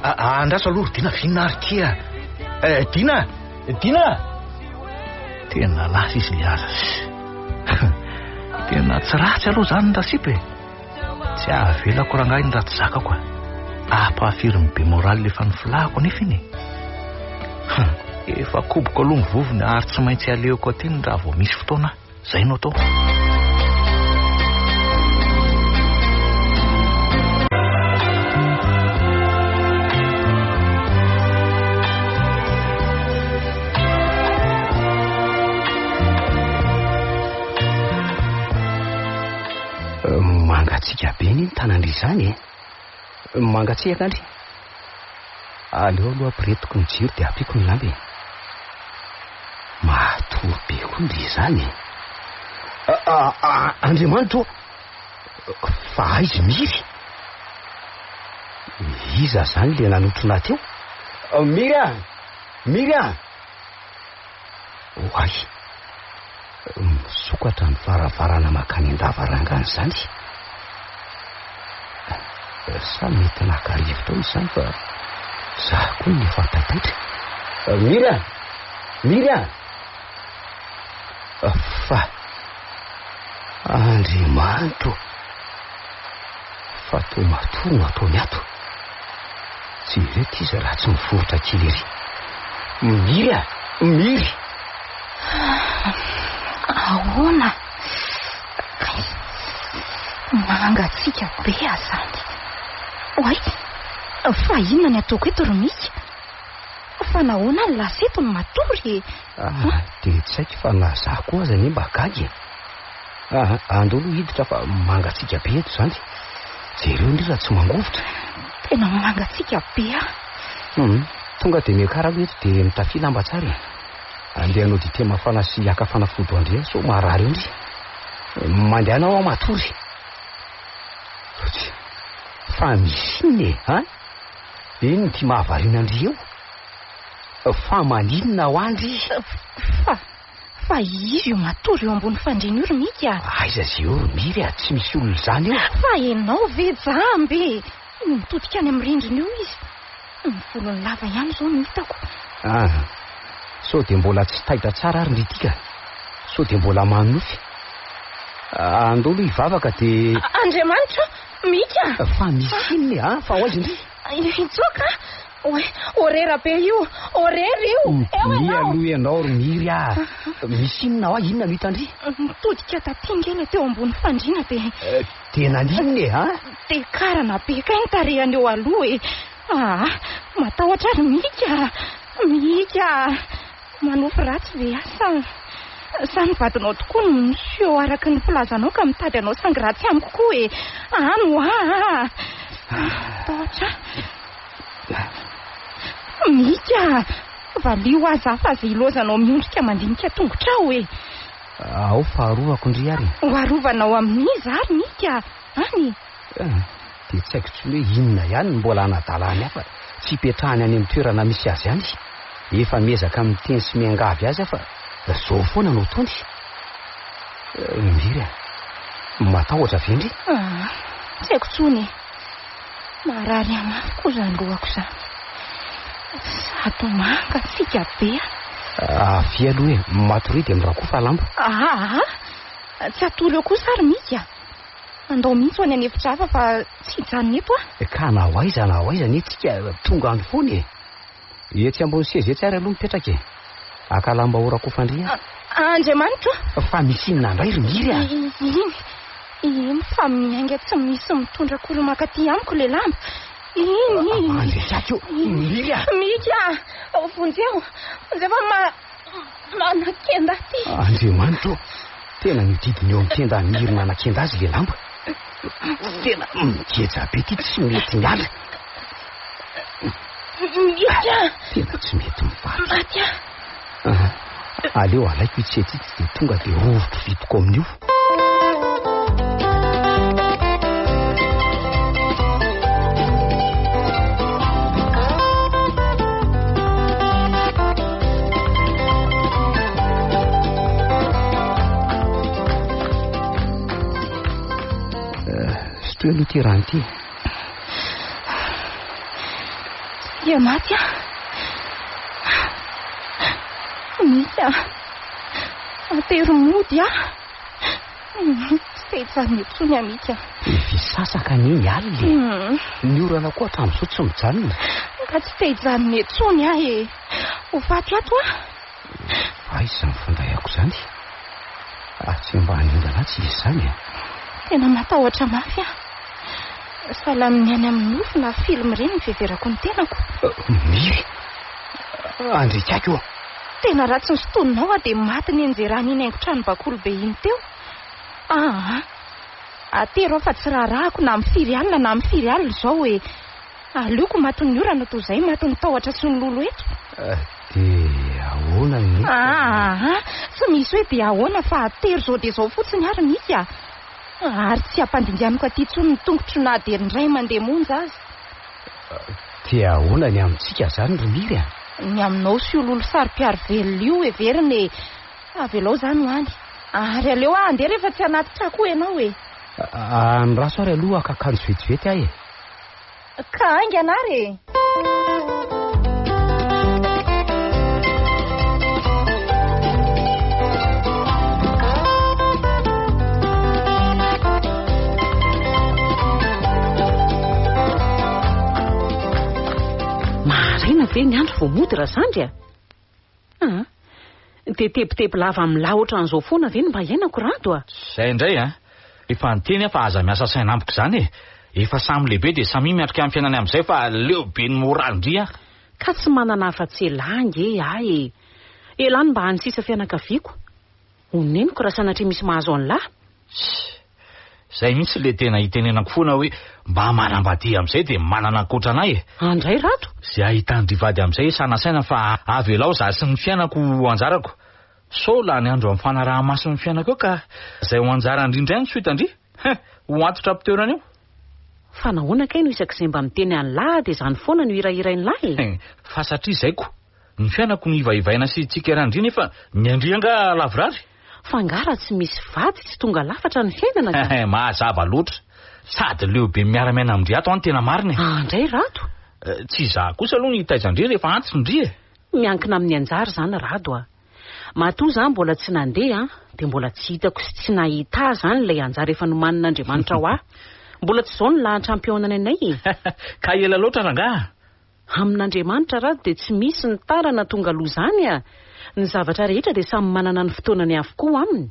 Ah, andraso aloha ry Dina, vinona ary ity a. Eh, Dina! Dina! Tena lasa izy le aza. Tena tsy ratsy aloha izany ny rasipa e. Tsy avelako rangahy ny ratsy zakako a. Ampahafirin'ny be moral efa nifilahako anefa iny e. Efa koboko aloha ny vovony ary tsy maintsy alehako aty ny raha vao misy fotoana aho. Izay no atao. Mangatsiaka be anie ny tanandry izany e. Mangatsiaka andry. Aleo aloha ampiretiko ny jiro dia ampiako ny lamba e. Matory be koa ndry izany e. Andriamanitra ô! Fa aiza Miry? Iza izany ilay nanotrona ahy teo? Miry a! Miry a! Oay! Misokatra ny varavarana mankany an-davarangana izany. Sa mety naka rivotra ao izany fa za koa no efa taitaitra. Miry a! Miry a! Fa Andriamanitro! Fa toa matory no ataony ato. Jereo ity izy raha tsy miforitra kely ery. Miry a! Miry! Ahoana? Kay, mangatsiaka be azany. Oay, fa inona ny ataoko eto ry Mika? Fa nahoana ny lasa eto no matory e? Ah, dia tsy haiko fa na za koa aza anie mba gaga e. Ah, andao aloha hiditra fa mangatsiaka be eto izany. Jereo ndry raha tsy mangovitra. Tena mangatsiaka be aho. Hum, tonga dia miakara aloha eto dia mitafia lamba tsara e. Andeha hanao dite mafana sy haka fanafody ho an-dry sao marary eo ndry. Mandehana hoa matory. Fa misy inona e, an? Inona ity mahavariana an-dry eo? Fa maninona hoa ndry? Fa, fa izy io matory eo ambony fandriana io ry Mika a! Aiza izy eo ry Miry a, tsy misy olona izany eo. Fa ianao ve jamba e! Mitodika any amin'ny rindrina io izy. Ny volony lava ihany izao no hitako. Ah, sao dia mbola tsy taitra tsara ary ndry ity ka? Sao dia mbola manonofy? Andao aloha hivavaka dia... Andriamanitra ô! Mika! Fa misy inona e? Ah, fa ho aiza ndry? Hitsoaka? Oay, orera be io! Orera io! Eo Mitonia ianao! aloha ianao ry Miry ah! Misy inona hoa? Inona no hitan-dry? Nitodika taty nge ilay teo ambony fandriana dia... Dia naninona e, ah? Dia karana be kay ny tarehany eo aloha e! Aa, matahotra ary Mika! Mika! Manofy ratsy ve aho sa sa ny vadinao tokoa no miseho araka ny filazanao ka mitady hanao sangy ratsy amiko koa e! Any hoa a! Matahotra aho. Mika! Valio aho za fa aza ilaozanao miondrika mandinika tongotra aho e! Ao fa arovako ndry ary e! Ho arovanao amin'iza ary Mika? Any e! Dia tsy haiko intsony hoe inona ihany no mbola hanadalany ahy fa tsy ipetrahany any amin'ny toerana misy azy any. Efa miezaka miteny sy miangavy azy aho fa zao foana no ataony. Miry a! Matahotra ve ndry? Ah, tsy haiko intsony e. Marary ahy mafy koa izany lohako izany. Sady mangatsiaka be aho. Avia aloha e, matoria dia mirakofa lamba. Aa, tsy hatory eo kosa ary Mika. Andao mihitsy ho any an'efitra hafa fa tsy hijanona eto aho. Ka na ho aiza na ho aiza anie tsika tonga any foana e. Etsy ambony seza etsy ary aloha mipetraka e. Haka lamba horakofan-dry aho. Andriamanitro o! Fa misy inona indray ry Miry a? Iny, iny fa miainga tsy misy mitondra akory mankaty amiko ilay lamba. Iny, iny. Andriaky o! Miry a! Mika a! Vonjeo, vonjeo fa ma, manakenda aty. Andriamanitro o! Tena mihodidina eo amin'ny tendan'i Miry manakenda azy ilay lamba. Tena migeja be ity tsy mety miala. Mika! Tena tsy mety mivaky. Maty aho. Aleo alaiko itsy etsy itsy dia tonga dia rorotro vitiko amin'io. Sotroy aloha ity rano ity. Dia maty aho. Mika, atero mody aho. Tsy te hijanona intsony aho, Mika. Efa hisasaka anie ny alina e. Ny orana koa hatramin'izao tsy mijanona. Ka tsy te hijanona intsony aho e. Ho faty ato aho. Aiza ny finday-ako izany? Atsy ambany ondana atsy izy izany e. Tena matahotra mafy aho. Sahala amin'ny any amin'ny nofy na film ireny ny fiheverako ny tenako. Miry! Andriakaky ô! Tena raha tsy nosintoninao aho dia maty nianjerana iny haingon-trano bakoly be iny teo. Aa! Atero aho fa tsy raharahako na amin'ny firy alina na amin'ny firy alina izao e! Aleoko matin'ny orana toy izay matin'ny tahotra sy ny lolo eto. Dia ahoana ny. Aa! Tsy misy hoe dia ahoana fa atero izao dia izao fotsiny ary Mika a! Ary tsy hampandinganiko aty intsony ny tongotro na dia indray mandeha monja aza. Dia ahoana ny amintsika izany ry Miry a? Ny aminao sy io lolo saro-piaro velona io heverina e! Avelao izany ho any. Ary aleo aho handeha rehefa tsy anaty trako ianao e! Andraso ary aloha haka akanjo vetivety aho e! Ka haingana ary e! Maraina ve ny andro vao mody Razandry a? Ah, dia tebiteby lava milahy ohatran'izao foana ve no mba iainako Rado a? Zay indray an! Efa niteny aho fa aza miasa saina amiko izany e! Efa samy lehibe dia samia miatrika ny fiainany amin'izay fa leo be ny moraly-ndry aho. Ka tsy manana afa-tsy elah ange aho e! Elah no mba hany sisa fianakaviako. Honeniko raha sanatria misy mahazo an'lah. Tssy! Zay mihitsy le tena itenenako foana hoe mba manambadia amin'izay dia manana ankoatra anay e! Andray Rado! Zay ahitan-dry vady amin'izay sanasaina fa avelao za sy ny fiainako ho anjarako. Sao lany andro amin'ny fanaraha-maso ny fiainako eo ka zay ho anjaran-dry indray no tsy ho hitan-dry. Hein! Ho antitra am-pitoerana eo. Fa nahoana kay no isak'izay mba miteny an'lah dia izany foana no hirahirain'lah e? Hein! Fa satria zay ko! Ny fiainako no ivaivaina sy tsikeran-dry nefa ny an-dry angaha lavorary? Fa angaha raha tsy misy vady tsy tonga lafatra ny fiainana ka? Hein, mazava loatra. Sady leo be miara-miaina amin-dry ato an tena marina e. Ah, ndray Rado. Tsy izaho kosa aloha no hitaiza an-dry rehefa antitra ndry e. Miankina amin'ny anjara izany Rado a. Matoa izaho mbola tsy nandeha an, dia mbola tsy hitako sy tsy nahita ahy izany ilay anjara efa nomanin'Andriamanitra ho ahy. Mbola tsy izao ny lahatra hampihaonana anay e. Ka ela loatra rangaha. Amin'Andriamanitra Rado dia tsy misy ny tara na tonga aloha izany a! Ny zavatra rehetra dia samy manana ny fotoanany avokoa aminy.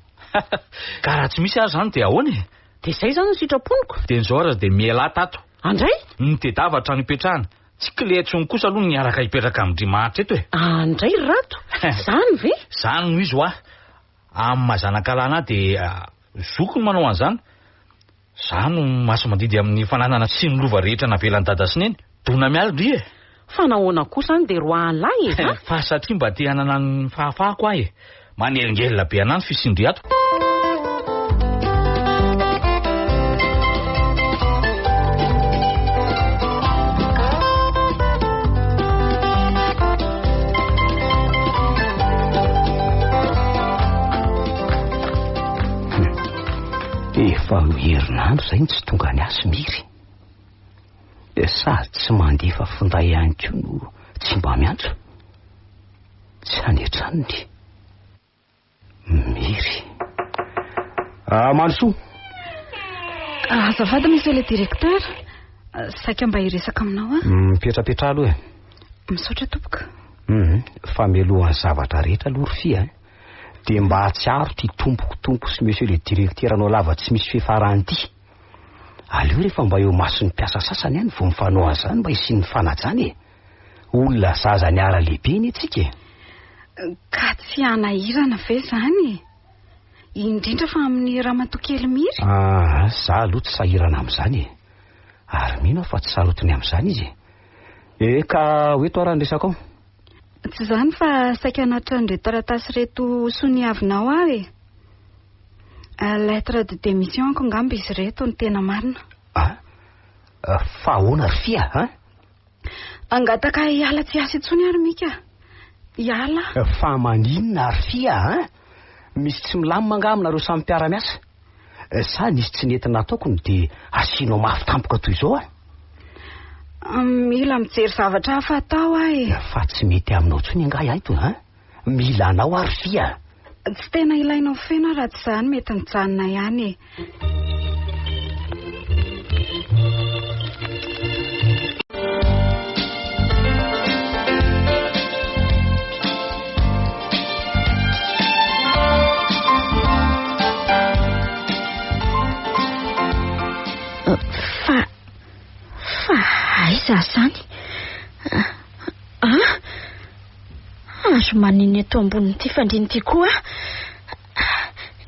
Ka raha tsy misy ary izany dia ahoana e? Dia izay izany no sitraponiko. Dia ny izao ary dia mialà tato. Andray? Mitedava hatrany ipetrahana. Tsy clé intsony kosa aloha ny hiaraka hipetraka amin-dry mahantra eto e! Andray ry Rado? Izany ve? Izany no izy hoa. Amin'ny maha zanakalahy anah dia zoko ny manao an'izany. Za no masi-mandidy amin'ny fananana sy ny lova rehetra navelan'i dada sy neny. Dona mialy ndry e! Fa nahoana kosa any dia roahan'lahy e? Ha? Fa satria mba te hanana ny fahafahako aho e! Manelingelina be anah ny fisian-dry ato. Efa ho herinandro izay no tsy tonga niasa i Miry. Sady tsy mandefa finday ihany koa no tsy mba miantso. Tsy any an-tranony. Miry. Ah, Mandrosoa. Azafady monsieur le directeur. Saika mba hiresaka aminao aho. Mipetrapetraha aloha e. Misaotra tompoko. Hum, fa mialohan'ny zavatra rehetra aloha ry fia a, dia mba hahatsiaro ity tompoko tompo sy monsieur le directeur anao lava tsy misy fiafarany ity. Aleo rehefa mba eo imason'ny mpiasa sasany ihany vao mifanao an'izany mba hisian'ny fanajana e. Olona zaza niara-lehibe anie tsika e. Ka tsy hanahirana ve izany e? Indrindra fa amin'ny ramatoa kely Miry? Ah, za aloha tsy sahirana amin'izany e. Ary mino aho fa tsy sarotiny amin'izany izy e. Eh, ka ho eto ara ny resakao. Tsy izany fa saika hanatitra an'ireto taratasy ireto soniavinao aho e. Lettre de démission-ko angamba izy ireto no tena marina. Ah, fa ahoana ry Fia, an? Hangataka hiala tsy hiasa intsony aho ry Mika. Hiala. Fa maninona ry Fia, an? Misy tsy milamina angaha aminareo samy mpiara-miasa? Sa nisy tsy nety nataoko no dia asianao mafy tampoka toy izao aho? Mila mijery zavatra hafa atao aho e. Fa tsy mety aminao intsony angaha ahy to, an? Mila anao aho ry Fia. Tsy tena ilainao feno aho raha tsy izany mety mijanona ihany e. Fa fa aiza izany? Ah? Ary maninona eto ambonin'ity fandriana ity koa aho?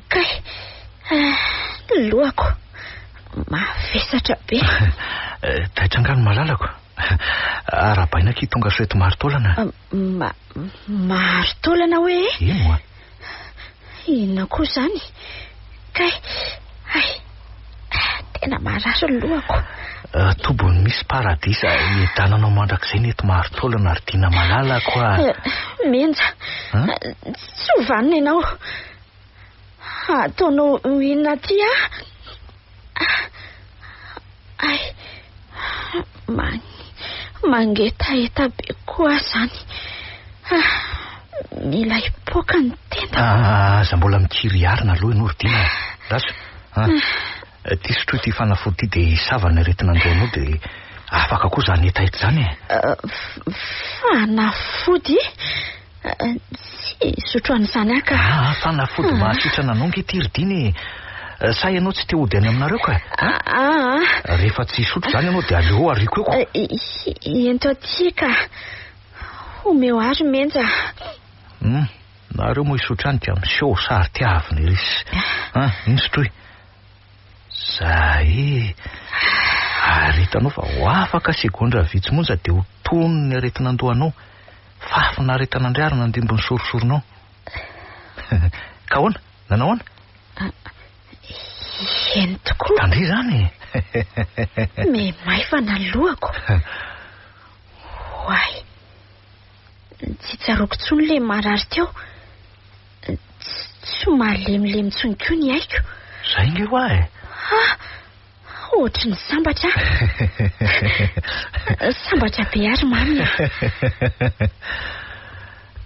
Kay, ny lohako mavesatra be. Taitra angaha ny malalako? Arahabaina akia tonga soa eto Marotaolana. Ma, Marotaolana hoe? Eny oa. Inona koa izany? Kay, hay, tena marary ny lohako. Tobiny misy paradisa hiadananao mandrakizay ny eto Marotaolana ry Dina malalako a. Menja, tsy ho vanona ianao. Ataonao inona aty aho? Hay, mangetaheta be koa aho izany. Mila hipoaka ny tendako. Aza mbola mikiry hiarina aloha ianao ry Dina a. Andraso a. Ity sotroy ity fanafody ity dia hisava ny aretina an-dohanao dia afaka koa izany hetaheta izany e. Fanafody? Tsy hisotro an'izany aho ka. Ah, fanafody mahasitrana anao ange ity ry Dina e. Sa ianao tsy te hody any aminareo ka? Ah. Rehefa tsy hisotro izany ianao dia aleo ariako eo. Ento aty ka. Omeo ahy ry Menja. Hum, nareo moa hisotro any ka miseho sary tiavina ery. Ah, iny sotroy. Zay e. Ary hitanao fa ho afaka segondra vitsy monja dia ho tony ny aretin'andohanao. Fahafinaretana indray ary nandimby ny sorisorinao. Ka ahoana? Nanao ahoana? Eny tokoa. Tandria izany e. Mihamaivana ny lohako. Oay. Tsy tsaroako intsony ilay marary teo. Tsy mahalemilemy intsony koa ny aiko. Izay nge hoa e. Ah! Ohatry ny sambatra aho. Sambatra be ary Mamy a.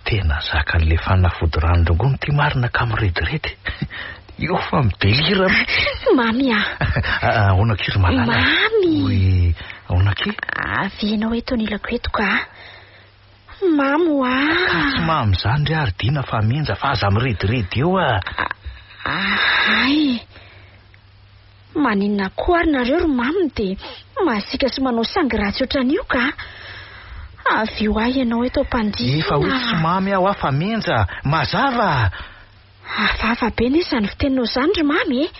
Tena zakan'ilay fanafody ranon-drongony ity marina ka mirediredy. Io fa midelira mihitsy. Mamy a. Ahoana akia ry malala? Mamy. Oy, ahoana akia? Avy ianao eto anilako eto ka. Mamy hoa. Ka tsy mamy izany ry ary Dina fa menja fa aza mirediredy eo a. Hay. Maninona koa ary nareo ry mamy dia masiaka sy manao sangy ratsy ohatran'io ka. Avy eo ahy ianao eto am-pandriana. Efa hoe tsy mamy aho fa menja. Mazava. Hafahafa be anie izany fiteninao izany ry mamy e.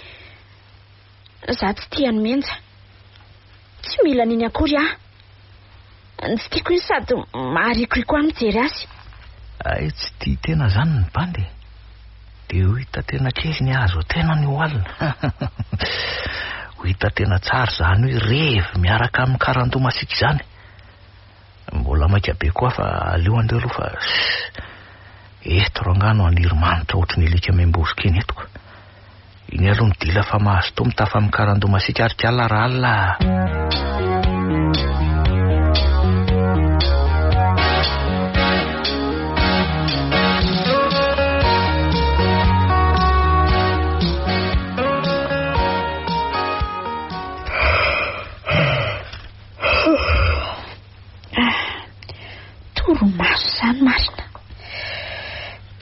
Za tsy tia an'i Menja. Tsy mila an'iny akory aho. Ny tsy tiako iny sady maharikoriko ahy mijery azy. Hay tsy tia tena zany ny bandy e. Dia ho hita tena kely ny azo tenany ho alina. Ho hita tena tsara izany hoe revy miaraka amin'ny karandoha masiaka izany. Mbola maika be koa fa aleo andeha aloha fa eto rangahy no haniry manitra ohatry ny alika miamborika eny eto ka. Iny aloha midila fa mahazotoa mitafa amin'ny karandoha masiaka ary kala rahalina a.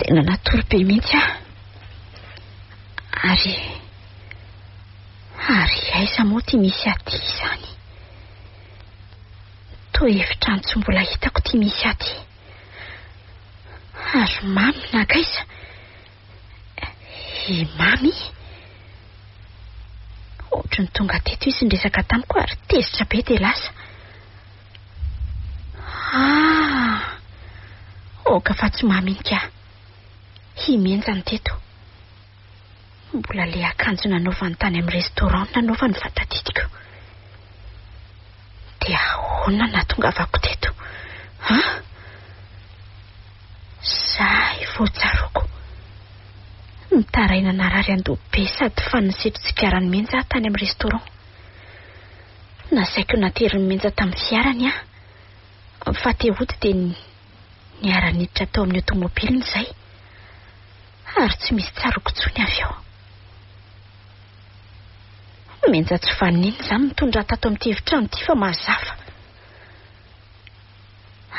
Tena natory be mihitsy aho. Ary ary aiza moa ity misy ahy ity izany? Toa efitrano tsy mbola hitako ity misy ahy ity. Ary Mamy nankaiza? I Mamy? Ohatry ny tonga teto izy niresaka tamiko ary tezitra be dia lasa. Ah! Oka fa tsy mamy iny ka. I Menja no teto. Mbola le akanjo nanaovany tany amin'ny restaurant no nanaovany fa tadidiko. Dia ahoana nahatongavako teto? An? Zay vao tsaroako. Nitaraina narary andoha be sady fanina setro-tsigaran'i Menja aho tany amin'ny restaurant. Nasaiko naterin'i Menja tamin'ny fiarany aho. Fa te hody dia niara-niditra tao amin'ny aotomobiliny izay. Ary tsy misy tsaroako intsony avy eo. Menja tsy vanona iny izany nitondra ahy tato amin'ity efitrano ity fa mazava.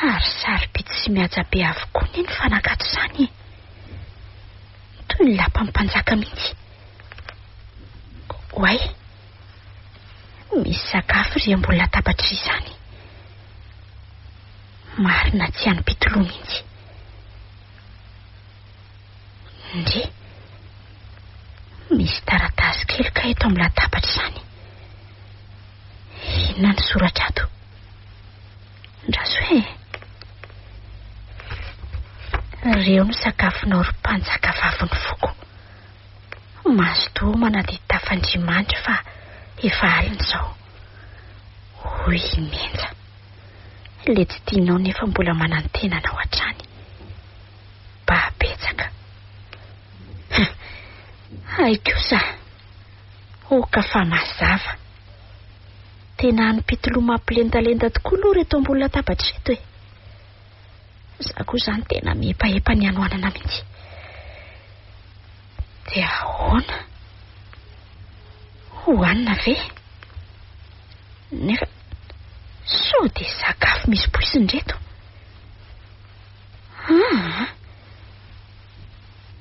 Ary sarobidy sy mihaja be avokoa anie ny fanaka ato izany e! Toy ny lapan'ny mpanjaka mihitsy. Oay! Misy sakafo ry ambony latabatra ry izany. Marina tsy hanim-pitoloha mihitsy. Ndry! Misy taratasy kely kay eto amin'ny latabatra izany. Inona no soratra ato? Ndraso e! Reo no sakafonao ry mpanjaka vavin'ny foko. Mazotoa homana dia tafandria-mandry fa efa alina izao. Hoy i Menja. Ilay tsy tianao nefa mbola manantena anao hatrany. Ba betsaka. Hay kosa! Oka fa mazava. Tena hanim-pitoloha mampilendalenda tokoa aloha ireto ambony latabatra ireto e. Za koa izany tena mihepahepa ny hanoanana mihitsy. Dia ahoana? Hohanina ve? Nefa sao dia sakafo misy poizina ireto? Aa!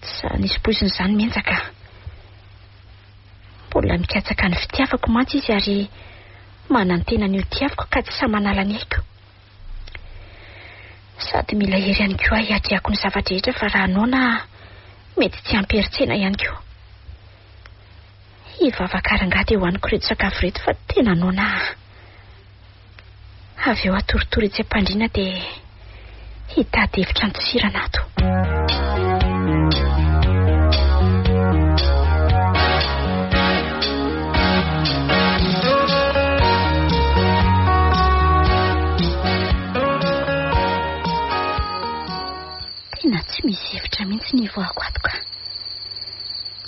Tsy nisy poizina izany mihitsy ka. Mbola mikatsaka ny fitiavako mantsy izy ary manantena ny ho tiaviko ka tsy sahy manala ny aiko. Sady mila hery ihany koa aho hiatrehako ny zava-drehetra fa raha noana aho mety tsy ampy herin-tsaina ihany koa. Hivavaka rangahy dia hohaniko ireto sakafo ireto fa tena noana aho. Avy eo hatoritory etsy am-pandriana dia hitady hevitra handosirana ato. Tena tsy misy hevitra mihitsy ny hivoahako ato ka.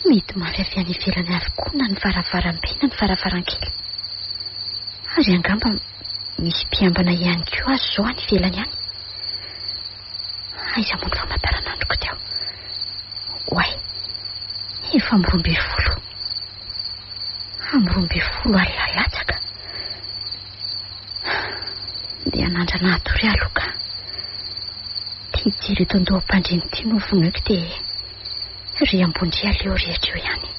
Mihidy mafy avy any ivelany avokoa na ny varavarambe na ny varavarankely. Ary angamba misy mpiambina ihany koa aza izao any ivelany any. Aiza moa ny famantaranandroko teo? Oay, efa amin'ny 12. Amin'ny 12 alina latsaka. Dia hanandrana hatory aho aloha ka. Ity jiro eto an-doham-pandriana ity no vonoiko dia ry ambony ry aleo rehetra eo ihany.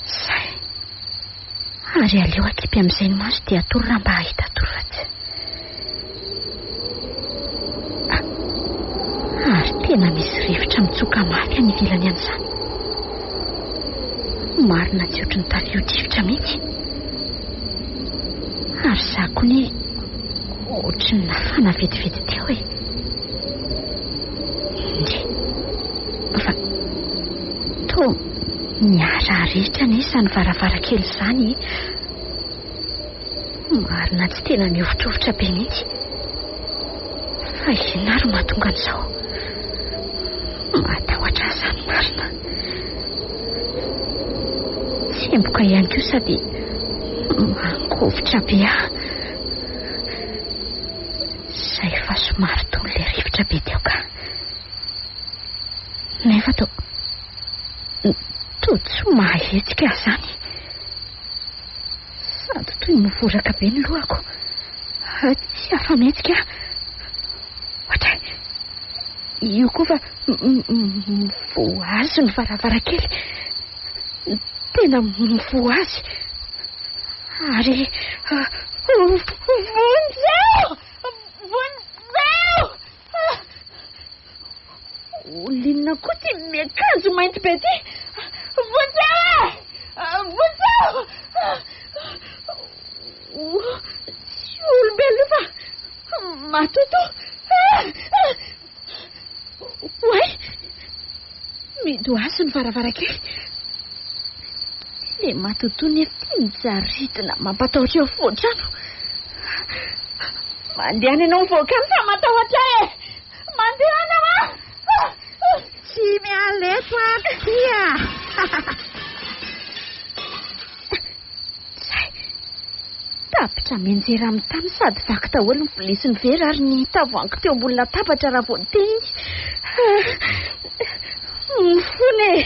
Zay. Ary aleo akipy amin'izay ny maso dia atory raha mba hahita tory fa tsy. Ah, ary tena misy rivotra mitsoka mafy any ivelany any izany. Marina tsy ohatry ny tafio-drivotra mihitsy. Ary za koa ne ohatry ny nafana vetivety teo e. Ndry. Fa toa miara-rehetra anie izany varavarankely izany e. Marina tsy tena mihovitrovitra be mihitsy. Fa inona ary mahatonga an'izao? Mahatahotra ahy izany marina. Tsemboka ihany koa sady mangovitra be ahy. Izay fa somary tony ilay rivotra be teo ka. Nefa toa toa tsy mahahetsika ahy izany. Sady toy ny mivoraka be ny lohako. Tsy afa-mihetsika aho. Io koa fa mivoha azy ny varavarankely. Tena mivoha azy. Ary vonjeo! Vonjeo! Olona inona koa ity miakanjo mainty be ity? Vonjeo e! Vonjeo! Tsy olombelona io fa matotoa. Oay! Midohaso ny varavarankely. Ilay matotoa nefa ity mijaridina mampatahotra eo afovoan-trano. Mandehana ianao mivoaka any fa matahotra ahy e! Mandehana hoa! Tsy miala eto aho ty a! Zay. Tapitra mianjera amin'ny tany sady vaky daholo ny vilia sy ny vera ary ny tavoahangy teo ambony latabatra raha vao niteny izy. Mifona e!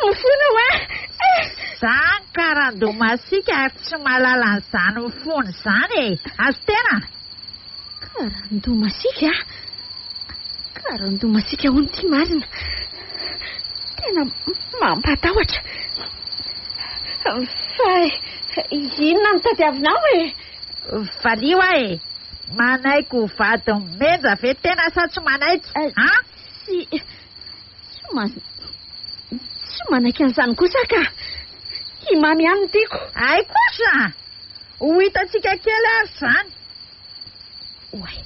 Mifona hoa! Zany karandoha masiaka ary tsy mahalala an'izany mifona izany e! Azo tena! Karandoha masiaka? Karandoha masiaka hono ity marina. Tena mampatahotra. Fa inona no tadiavinao e? Valio aho e! Manaiky ho vadin'i Menja ve tena sa tsy manaiky? An? Tsy, tsy man, tsy manaiky an'izany kosa aho ka. I Mamy ihany no tiako. Hay kosa! Ho hitantsika kely ary izany. Oay,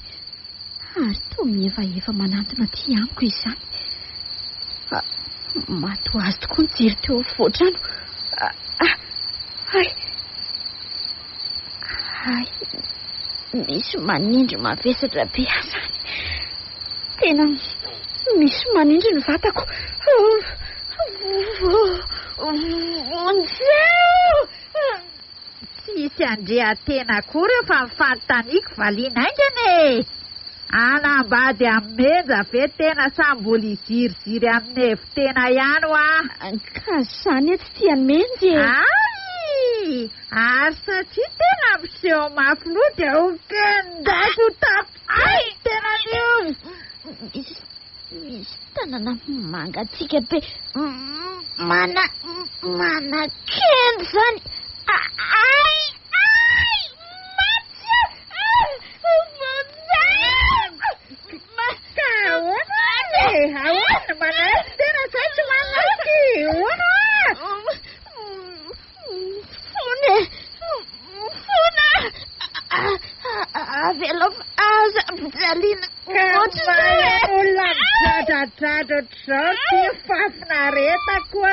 ary toa mievaeva manantona aty amiko izy izany. Ah, maty ho azy tokoa ny jiro teo afovoan-trano. Ah, ah, hay. Hay, misy manindry mavesatra be ahy izany. Tena misy manindry ny vatako. Vonjeo! Tsisy andriantena akory eo fa ny fanontaniako valiana haingana e! Hanambady amin'i Menja ve tena sa mbola hiziriziry amin'ny hevi-tena ihany hoa? Ka za anie tsy tia an'i Menja e! Ay! Ary satria tena miseho mafy loha dia ho kendaiko ho tapitaky ny tenan'io! Misy Misy tanana mangatsiaka be mana manakendry izany. Ay! Ay! Maty aho! Vonjeo! Ka ahoana ary e? Ahoana? Manaiky tena sa tsy manaiky? Ahoana hoa? Mifona e! Mifona! Avelao fa aza ampijaliana ohatr'izao e! Olona midradradradra ohatr'izao ty fahafinaretako a!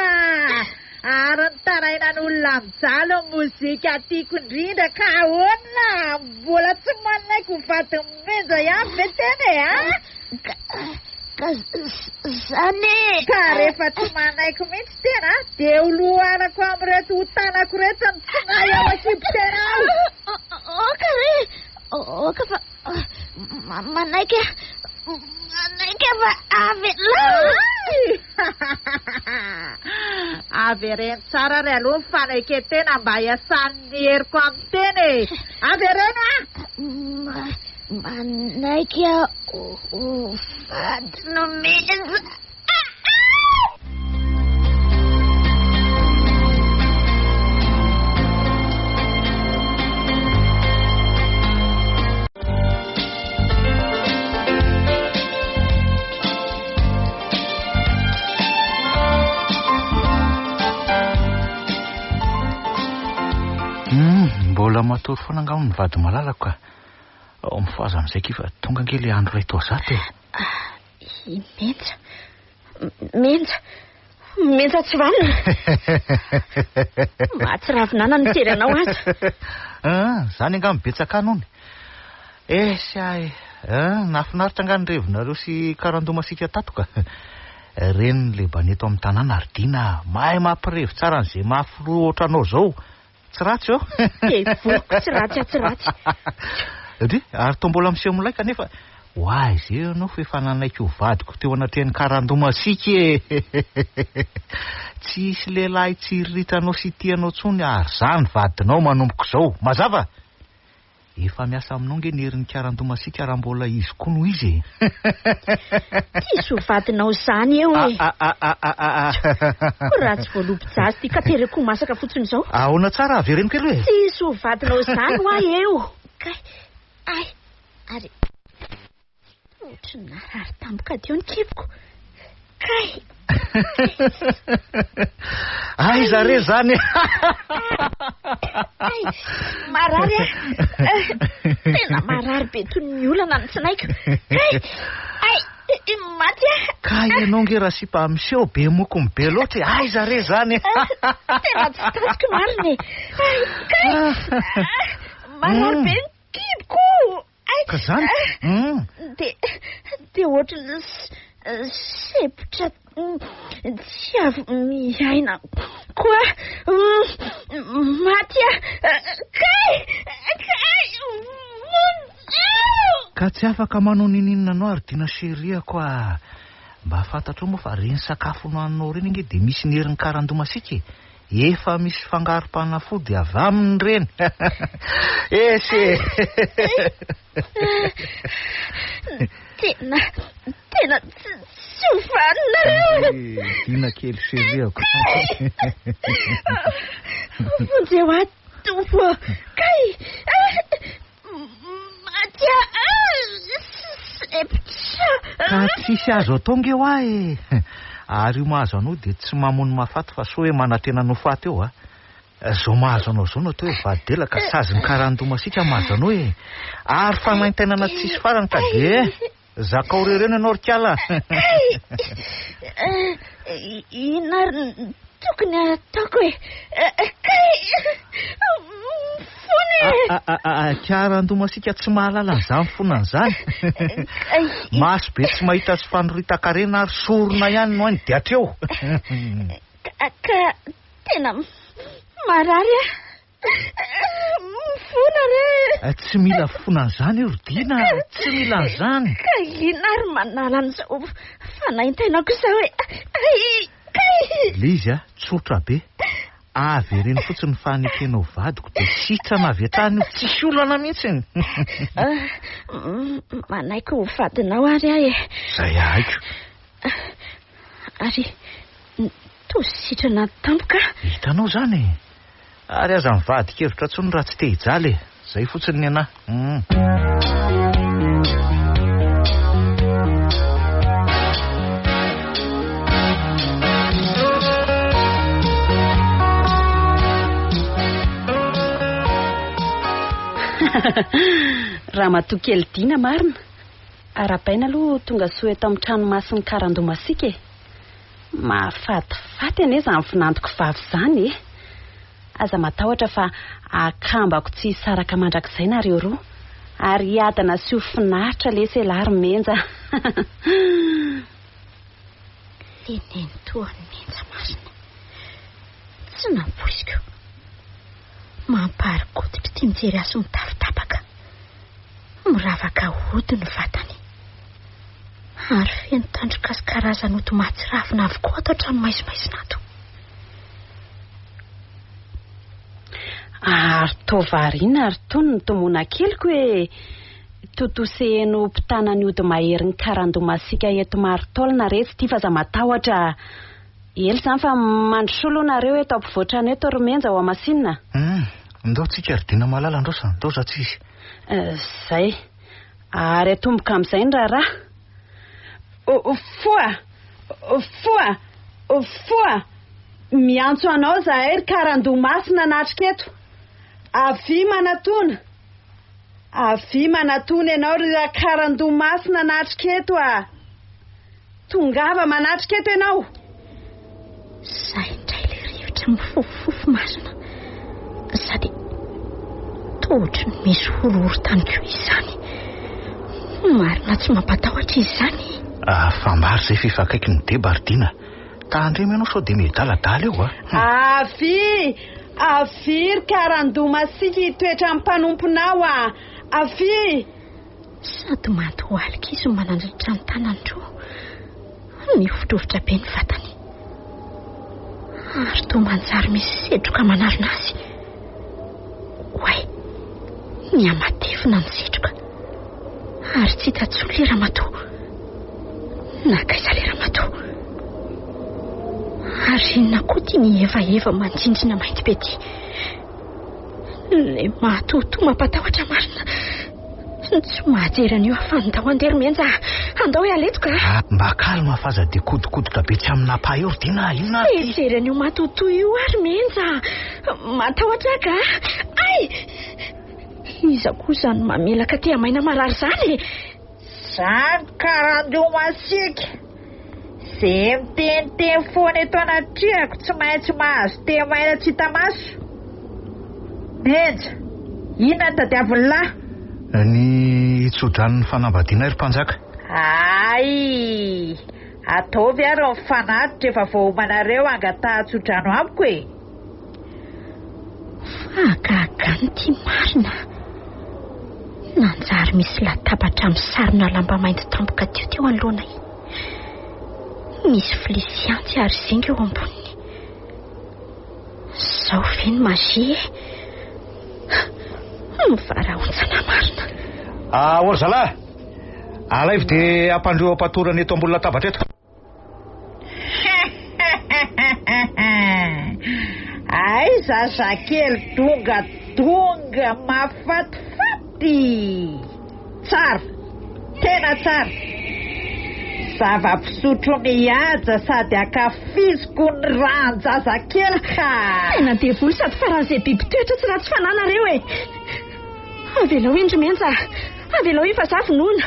Ary ny tarainan'olona mijaly ny mozika tiako indrindra ka ahoana? Mbola tsy manaiky ho vadin'i Menja ihany ve tena e a? Ka, ka zany e! Ka rehefa tsy manaiky mihitsy tena dia ho lohanako amin'ireto hotanako ireto ny tsinay ao an-kibo tena ao! Aoka re! Aoka fa manaiky aho! Manaiky aho fa avelao! Avereno tsara ary aloha ny fanaiken-tena mba hiasan'ny heriko amin'ny tena e! Avereno a! Manaiky aho ho vadin'i Menja. Mbola matory foana angamba ny vady malalako ka. Ao mifohaza amin'izay akia fa tonga ange ilay andro iray toa zato e. Ah, i Menja. Menja. Menja tsy vanona. Mahatsiravina ny mijery anao aza. Ah, zany angamba betsaka any hono. Eh, sy ahy. Eh, nahafinaritra angaha ny revinareo sy karandoha masiaka tato ka. Ren'ny lebany eto amin'ny tanàna ry Dina. Mahay mampirevy tsara an'izay mafy loha ohatranao izao. Tsy ratsy ô! Heveriko tsy ratsy atsy ratsy. Ry, ary toa mbola miseho milay kanefa ho ahy izay ianao fa efa nanaiky ho vadiko teo anatrehan'ny karandoha masiaka e! Tsy hisy lehilahy hitsiriritra anao sy hitia anao intsony ary izaho ny vadinao manomboka izao. Mazava? Efa miasa aminao nge ny herin'ny karandoha-masiaka raha mbola izy koa no izy e. Tsisy ho vadinao izany eo e. Raha tsy voalobo-jaza ity ka tereko ho masaka fotsiny izao. Ahoana tsara avereno kely hoe? Tsisy ho vadinao izany hoa eo. Kay, ay, ary ohatry ny narary tampoka teo ny kiboko. Kay. Aiza re zany? Ay, marary aho. Tena marary be toy ny olana ny tsinaiko. Kay, ay, maty aho. Ka ianao nge rasipa miseho be mokony be loatra e. Aiza re zany? Tena tsy tantiko marina e. Ay, kay, marary be ny kiboko. Ay, Ka zany? Dia, dia ohatry ny sempotra tsy avy miaina koa. Maty aho. Kay! Kay! Vonjeo! Ka tsy afaka manao ninininona anao ary Dina chérie-ko ah. Mba fantatrao moa fa ireny sakafo nohaninao ireny ange dia misy ny herin'ny karandoha masiaka e. Efa misy fangarom-panafody avy aminy ireny. Esy e! Tena, tena tsy, tsy ho valinareo. Dina kely chérie-ko. Vonjeo ahy Tompo ô. Kay! Maty aho. Sempotra. Ka tsisy azo atao nge hoa e! Ary io mahazo anao dia tsy mamono mahafaty fa soa hoe manantena ny ho faty eo a! Zao mahazo anao zao no atao hoe vadidela ka sazin'ny karandoha masiaka mahazo anao e! Ary fanaintainana tsisy farany ka dia zakao rereno ianao ry kala! Inona ary no tokony hataoko e? Kay! Mifona e! Karandoha masiaka tsy mahalala an'izany fona an'izany. Maso be tsy mahita sy fanoritan-karena ary sorona ihany no hainy dia hatreo. Ka tena marary aho. Mifona re! Tsy mila fona an'izany io ry Dina, tsy mila an'izany. Ka inona ary manala an'izao fanaintainako izao e? Ay, kay! Ilay izy a, tsotra be. Avereno fotsiny ny fanekenao vadiko dia sitrana avy hatrany io, tsisy olana mihitsy. Manaiky ho vadinao ary aho e. Izay haiko. Ary toa sitrana tampoka. Hitanao izany e. Ary aza mivadika hevitra intsony raha tsy te hijaly e. Izay fotsiny ny anà. Ramatoa kely Dina marina. Arahabaina aloha tonga soa eto amin'ny trano masin'ny karandoha masiaka e. Mahafatifaty anie izany vinantoko vavy izany e. Aza matahotra fa akambako tsy hisaraka mandrakizay nareo roa. Ary hiadana sy ho finaritra lesy elah ry Menja. Le nenitoan'i Menja marina. Tsy nampoiziko. Mamparikoditra ity mijery azy mitafy tapaka. Miravaka ody ny vatany. Ary feno tandroka sy karazan'ody mahatsiravina avokoa ato an-trano maizimaizina ato. Ary toa variana ary tony ny tomona keliko e! Totoseheno mpitana ny ody maherin'ny karandoha masiaka eto Marotaolina re tsy tia fa aza matahotra a! Ela izany fa mandrosoa aloha nareo eto ampovoan-trano eto ry Menja ho hamasinina. Hum, ndao tsika ry Dina malala ndao sa, ndao za tsy izy. Zay. Ary atomboka amin'izay ny raharaha. Foha! Foha! Foha! Miantso anao zahay ry karandoha masina hanatrika eto. Avia manatona! Avia manatona ianao ry rakarandoha masina hanatrika eto a! Tongava manatrika eto ianao! Zay indray ilay rivotra mifofofofo marina. Sady toa ohatry ny misy horohorontany koa izany. Marina tsy mampatahotra izy izany. Ah, fambary izay f'efa akaiky ny deba ry Dina. Tandremo ianao sao dia miadaladala eo a. Avia! Avia ry karandoha masiaka hitoetra amin'ny mpanomponao a! Avia! Sady mandohalika izy no manandratra ny tanany roa. Mihovitrovitra be ny vatany. Ary toa manjary misy setroka manarona azy. Oay! Mihamatevina ny setroka ary tsy hita intsony ilay ramatoa. Nankaiza ilay ramatoa? Ary inona koa ity mihevaheva mandrindrina mainty be ity? Ilay mahatohitohy mampatahotra marina. Tsy mahajery an'io aho fa andao andeha ry Menja a! Andao hiala eto ka! Ah, mba calme fa aza dia kodikodoka be tsy aminà pa eo ry Dina a! Inona ary ity? Te hijery an'io matotoa io aho ry Menja a! Matahotra aho ka! Ay! Iza koa izany mamelaka tehamaina marary izany e? Zany karandoha masiaka! Ze miteniteny foana eto anatrehako tsy maintsy mahazo tehamaina tsy hita maso. Menja, inona no tadiavin'ny lahy? Ny hitso-dranon'ny fanambadianay ry mpanjaka. Hay! Ataovy ary ny fanatitra efa voaomanareo hangatahan-tsodrano amiko e! Fahagagana ity marina a! Nanjary misy latabatra misarona lamba mainty tampoka teo teo anoloanay. Misy vilia sy antsy ary zinga eo amboniny. Izao ve ny magie e? Mivarahontsana marina. Ah, ô ry zalahy! Alaivo dia ampandrio am-patorana eto ambony latabatra eto. Ay zazakely donga donga mahafatifaty! Tsara, tena tsara! Zava-pisotro mihaja sady ankafiziko ny ràn-jazakely ka! Tena devoly sady faran'izay biby toetra tsy ratsy fanahy nareo e! Avelao iny ry Menja a! Avelao iny fa za vonoina!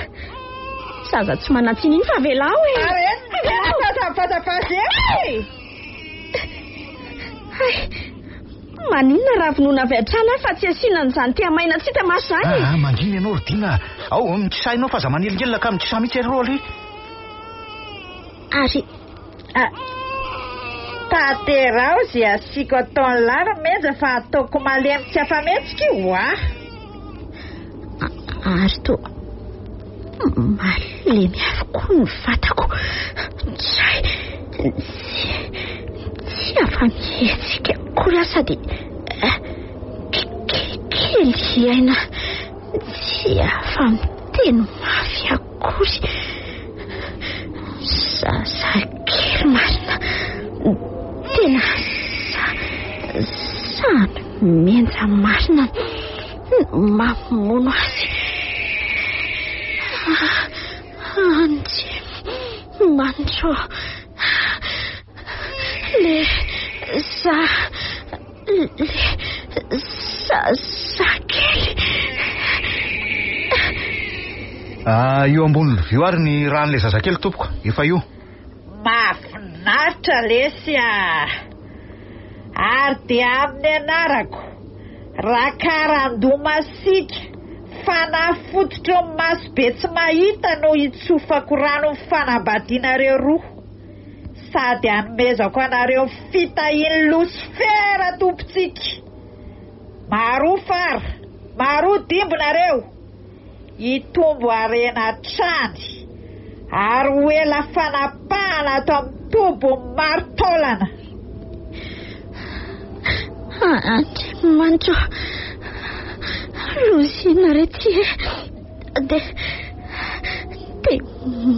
Zaza tsy manan-tsiny iny fa avelao e! Avelao! Fazavaza e! Hay! Maninona raha vonoina avy hatrany aho fa tsy asiana an'izany tehamaina tsy hita maso izany e? Ah, mangina ianao ry Dina a! Ao, mikisa ianao fa aza manelingelina ka mikisa mihitsy aloha aloha. Ary Ah, tanteraho izay asiako ataon'lah ry Menja fa ataoko malemy tsy afa-mihetsika io ah! Ary toa malemy avokoa ny vatako. Tsy tsy afa-mihetsika akory aho sady kely aina tsy afa-miteny mafy akory. Zazakely marina. Tena sahy menja marina no mamono azy. Andriamanitro ô. Le za le zazakely. Ah, io ambony lovia io ary ny ràn'ilay zazakely tompoko, efa io. Mahafinaritra lesy ah! Ary dia amin'ny anarako, Rakarandoha masiaka, fanahy fototry ny maso be tsy mahita no hitsofako rano ny fanambadianareo roa, sady hanomezako anareo ny fitahian'i Losifera tompontsika. Maroa fara, maroa dimby nareo! Hitombo harena hatrany ary ho ela fanapahana ato amin'ny tobin'ny maro taolana. Andriamanitra ô, loza inona re ity e? Dia, dia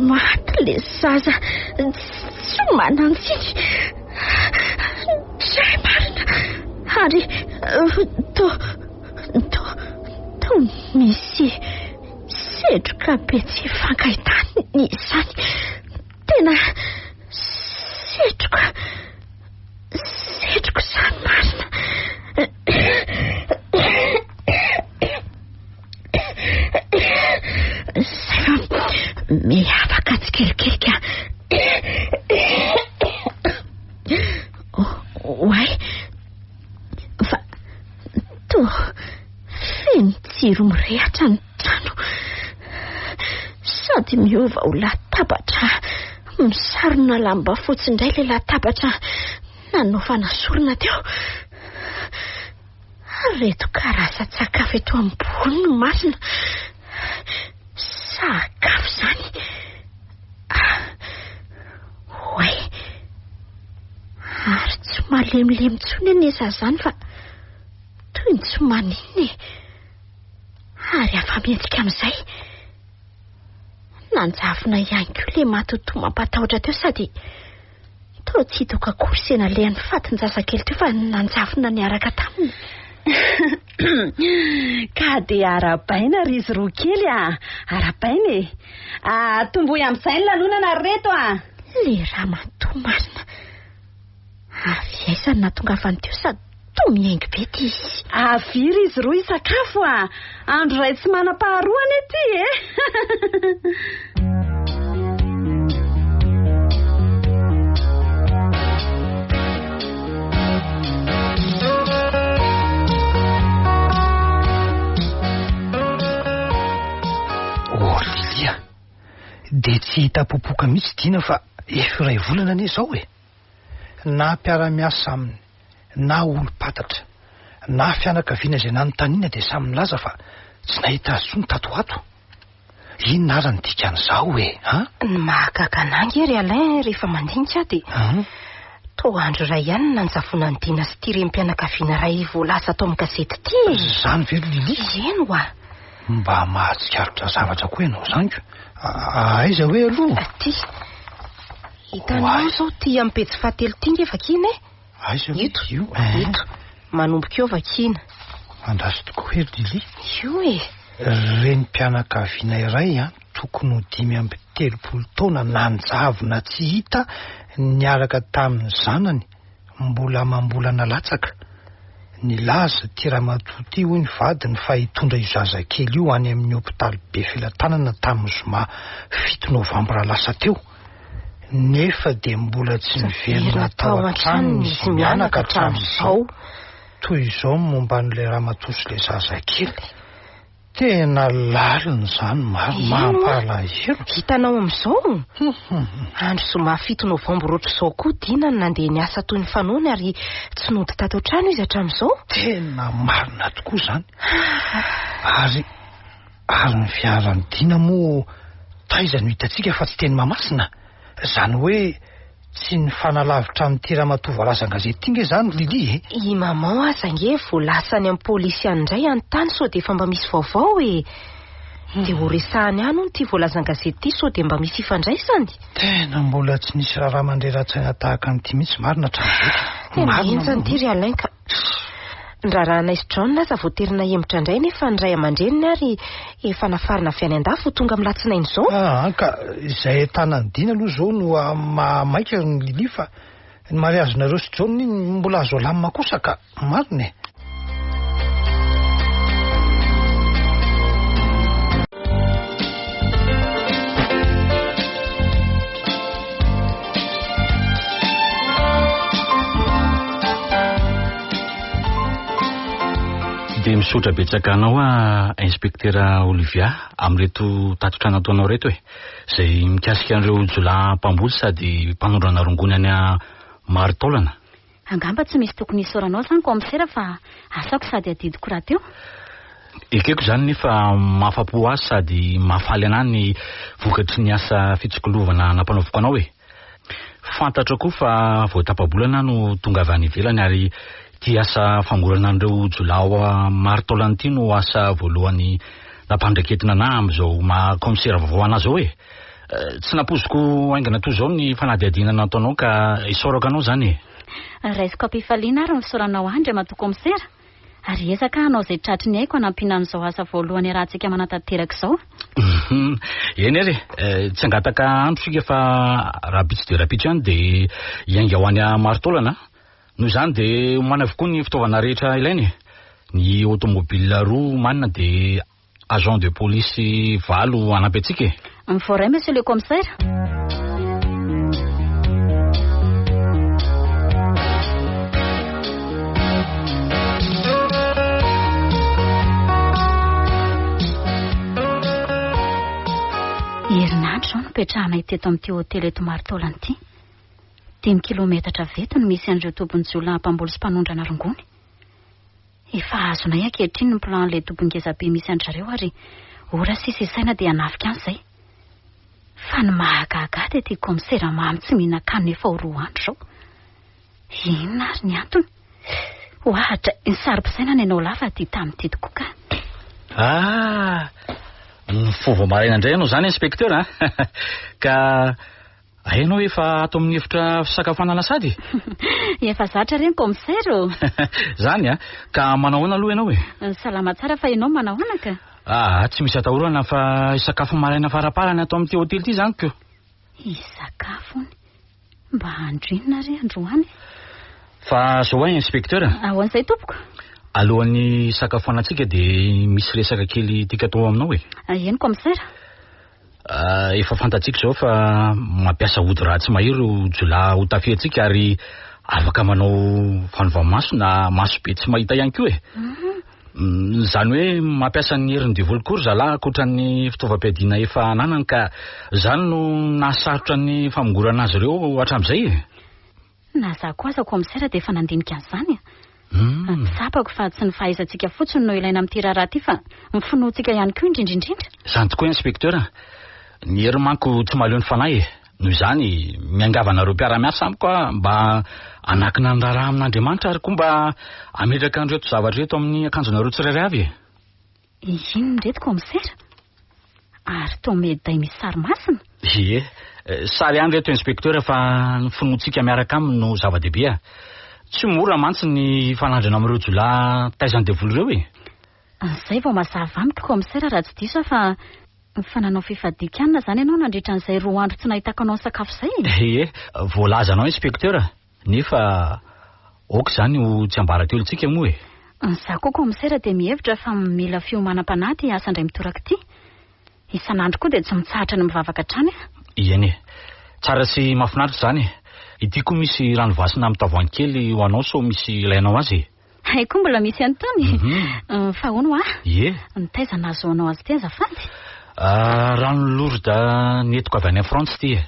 maty ilay zaza tsy manan-tsiny. Dray marina! Ary toa Toa, toa misy setroka be tsy ifankahitana izany. Tena setroka, setroka izany marina. Izay fa miavaka tsikelikely ka. Oay, Fa toa feno jiro mirehatra ny trano. Sady miova ho latabatra misarona lamba fotsy indray ilay latabatra nanaovana sorona teo. Ireto karazan-tsakafo eto ambony no marina. Sakafo izany. Oay! Ary tsy malemilemy intsony anie izaho izany fa toy ny tsy maninona e! Ary afa-mihetsika amin'izay. Nanjavona ihany koa ilay matotoa mampatahotra teo sady toa tsy hitako akory izay nalehan'ny fatin-jazakely teo fa nanjavona niaraka taminy. Ka dia arahabaina ry izy roa kely a! Arahabaina e! Atombohy amin'izay ny lanonana ry reto a! Ilay ramatoa marina. Avy aiza no nahatongavany teo sady toa mihaingo be ity izy. Avia ry izy roa hisakafo a! Andro iray tsy manam-paharoa anie ity e! Oh Lilia, dia tsy hita popoka mihitsy Dina fa efa iray volana anie izao e! Na mpiara-miasa aminy, na olom-pantatra, na fianakaviana izay nanontaniana dia samy nilaza fa tsy nahita azy intsony tato ho ato. Inona ary ny dikan'izao e? An? Ny mahagaga anà ange ry Alain rehefa mandinika aho dia toa andro iray ihany no nanjavonan'i Dina sy ity renim-pianakaviana iray voalaza ato amin'ny gazety ity e! Izany ve ry Lily? Eny ho'a. Mba mahatsikaritra zavatra koa ianao izany ko. Aiza hoe aloha? Aty. Hitanao izao ity amin'ny pejy fahatelo ity nge vakiana e. Aiza hoe? Ito. Io eh. Ito. Manomboka eo vakiana. Andraso tokoa hoe ry Lily. Io e. Renim-pianakaviana iray an, tokony ho 35 taona nanjavona tsy hita niaraka tamin'ny zanany mbola amam-bolana latsaka. Nilaza ity ramatoa ity hoy ny vadiny fa hitondra io zazakely io any amin'ny hopitaly Befelatanana tamin'ny zoma 7 novambra lasa teo. Nefa dia mbola tsy niverina tao an-tranony izy mianaka hatramin'izao. Toy izao ny momba an'ilay ramatoa sy ilay zazakely. Tena lalina izany marina, mampalahelo. Hitanao amin'izao? Andro zoma 7 novambra ohatr'izao koa Dina no nandeha niasa toy ny fanaony ary tsy nody tato an-trano izy hatramin'izao. Tena marina tokoa izany. Ary ary ny fiaran'i Dina moa taiza no hitantsika fa tsy teny Mahamasina? Izany hoe tsy nifanalavitra amin'ity ramatoa voalaza an-gazety ity nge izany ry Lily e? I maman aza nge vao lasa any amin'ny polisy any indray hanontany sao dia efa mba misy vaovao e! Dia ho resahany any hono ity voalaza an-gazety ity sao dia mba misy ifandraisany. Tena mbola tsy nisy raharaha mandrera-tsaina tahaka an'ity mihitsy marina hatramin'izay ka. Tena Marina henjana ity ry Alain ka. Ny raharahanay sy John aza voatery nahemotra indray nefa ny ray aman-dreniny ary efa nafarana avy any an-dafy ho tonga amin'ny latsinainy izao. Ah, ka izay ahitana an'i Dina aloha izao no mahamaika ry Lily fa ny mariazinareo sy John iny mbola azo alamina kosa ka. Marina e. Dia misaotra betsaka anao aho Inspektera Olivia amin'ireto tatitra nataonao ireto e. Izay mikasika an'ireo jiolahy mpamboly sady mpanondrana rongony any Marotaolana. Angamba tsy misy tokony hisaoranao izany kaomisera fa asako sady adidiko rahateo. Ekeko izany nefa mahafapo ahy sady mahafaly anah ny vokatry ny asa fitsikolovana nampanaoviko anao e. Fantatro koa fa vao tapa-bolana aho no tonga avy any ivelany ary ity asa fangorana an'ireo jiolahy ao Marotaolana ity no asa voalohany nampandraiketina anah amin'izao maha kaomisera vaovao anah izao e. Tsy nampoiziko haingana toy izao ny fanadihadiana nataonao ka isaorako anao izany e. Raisiko am-pifaliana ary ny fisaoranao ahy Andriamatoa Kaomisera ary hiezaka aho hanao izay tratry ny aiko hanampiana an'izao asa voalohany iarahantsika manatanteraka izao. Eny ary e, tsy hangataka andro isika fa rahampitso dia rahampitso ihany dia hiainga ho any Marotaolana. Noho izany dia omany avokoa ny fitaovana rehetra ilaina e. Ny automobile roa omanina dia Agent de police valo hanampy antsika e. Voaray monsieur le commissaire. Herinandro izao no nipetrahanay teto amin'ity hotely eto Marotaolana ity. Dimy kilometatra avy eto no misy an'ireo tobin-jiolahy mpamboly sy mpanondrana rongony. Efa azonay ankehitriny ny plan an'ilay dobo ngezabe misy an-dry zareo ary ora sisa isaina dia hanafika any izay. Fa ny mahagaga ahy dia ity kaomisera mamy tsy mihinan-kanina efa ho roa andro izao. Inona ary ny antony? Ohatra, ny saro-pisainana ianao lava ity tamin'ity tokoa ka. Ah, mifoha vao maraina indray ianao izany inspecteur a. Ka hay ianao efa ato amin'ny efitra fisakafoanana sady? Efa zatra re ny commissaire ô. Zany a. Ka manao ahoana aloha ianao e? Salama tsara fa ianao manao ahoana ka? Ah, tsy misy atahorana fa hisakafo maraina faraparany ato amin'ity hotely ity izany ko. Hisakafo hono. Mba andro inona re androany? Fa zao ho'a inspecteur. Ahoana izay tompoko? Alohan'ny hisakafoanantsika dia misy resaka kely tiako atao aminao e. Eny commissaire. Ah, efa fantatsika izao fa mampiasa ody ratsy mahery ireo jiolahy ho tafihantsika ary afaka manao fanova-maso na maso be tsy mahita ihany koa e. Mm, Izany hoe mampiasa ny herin'ny devoly koa ry zalahy ankoatra ny fitaovam-piadiana efa ananany ka izany no nahasarotra ny famongorana azy ireo hatramin'izay e. Na za koa aza commissaire dia efa nandinika an'izany e. Tsapako fa tsy ny fahaizantsika fotsiny no ilaina amin'ity raharaha ity fa ny finoantsika ihany koa indrindra indrindra. Izany tokoa inspecteur. Ny hery manko tsy mahaleo ny fanahy e. Noho izany, miangavy anareo mpiara-miasa amiko aho mba hanakina ny raharaha amin'Andriamanitra ary koa mba hametraka an'ireto zavatra ireto amin'ny akanjonareo tsirairay avy e. Inona ireto commissaire? Ary toa meday misy sary masina? Ie, sary ihany ireto inspecteur fa ny finoantsika miaraka aminy no zava-dehibe a. Tsy mora mantsy ny hifanandrina amin'ireo jiolahy taizan'ny devoly ireo e. Izay vao mazava amiko commissaire raha tsy diso aho fa fa nanao fifadian-kanina izany ianao nandritra an'izay roa andro tsy nahitako anao nisakafo izay e. Ie, voalazanao inspecteur nefa aoka izany ho tsiambaratelontsika moa e. Izaho koa commissaire dia mihevitra fa mila fiomanam-panahy ity asa indray mitoraka ity. Isan'andro koa dia tsy mitsahatra ny mivavaka hatrany aho. Eny e. Tsara sy mahafinaritra izany e. Ity koa misy rano vasina amin'ny tavoahangy kely ho anao sao misy ilainao azy e. Hay koa mbola misy an'itony. Fa hono hoa. Ie. Ny taiza nahazoanao azy ity azafady? Rano Lourdes nentiko avy any Frantsa ity e.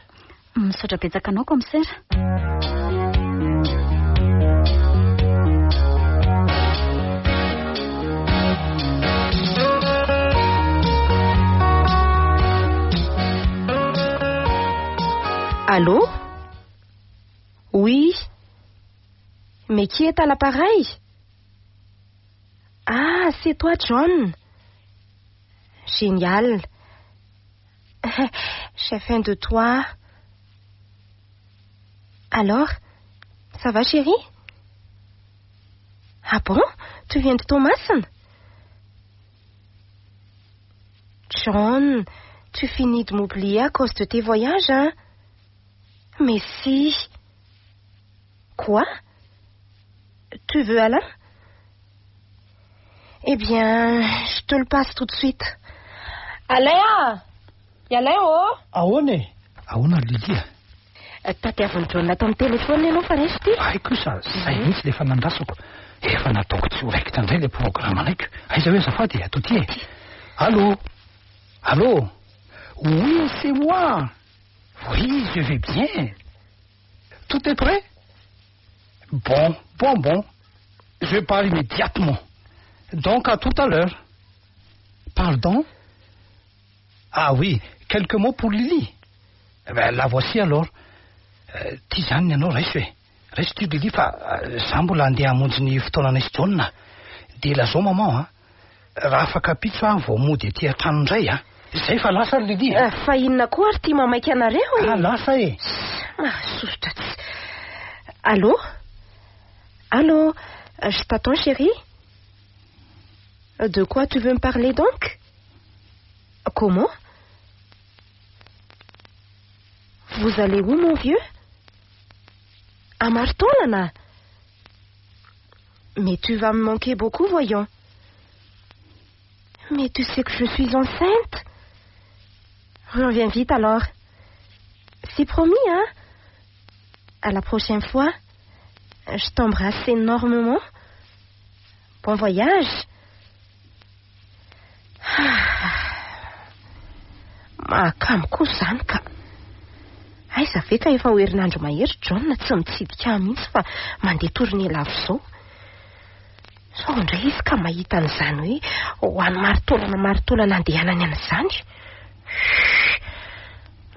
Misaotra betsaka anao commissaire. Allô? Oui. Mais qui est à l'appareil? Ah, c'est toi, John. Génial. J'ai faim de toi. Alors, ça va, chérie? Ah bon? Tu viens de Thomason? John, tu finis de m'oublier à cause de tes voyages, hein? Mais si. Quoi? Tu veux Alain? Eh bien, je te le passe tout de suite. Alain ah! I Alain ô! Ahoana e? Ahoana ry Lydia? Tadiavin'i John ato amin'ny telefaonina ianao fa raiso ity. Hay kosa, zay mihitsy ilay efa nandrasako. Efa nataoko tsy ho raikitra indray ilay programanay ko. Aiza hoe azafady e? Ato aty e. Allô? Allô? Oui, c'est moi! Oui, je vais bien. Tout est prêt? Bon, bon, bon. Je pars immédiatement. Donc à tout à l'heure. Pardon? Ah oui, quelques mots pour Lily. Eh ben, la voici alors. Ty zany ny anao raiso e. Raiso ty Lily fa za mbola andeha hamonjy ny fotoananay sy Jaona. Dia lazao maman a. Raha afaka ampitso aho vao mody aty an-trano indray a. Izay fa lasa ry Lily a. Fa inona koa ary ty mamaika anareo e? Ah, lasa e. Mahasosotra tsy. Allô? Allô? Je t'attends chérie. De quoi tu veux me parler donc? Comment? Vous allez où mon vieux? À Martolana? Mais tu vas me manquer beaucoup, voyons. Mais tu sais que je suis enceinte. Reviens vite alors. C'est promis, hein? À la prochaine fois. Je t'embrasse énormément. Bon voyage. Mahakamo koa izany ka. Aiza ve ka efa ho herinandro mahery John tsy mitsidika ahy mihitsy fa mandeha tournée lava izao. Sao indray izy ka mahita an'izany hoe ho any Marotaolana Marotaolana andehanany an'izany.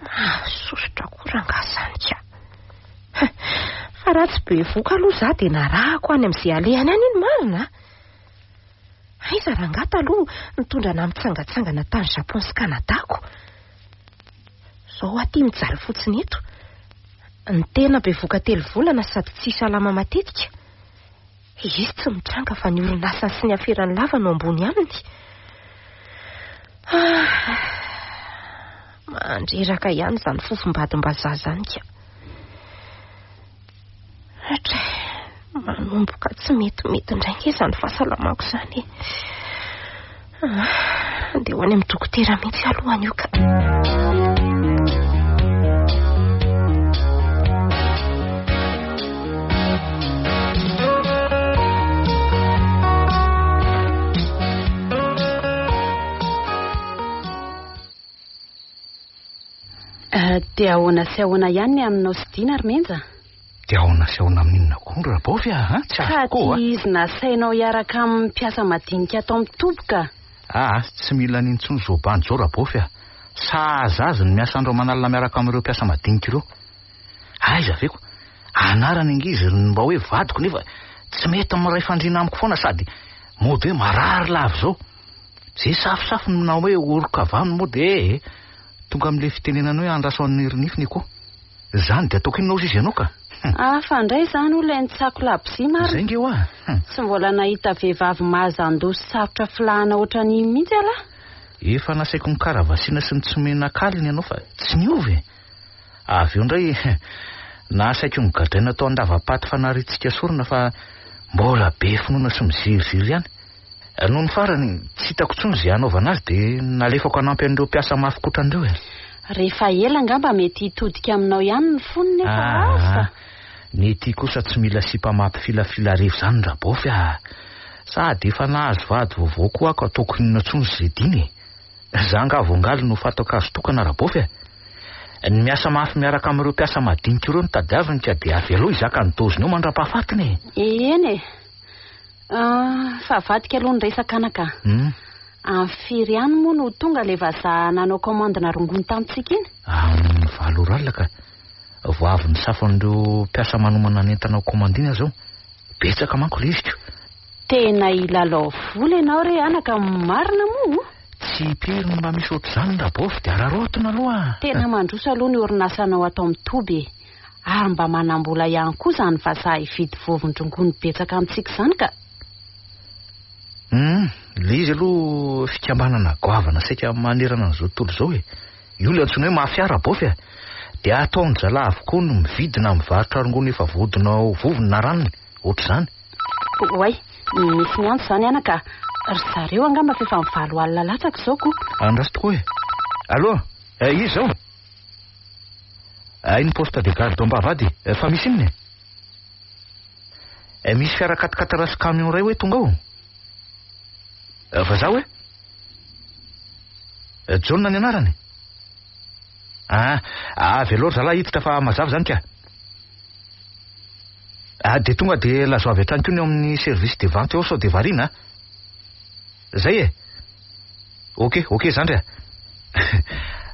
Mahasosotra koa rangahy izany ka. Fa raha tsy bevoka aloha izaho dia narahako any amin'izay alehany any iny marina a. Aiza rangahy taloha nitondra anah mitsangatsangana tany Japon sy Canada ko. Zao aho ty mijaly fotsiny eto. Ny tena bevoka telo volana sady tsy salama matetika. Izy tsy mitranga fa ny orinasany sy ny aferany lava no ambony aminy. Ah, mandreraka ihany izany fofom-badim-bazaha izany ka. Atra, manomboka tsy metimety indray nge izany fahasalamako izany e. Ah, andeha ho any amin'ny dokotera mihitsy aloha anio ka. Eh, dia ahoana sy ahoana ihany ny aminao sy Dina ry Menja? Dia ahoana sy ahoana amin'inona koa ry Rabovy a? Ah, tsy Ka azoko koa. ty izy nasainao hiaraka amin'ny mpiasa madinika ato amin'ny toby ka. Ah, tsy mila an'intsony izao bandy izao Rabovy a. Sahaza azy ny miasa andro aman'alina miaraka amin'ireo mpiasa madinika ireo. Aiza ve ko? Anarany ange izy ny mba hoe vadiko nefa tsy mety miray fandriana amiko foana sady mody hoe marary lava izao. Ze safosafo no na hoe oroka-vanona moa dia eh, tonga amin'ilay fitenenana hoe andraso an'ny herinifiny koa. Izany dia ataoko inona ozy izy ianao ka? Hafa indray izany hoy ilay nitsako labozia marina. Izay nge hoa. Tsy mbola nahita vehivavy mahazandoha sy sarotra filahana ohatran'iny mihitsy ialahy. Efa nasaiko nikaravasiana sy nitsomenakaly ny anao fa tsy niova e. Avy eo indray nasaiko nogadraina tao an-dava-paty fanariantsika sorona fa mbola be finoana sy miziriziry ihany. Nony farany, tsy hitako intsony izay hanaovana azy dia nalefako hanampy an'ireo mpiasa mafy kotrana ireo e. Rehefa ela angamba mety hitodika aminao ihany ny fony nefa asa. Ah, ny ety kosa tsy mila sipa mampifilafila revy izany Rabofy ah. Sady efa nahazo vady vaovao koa ako ataoko inona intsony izay dina e. Za angaha voangaly no fatoka azo tokana Rabofy a. Ny miasa mafy miaraka amin'ireo mpiasa madinika ireo no tadiaviny ka dia avelao hizaka ny doziny eo mandra-pahafatiny e. Eny e. Ah, fa avadika aloha ny resaka anaka. Hmm. Amin'ny firy ihany moa no tonga ilay vazaha nanao commande-na rongony tamintsika iny? Amin'ny valo ora alina ka. Vao avy nisafo an'ireo mpiasa manomana ny entana ho commandina izao. Betsaka manko ilay izy ko. Tena hilalao vola ianao re anaka, marina moa? Tsy impiry no mba misy ohatr'izany Rabofy dia araraotina aloha. Tena mandroso aloha ny orinasanao ato amin'ny toby e. Ary mba manam-bola ihany koa izany vazaha hividy vovon-drongony betsaka amintsika izany ka. Hum, ilay izy aloha fikambanana goavana saika manerana an'izao tontolo izao e. Io ilay antsoina hoe mafia Rabofy a. Dia ataon-dry zalahy avokoa ny mividy na mivarotra rongony efa voadona ho vovony na ranony, ohatr'izany. Oay, misy miantso izany anaka. Ry zareo angamba f'efa mivalo alina latsaka izao ko. Andraso tokoa e. Allô, iza izao? Ay ny poste de garde Ambavahady e, fa misy inona e? Misy fiara quatre-quatre sy camion iray hoe tonga ao. Vazaha hoe? Jaona ny anarany. Ah, avy aloha ry zalahy hiditra fa mazava izany ka. Ah, dia tonga dia lazao avy hatrany koa ny eo amin'ny service de vente eo sao dia variana a. Zay e. Ok, ok zandry a.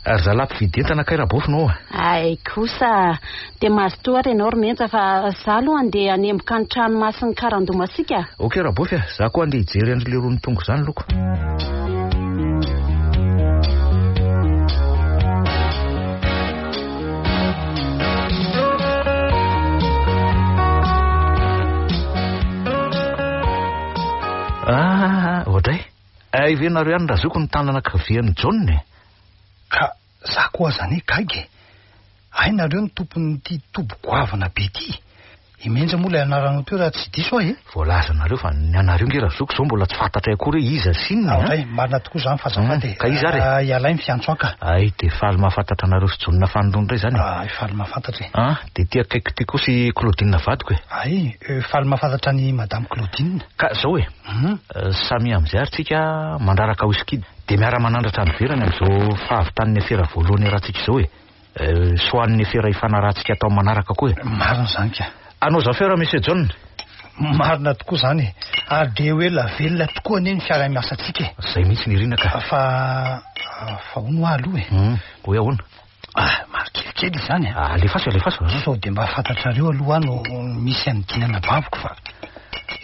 Ry zalahy mpividy entana kay Rabofy no a. Hay kosa, dia mazotoa ary ianao ry Menja fa za aloha andeha hanemboka ny trano masin'ny karandoha masiaka. Ok Rabofy a, za koa andeha hijery an-dry leroa nitongo izany loko. Ah, oadray. Hay ve nareo ihany razoky no tanana ankavian'i Jaona e? Ka za koa aza anie gaga e. Hay nareo no tompon'ity toby goavana be ity. I Menja moa ilay anaranao teo raha tsy diso aho e. Voalazanareo fa ny anareo nge razoky izao mbola tsy fantatray akory hoe iza sy inona a. Oadray, marina tokoa izany fa azafady e. Ka iza ary e? Ah, ialahy ny fiantso ahy ka. Hay dia faly mahafantatra anareo sy Jaona fanindroany indray izany e. Hay faly mahafantatra e. Ah, dia ity akaiko ity kosa i Claudine vadiko e. Hay, faly mahafantatra an'i Madame Claudine. Ka izao e, samia amin'izay ary tsika mandraraka whisky dia miara-manandratra any ivelany amin'izao fahavitan'ny afera voalohany iarahantsika izao e. Soahan'ny afera ifanarahantsika atao manaraka koa e. Marina izany ka. Anao zafera Monsieur John. Marina tokoa izany e. Ary dia ho ela velona tokoa anie ny fiaraha-miasantsika e. Izay mihitsy ny irina ka. Fa fa hono hoa aloha e. Hoe ahoana? Ah, maro kelikely izany a. Alefaso, alefaso. Sao dia mba fantatrareo aloha no misy an'i Dina anabaviko fa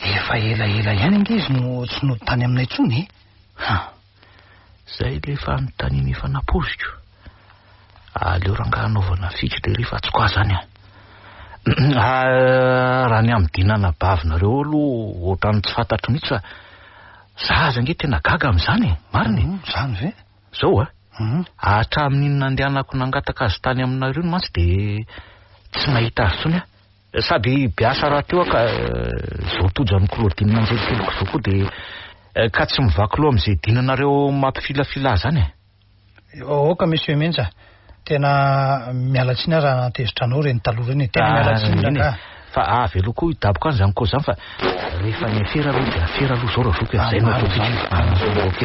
efa. Efa elaela ihany ange izy no tsy nody tany aminay intsony e. Ha! Zay ilay fanontaniana efa napoiziko. Aleo rangahy anaovana fika lery fa tsy quoi zany an. Ah, raha ny amin'ny Dina anabavinareo aloha ohatran'ny tsy fantatro mihitsy fa za aza ange tena gaga amin'izany e, marina e. Zany ve? Zao a, hatramin'iny nandehanako nangataka azy tany aminareo iny mantsy dia tsy nahita azy intsony aho. Sady be asa rahateo aho ka izao tojo an'i Claudine anjelikeliko izao koa dia ka tsy mivaky loha amin'izay dinanareo mampifilafila ahy izany e. Aoka Monsieur Menja, tena miala tsiny aho raha nahatezitra anao ireny taloha ireny e, tena miala tsiny rangahy. Fa avy aloha koa hidaboka any izany cause izany fa rehefa ny afera aloha dia afera aloha izao Razoky e, izay no ataontsika. Ok.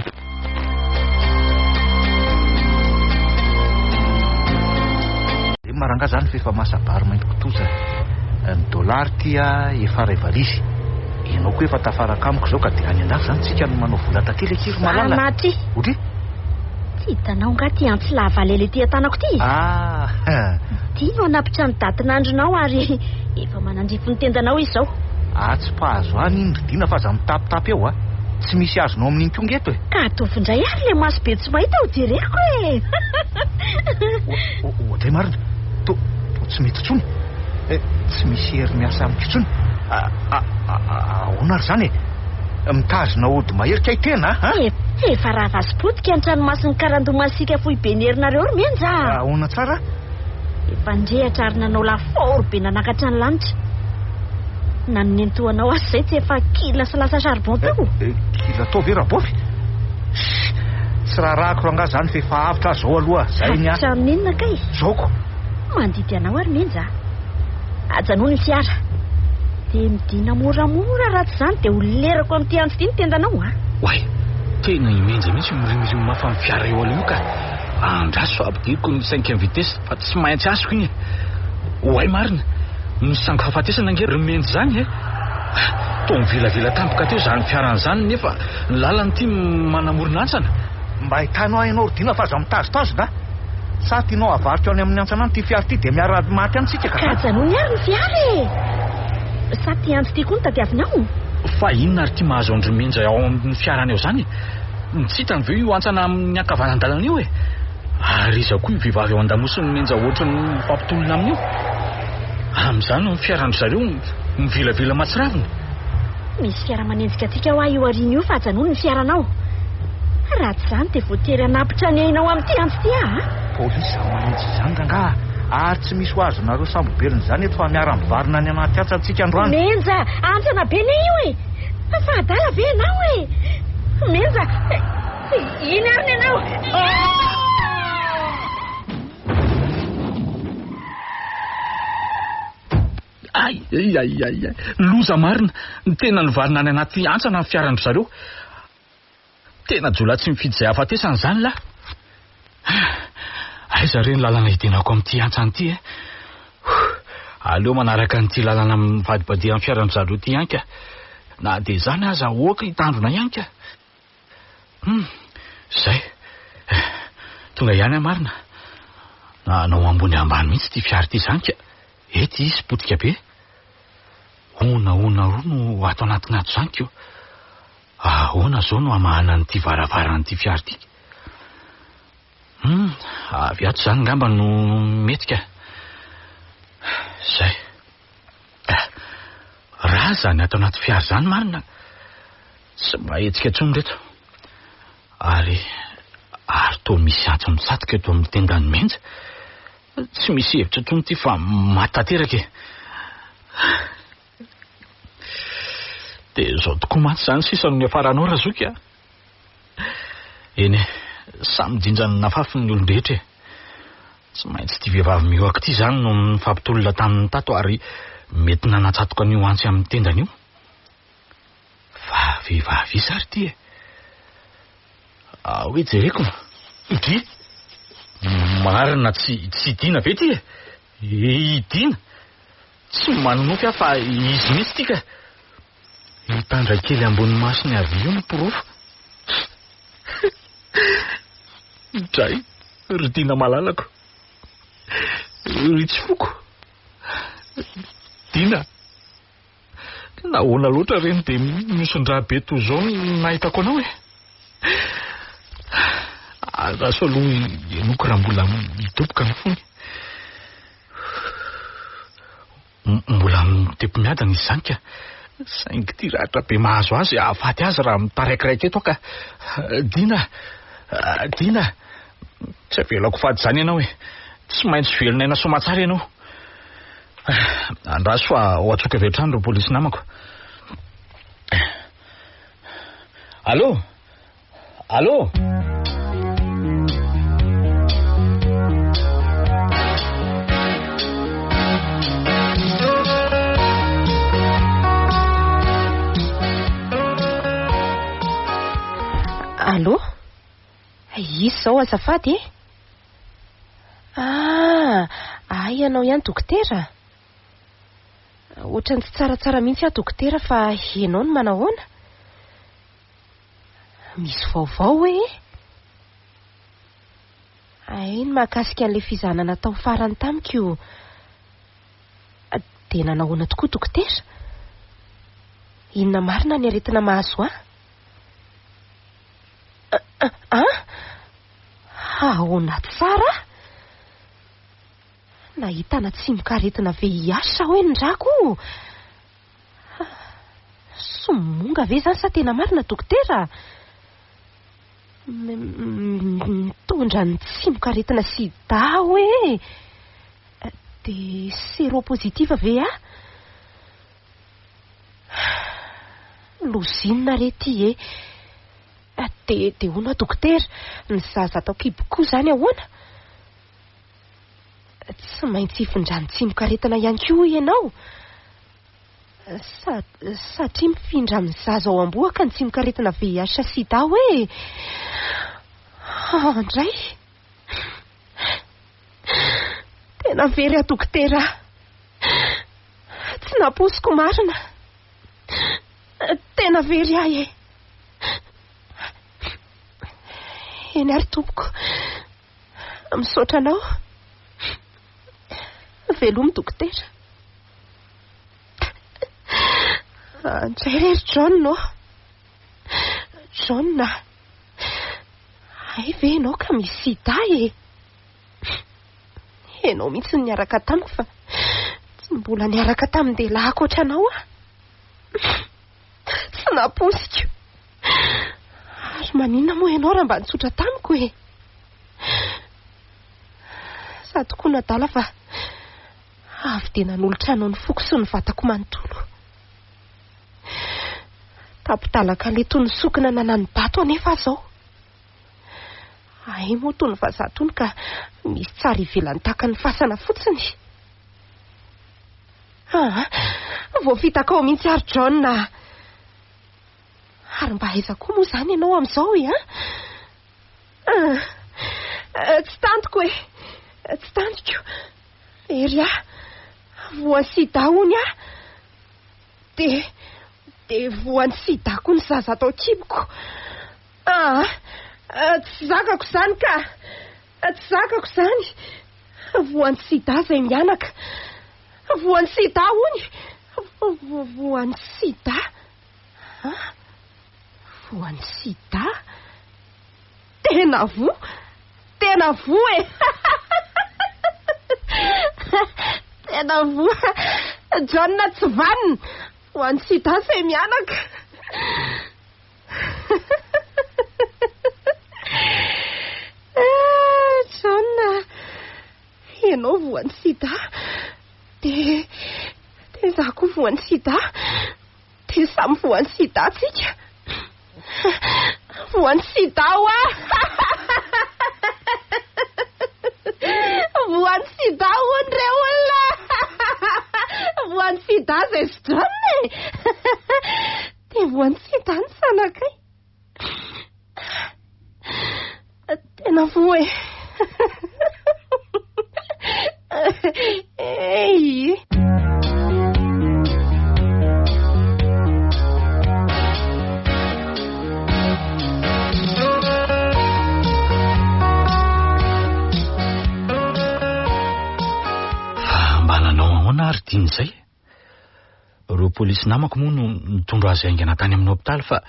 Inona rangaha zany f'efa masa-bary mainty kitoza e. Ny dollar ty a efa ray valizy. Ianao koa efa tafaraka amiko izao ka dia any andafy zany tsika no manao vola tantely akia ry malala. Sanatria. Odry. Tsy hitanao nga ty antsy lava lela ety an-tanako ty? Ah. Ty no hanapitra ny datin'andronao ary efa manandrify ny tendanao izy izao. Atsy mpahazo any iny ry Dina fa aza mitapitapy eo a. Tsy misy azonao amin'iny koa nge eto e. Ka ataovy indray ary ilay maso be tsy mahita ho jereko e. Oadray marina. To to tsy mety intsony. Eh, tsy misy hery miasa amiko intsony. Ahoana ary izany e? Mitazona ody mahery kay tena a? Efa rava sy potika ny tranomasin'ny karandoha masiaka foiben'ny herinareo ry Menja a! Ahoana tsara? Efa nirehatra ary nanao lafaoro be nanakatra ny lanitra. Na ny nenitoanao aza izay tsy efa kila sy lasa charbon tao. Kila tao ve Rabofy? Shh! Tsy raharahako rangahy izany fa efa avotra aho izao aloha. Izay ny ahy. Avotra amin'inona kay? Zao ko. Mandidy anao ary Menja a! Ajanony ny fiara. Dia midina moramora raha tsy izany dia ho lerako amin'ity antsy ity ny tendanao a! Oay! Tena i Menja mihitsy io mirimorimo mafy amin'ny fiara eo aloha io ka. Andraso fa ampidiriko ny cinquième vitesse fa tsy maintsy azoko iny e! Oay marina! Misangy fahafatesana ange ry Menja izany e! Toa mivilavila tampoka teo izany fiarany izany nefa ny lalana ity manamorona antsana. Mba ahitano ahy ianao ry Dina fa aza mitazotazona a! Sa tianao havariko any amin'ny antsana any ity fiara ity dia miara-maty any tsika ka. Ka ajanony ary ny fiara e! Sa ity antso ity koa no tadiavinao? Fa inona ary ity mahazo an-dry Menja ao amin'ny fiarany ao izany e? Tsy hitany ve io antsana amin'ny ankavanandalana io e? Ary iza koa io vehivavy ao an-damosin'i Menja ohatry ny mifampitolona aminy io? Amin'izany ny fiaran-dry zareo mivilavila mahatsiravina. Misy fiara manenjika antsika hoa io aoriana io fa ajanony ny fiaranao. Raha tsy izany dia voatery hanapitra ny ainao amin'ity antsy ity aho a! Polisy izany manenjika izany rangaha a! Ary tsy misy ho azonareo sambo-belona izany eto fa miara-mivarina any anaty antsana tsika androany. Menja! Antsana be anie io e! Fa adala ve ianao e? Menja! Iny ary ny anao! Ay, ay, ay, ay, loza marina! Ny tena nivarina any anaty antsana ny fiaran-dry zareo. Tena jiolahy tsy mifidy izay hahafatesana izany lahy. Aiza re ny lalana hidenako amin'ity antsana ity e? Aleo manaraka an'ity lalana mivadibadihan'ny fiaran-dry zareo ity ihany ka. Na dia izany aza aoka hitandrina ihany ka. Hum, izay. Tonga ihany aho marina. Nanao ambony ambany mihitsy ity fiara ity izany ka. Ety izy potika be. Honahona roa no ato anatiny ato izany ko. Ahoana izao no hamahana an'ity varavaran'ity fiara ity? Hum, avy ato izany ngamba no mety ka. Izay. Raha izany ato anaty fiara izany marina, tsy mahetsika intsony ireto. Ary, ary toa misy antso mitsatoka eto amin'ny tendan'i Menja. Tsy misy hevitra intsony ity fa maty tanteraka e. Dia izao tokoa mantsy izany sisa no niafaranao Razoky a. Eny e, samy jinja ny nafafiny ny olon-drehetra e. Tsy maintsy ity vehivavy mihoaka ity izany no nifampitolona taminy tato ary mety nanatsatoka an'io antsy amin'ny tendany io. Fa vehivavy iza ary ity e? Ao hoe jereko. Dry! Marina tsy tsy Dina ve ity e? I Dina? Tsy manonofy aho fa izy mihitsy ity ka. Io tandra kely ambony masony havia io no porofo. Dray, ry Dina malalako. Ry tsy foko. Dina. Nahoana loatra re no dia mihoson-drà be toy izao no nahitako anao e? Andraso aloha henoiko raha mbola midoboka ny fony. Mbola mitepo miadana izy izany ka. Saingy ity ratra be mahazo azy hahafaty azy raha mitaraikiraiky eto aho ka. Dina, Dina, tsy avelako faty izany ianao e. Tsy maintsy velon'aina soamatsara ianao. Andraso fa ho antsoiko avy hatrany ireo polisy namako. Allô? Allô? Allô? Iza izao azafady e? Ah, hay ianao ihany dokotera? Ohatran'ny tsy tsaratsara mihitsy aho dokotera fa ianao no manahoana? Misy vaovao hoe? Hay ny mahakasika an'ilay fizahana natao farany tamiko dia nanahoana tokoa dokotera? Inona marina ny aretina mahazo ahy? An? Ahoana tsara? Nahitana tsimokaretina VIH hoe ny rako? Somonga ve izany sa tena marina dokotera? Mitondra ny tsimokaretina sida hoe? Dia séropositive ve aho? Lozinina re ity e! Dia dia hono aho dokotera, ny zaza ato an-kiboko koa izany ahoana? Tsy maintsy hifindran'ny tsimokaretina ihany koa hoy ianao? Sa satria mifindra amin'ny zaza ao am-bohoka ny tsimokaretina VIH sida hoe? Andray! Tena very aho dokotera. Tsy nampoiziko marina. Tena very ahy e. Eny ary tompoko. Misaotra anao. Velomy dokotera. Andray re ry John ô. John a. Hay ve ianao ka misy sida e? Ianao mihitsy no niaraka tamiko fa tsy mbola niaraka tamin-dehilahy ankoatra anao aho. Tsy nampoiziko. Ary maninona moa ianao raha mba nitsotra tamiko e? Sady koa nadala fa avy dia nanolotra anao ny foko sy ny vatako manontolo. Tampon-dalaka toy ny sokina nanani-bato anefa aho izao. Hay moa tony vazaha tony ka misy tsara ivelany tahaka ny fasana fotsiny. Aa, voafitaka ao mihitsy ary John a! Ary mba aiza koa moa izany ianao amin'izao e, an? Ah, tsy tantiko e! Tsy tantiko. Very aho. Voan'ny sida hono aho. Dia, dia voan'ny sida koa ny zaza ato an-kiboko. Aa, tsy zakako izany ka! Tsy zakako izany! Voan'ny sida izay mianaka. Voan'ny sida hono! Voan'ny sida? An? Voan'ny sida? Tena voa! Tena voa e! Tena voa! John tsy vanona! Voan'ny sida izay mianaka. Ah, John, ianao voan'ny sida, dia dia izaho koa voan'ny sida, dia samy voan'ny sida tsika. Voan'ny sida hoa! Voan'ny sida hono re olona! Voan'ny sida izay sy John e! Dia voan'ny sida ny zanakay. Tena voa e. Ei. Fa mba nanao ahoana ary Dina izay? Ireo polisy namako moa no nitondra azy haingana tany amin'ny hopitaly fa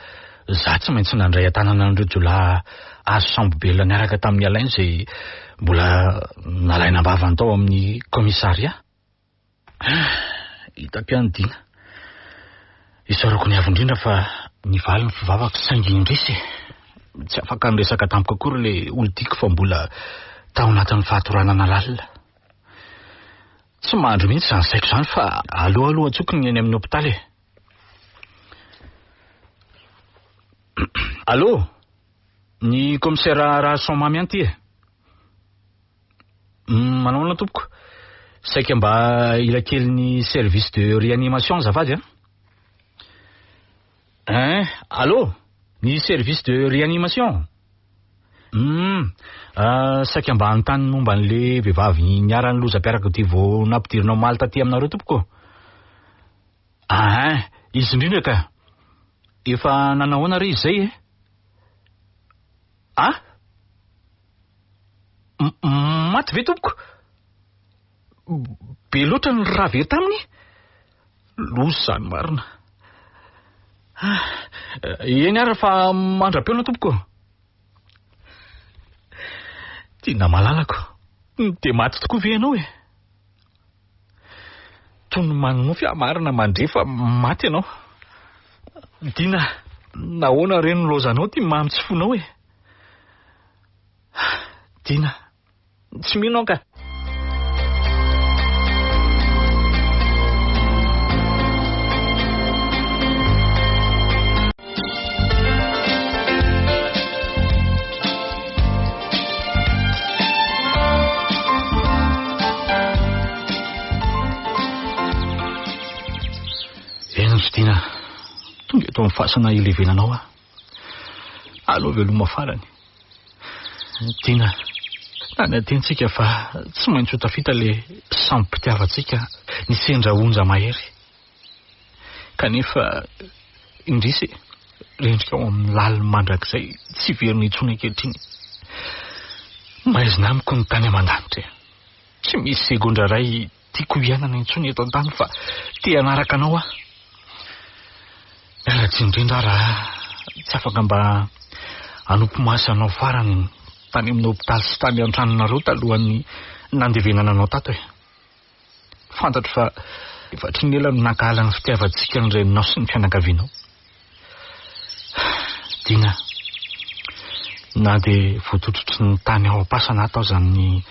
za tsy maintsy nandray an-tanana an'ireo jiolahy azo sambo-belona niaraka tamin'i Alain izay mbola nalaina am-bavany tao amin'ny commissariat. Hitako ihany Dina. Isaorako ny avo indrindra fa nivaly ny fivavako saingy indrisy e. Tsy afaka niresaka tamiko akory ilay olon-tiako fa mbola tao anatin'ny fahatoranana lalina. Tsy mandry mihitsy izany saiko izany fa aleo aloha antsoiko ny eny amin'ny hopitaly e. Allô? Ny commissaire Raharison Mamy ihany ity e. Manao ahoana tompoko? Saika mba hila kely ny service de réanimation azafady a. Hein? Allô? Ny service de réanimation? Hum, saika mba hanontany ny momba an'le vehivavy niharan'ny lozam-piarakodia vao nampidirina omaly taty aminareo tompoko. Ahin, izy indrindra ka. Efa nanahoana re izy izay e? Ah? Maty ve tompoko? Be loatra ny rà very taminy? Loza izany marina. Ah, eny ary fa mandra-peona tompoko. Tiana malalako, dia maty tokoa ve ianao e? Toy ny manonofy aho marina mandre fa maty ianao. Dina, nahoana re no laozanao ity mamy tsy fonao e? Dina, tsy mino aho ka. Eny ry Dina, tonga eto amin'ny fasana ilevenanao aho. Aleo veloma farany. Dina, nanantentsika fa tsy maintsy ho tafita ilay sambom-pitiavantsika nisendra onja mahery. Kanefa indrisy e, rendrika ao amin'ny laliny mandrakizay tsy hiverina intsony ankehitriny. Maizina amiko ny tany aman-danitra e. Tsy misy segondra iray tiako hiainana intsony eto an-tany fa te hanaraka anao aho. Miala tsiny indrindra aho raha tsy afaka mba hanompo maso anao farany tany amin'ny hopitaly sy tany an-tranonareo talohan'ny nandevenana anao tato e. Fantatro fa efa hatry ny ela no nankahala ny fitiavantsika ny reninao sy ny fianakavianao. Dina, na dia voatototry ny tany ao am-pasana ato aza ny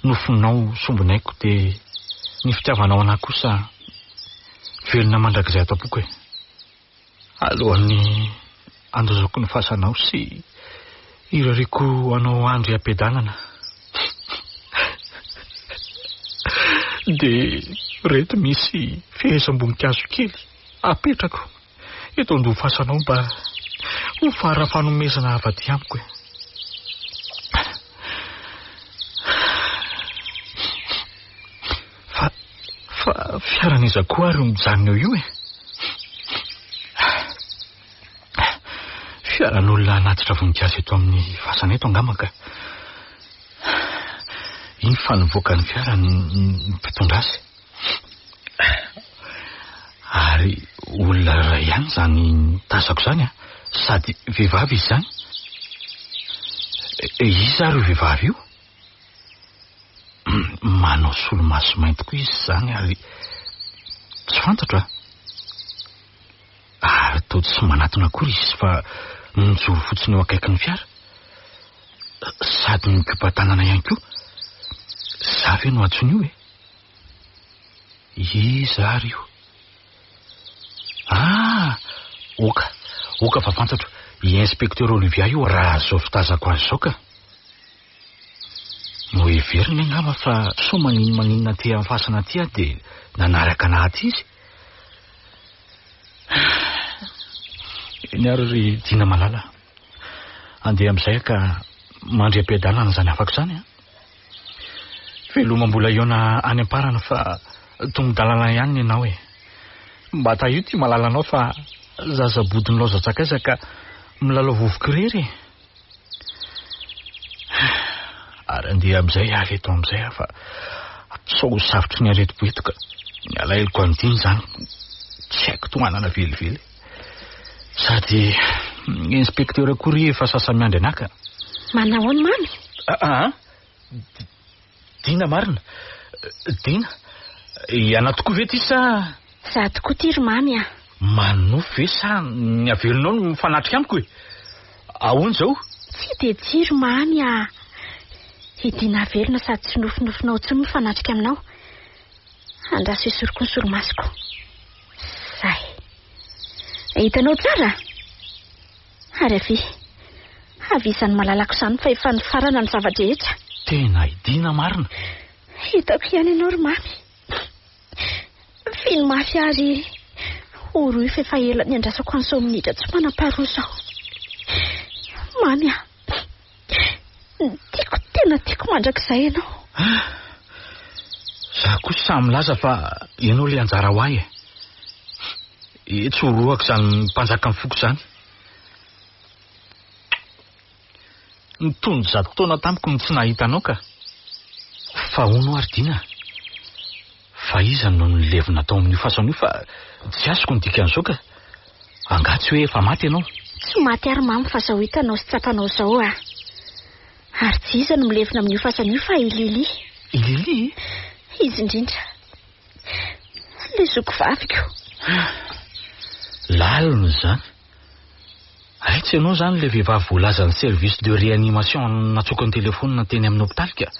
nofonao sombinaiko dia ny fitiavanao anà kosa velona mandrakizay ato am-poko e. Alohan'ny handozako ny fasanao sy hirariako anao andry am-piadanana dia reto misy fehezam-boninkazo kely apetrako eto an-doha fasanao mba ho fara fanomezana avy aty amiko e. Fa, fa fiaran'iza koa ary io mijanona eo io e? Fiaran'olona hanatitra voninkazo eto amin'ny fasana eto angamba ka. Iny fa nivoaka ny fiara ny mpitondra azy. Ary olona iray ihany izany tazako izany a, sady vehivavy izy izany. Iza ary io vehivavy io? Manao solomaso mainty koa izy izany ary tsy fantatro a. Ary toa tsy manatona akory izy fa mijoro fotsiny eo akaikin'ny fiara. Sady mikopa-tanana ihany koa. Za ve no antsoiny io e? Iza ary io? Ah! Oka, oka fa fantatro. I Inspecteur Olivia io raha izao fitazako azy izao ka. Noheveriny angamba fa sao maninona aty amin'ny fasana aty aho dia nanaraka anà aty izy. Eny ary ry Dina malala. Andeha amin'izay aho ka mandry am-piadanana izany afaka izany an. Veloma mbola hihaona any am-parany fa tongo-dalana ihany ny anao e. Mba tahio ity malalanao fa zaza bodon'ny laozan-tsakaiza ka milalao vovoka irery e. Ary andeha amin'izay hiala eto amin'izay aho fa sao ho safotry ny aretim-po eto ka. Ny alaheloko an'i Dina izany. Tsy haiko tohanana velively. Sady inspecteur akory efa sasa-miandry anah ka. Manahoana Mamy? Aa! Dina marina. Dina, ianao tokoa ve ity sa. Za tokoa ity ry Mamy a. Manonofy ve sa ny havelonao no mifanatrika amiko e? Ahoana izao? Tsy dia tsy ry Mamy a. I Dina velona sady tsy nofinofinao intsony mifanatrika aminao. Andraso esoriko ny solomasoko. Zay. Hitanao tsara? Ary avia. Avia izany malalako izany fa efa nifarana ny zava-drehetra. Tena i Dina marina. Hitako ihany ianao ry Mamy. Fino mafy ary horoy fa efa ela niandrasako an'izao minitra tsy manam-paharoa izao. Mamy a! Tiako tena tiako mandrakizay ianao. Ah! Za kosa sahy milaza fa ianao ilay anjara ho ahy e. Etsy horohako izany mpanjakan'ny foko izany. Nitondro zato taona tamiko ny tsy nahita anao ka. Fa hono ary Dina, fa iza no nilevina tao amin'io fasana io fa tsy azoko ny dikan'izao ka. Angaha tsy hoe efa maty ianao? Tsy maty ary mamy fa izao hitanao sy tsapanao izao ah. Ary tsy iza no milevina amin'io fasana io fa i Lily. I Lily? Izy indrindra. Ilay zoko vaviko. Lalina izany. Hay tsy ianao izany ilay vehivavy voalazan'ny service de réanimation natsoaka ny telefaonina teny amin'ny hopitaly ka.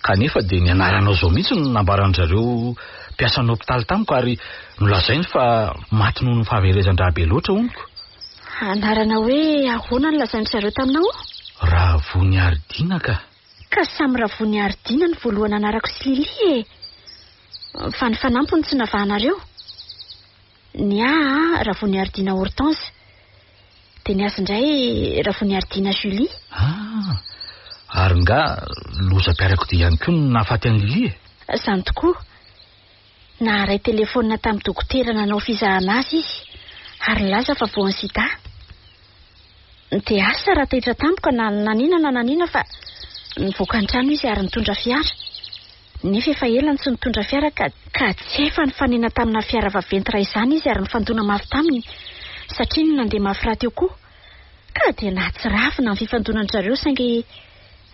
Kanefa dia ny anaranao izao mihitsy no nambaran-dry zareo mpiasan'ny hopitaly tamiko ary nolazainy fa maty noho ny fahaverezan-drà be loatra hono ko. Anarana hoe ahoana no lazain-dry zareo taminao? Ravoniaridina ka. Ka samy Ravoniaridina no voalohany anarako sy Lily e! Fa ny fanampiny tsy navahanareo. Ny ahy Ravoniaridina Hortense. Dia ny azy indray Ravoniaridina Julie. Ah! Ary nga lozam-piarakodia ihany koa no nahafaty an'i Lily e? Izany tokoa. Naharay telefaonina tamin'ny dokotera nanao fizahana azy izy ary nilaza fa voan'ny sida. Dia asa raha taitra tampoka na nanina na nanina fa nivoaka ny trano izy ary nitondra fiara. Nefa efa ela no tsy nitondra fiara ka ka tsy hay fa nifanena tamina fiara vaventy iray izany izy ary nifandona mafy taminy satria ny nandeha mafy rahateo koa. Ka dia nahatsiravina ny fifandonan-dry zareo saingy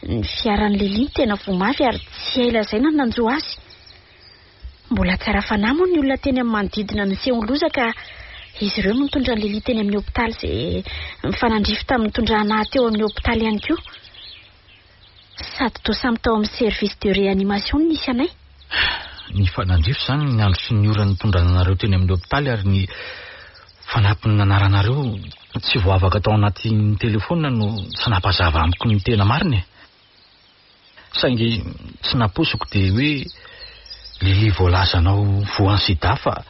ny fiaran'i Lily no tena voa mafy ary tsy hay lazaina ny nanjo azy. Mbola tsara fanahy moa ny olona teny amin'ny manodidina niseho loza ka izy ireo no nitondra an'i Lily teny amin'ny hopitaly izay nifanandrify tamin'ny nitondrana ahy teo amin'ny hopitaly ihany koa. Sady toa samy tao amin'ny service de réanimation no nisy anay. Nifanandrify izany ny andro sy ny ora nitondrana anareo teny amin'ny hopitaly ary ny fanampin'ny anaranareo tsy voavaka tao anaty telefaonina no tsy nampazava amiko ny tena marina e. Saingy tsy nampoiziko dia hoe Lily voalazanao voan'ny sida fa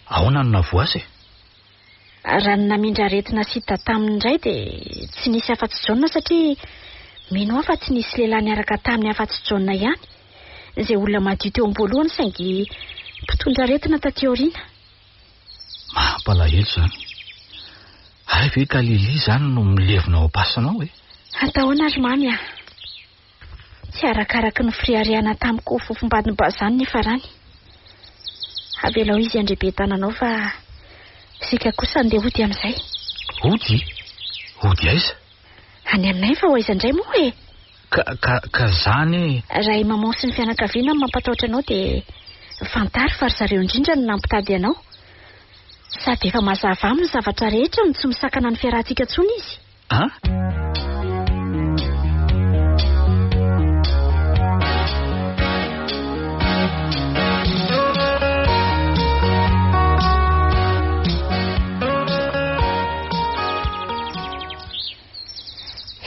ahoana no nahavoa azy e? Raha ny namindra aretina sida taminy indray dia tsy nisy afa-tsy Jaona satria mino aho fa tsy nisy lehilahy niaraka taminy afa-tsy Jaona ihany, izay olona madio teo am-boalohany saingy mpitondra aretina taty aoriana. Mampalahelo izany. Hay ve ka Lily izany no milevina ao am-pasana ao e? Atao ahoana ry Mamy a? Tsy arakaraky ny fireharehana tamiko ho fofombadimbazaha ny nifarany. Avelao izy handre be tananao fa isika kosa andeha hody amin'izay. Hody? Hody aiza? Any aminay fa ho aiza indray moa e? Ka, ka, ka zany e. Raha i maman sy ny fianakaviana no mampatahotra anao dia fantaro fa ry zareo indrindra no nampitady anao. Sady efa mazava aminy ny zavatra rehetra no tsy misakana ny fiarahantsika intsony izy. An?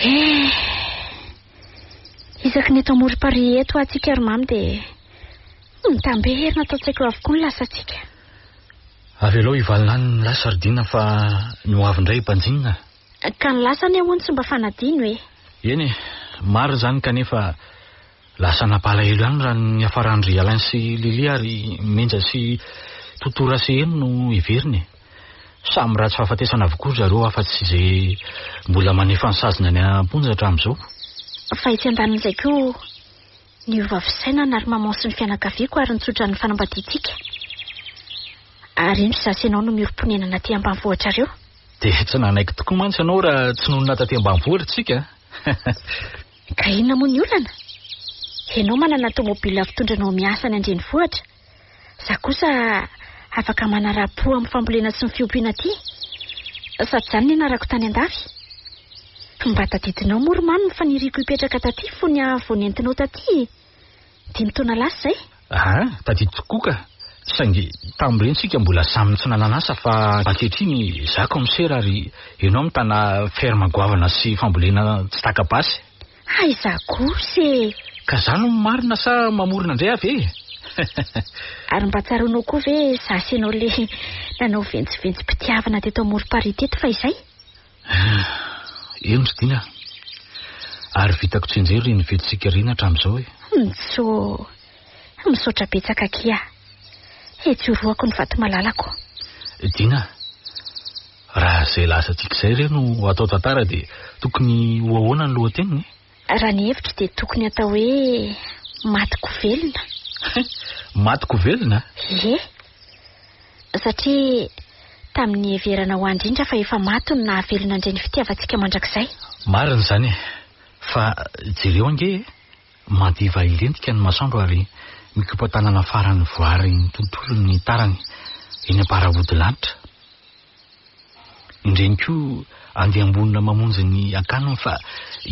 Eh! Isaky ny eto amorom-parihy eto atsika ry mamy dia mitamberina ato an-tsaiko avokoa ny lasantsika. Avelao hivalona any ny lasa ry Dina fa ny ho avy indray hibanjinina. Ka ny lasa anie hono tsy mba fanadino e! Eny e, marina izany kanefa lasa nampalahelo ihany raha ny niafaran-dry Alain sy Lily ary Menja sy Toto Raseheno no heverina e. Samy ratsy fahafatesana avokoa ry zareo afa-tsy izay mbola manefa ny saziny any am-ponja hatramin'izao. Fa etsy andanin'izay koa, niova fisainana ry maman sy ny fianakaviako ary nitsotra ny fanambadiantsika. Ary indro izaho sy ianao no miorim-ponenana aty ambanivohitrareo. Dia tsy nanaiky tokoa mantsy ianao raha tsy nonina taty ambanivohitra isika a! Ka inona moa ny olana? Ianao manana tomobila fitondranao miasa any an-drenivohitra. Izaho kosa afaka manara-po amin'ny fambolena sy ny fiompiana aty. Sady izany nianarako tany an-dafy. Mba tadidinao moa ry Mamy ny faniriako hipetraka taty fony aho vao nentinao taty e! Dimy taona lasa izay. Ah, tadidiko tokoa ka. Saingy tamin'ireny isika mbola samy tsy nanana asa fa ankehitriny izaho kaomisera ary ianao mitana ferme goavana sy fambolena tsy taka-basy. Aiza kosa e! Ka za no marina sa mamorona indray aho ve e? Ary mba tsaroanao koa ve za sy ianao le nanao ventsoventsom-pitiavana teto amorom-parihy teto fahizay? Eny ry Dina a! Ary vitako tsianjery ireny vetintsika ireny hatramin'izao e! Ntsô! Misaotra betsaka akia! Etsy orohako ny vatomalalako. Dina a! Raha izay lasantsika izay re no atao tantara dia tokony ho ahoana ny lohateniny e? Raha ny hevitro dia tokony atao hoe maty ko velona. Maty ko velona? Ie. Satria tamin'ny niheverana ho ahy indrindra fa efa maty no nahavelona indray ny fitiavantsika mandrakizay. Marina izany e! Fa jereo ange e! Madiva hilentika ny masoandro ary mikopa-tanana faran'ny voary ny tontolo ny tarany eny am-paravodilanitra. Indreny koa andiam-bonona mamonjy ny akaniny fa.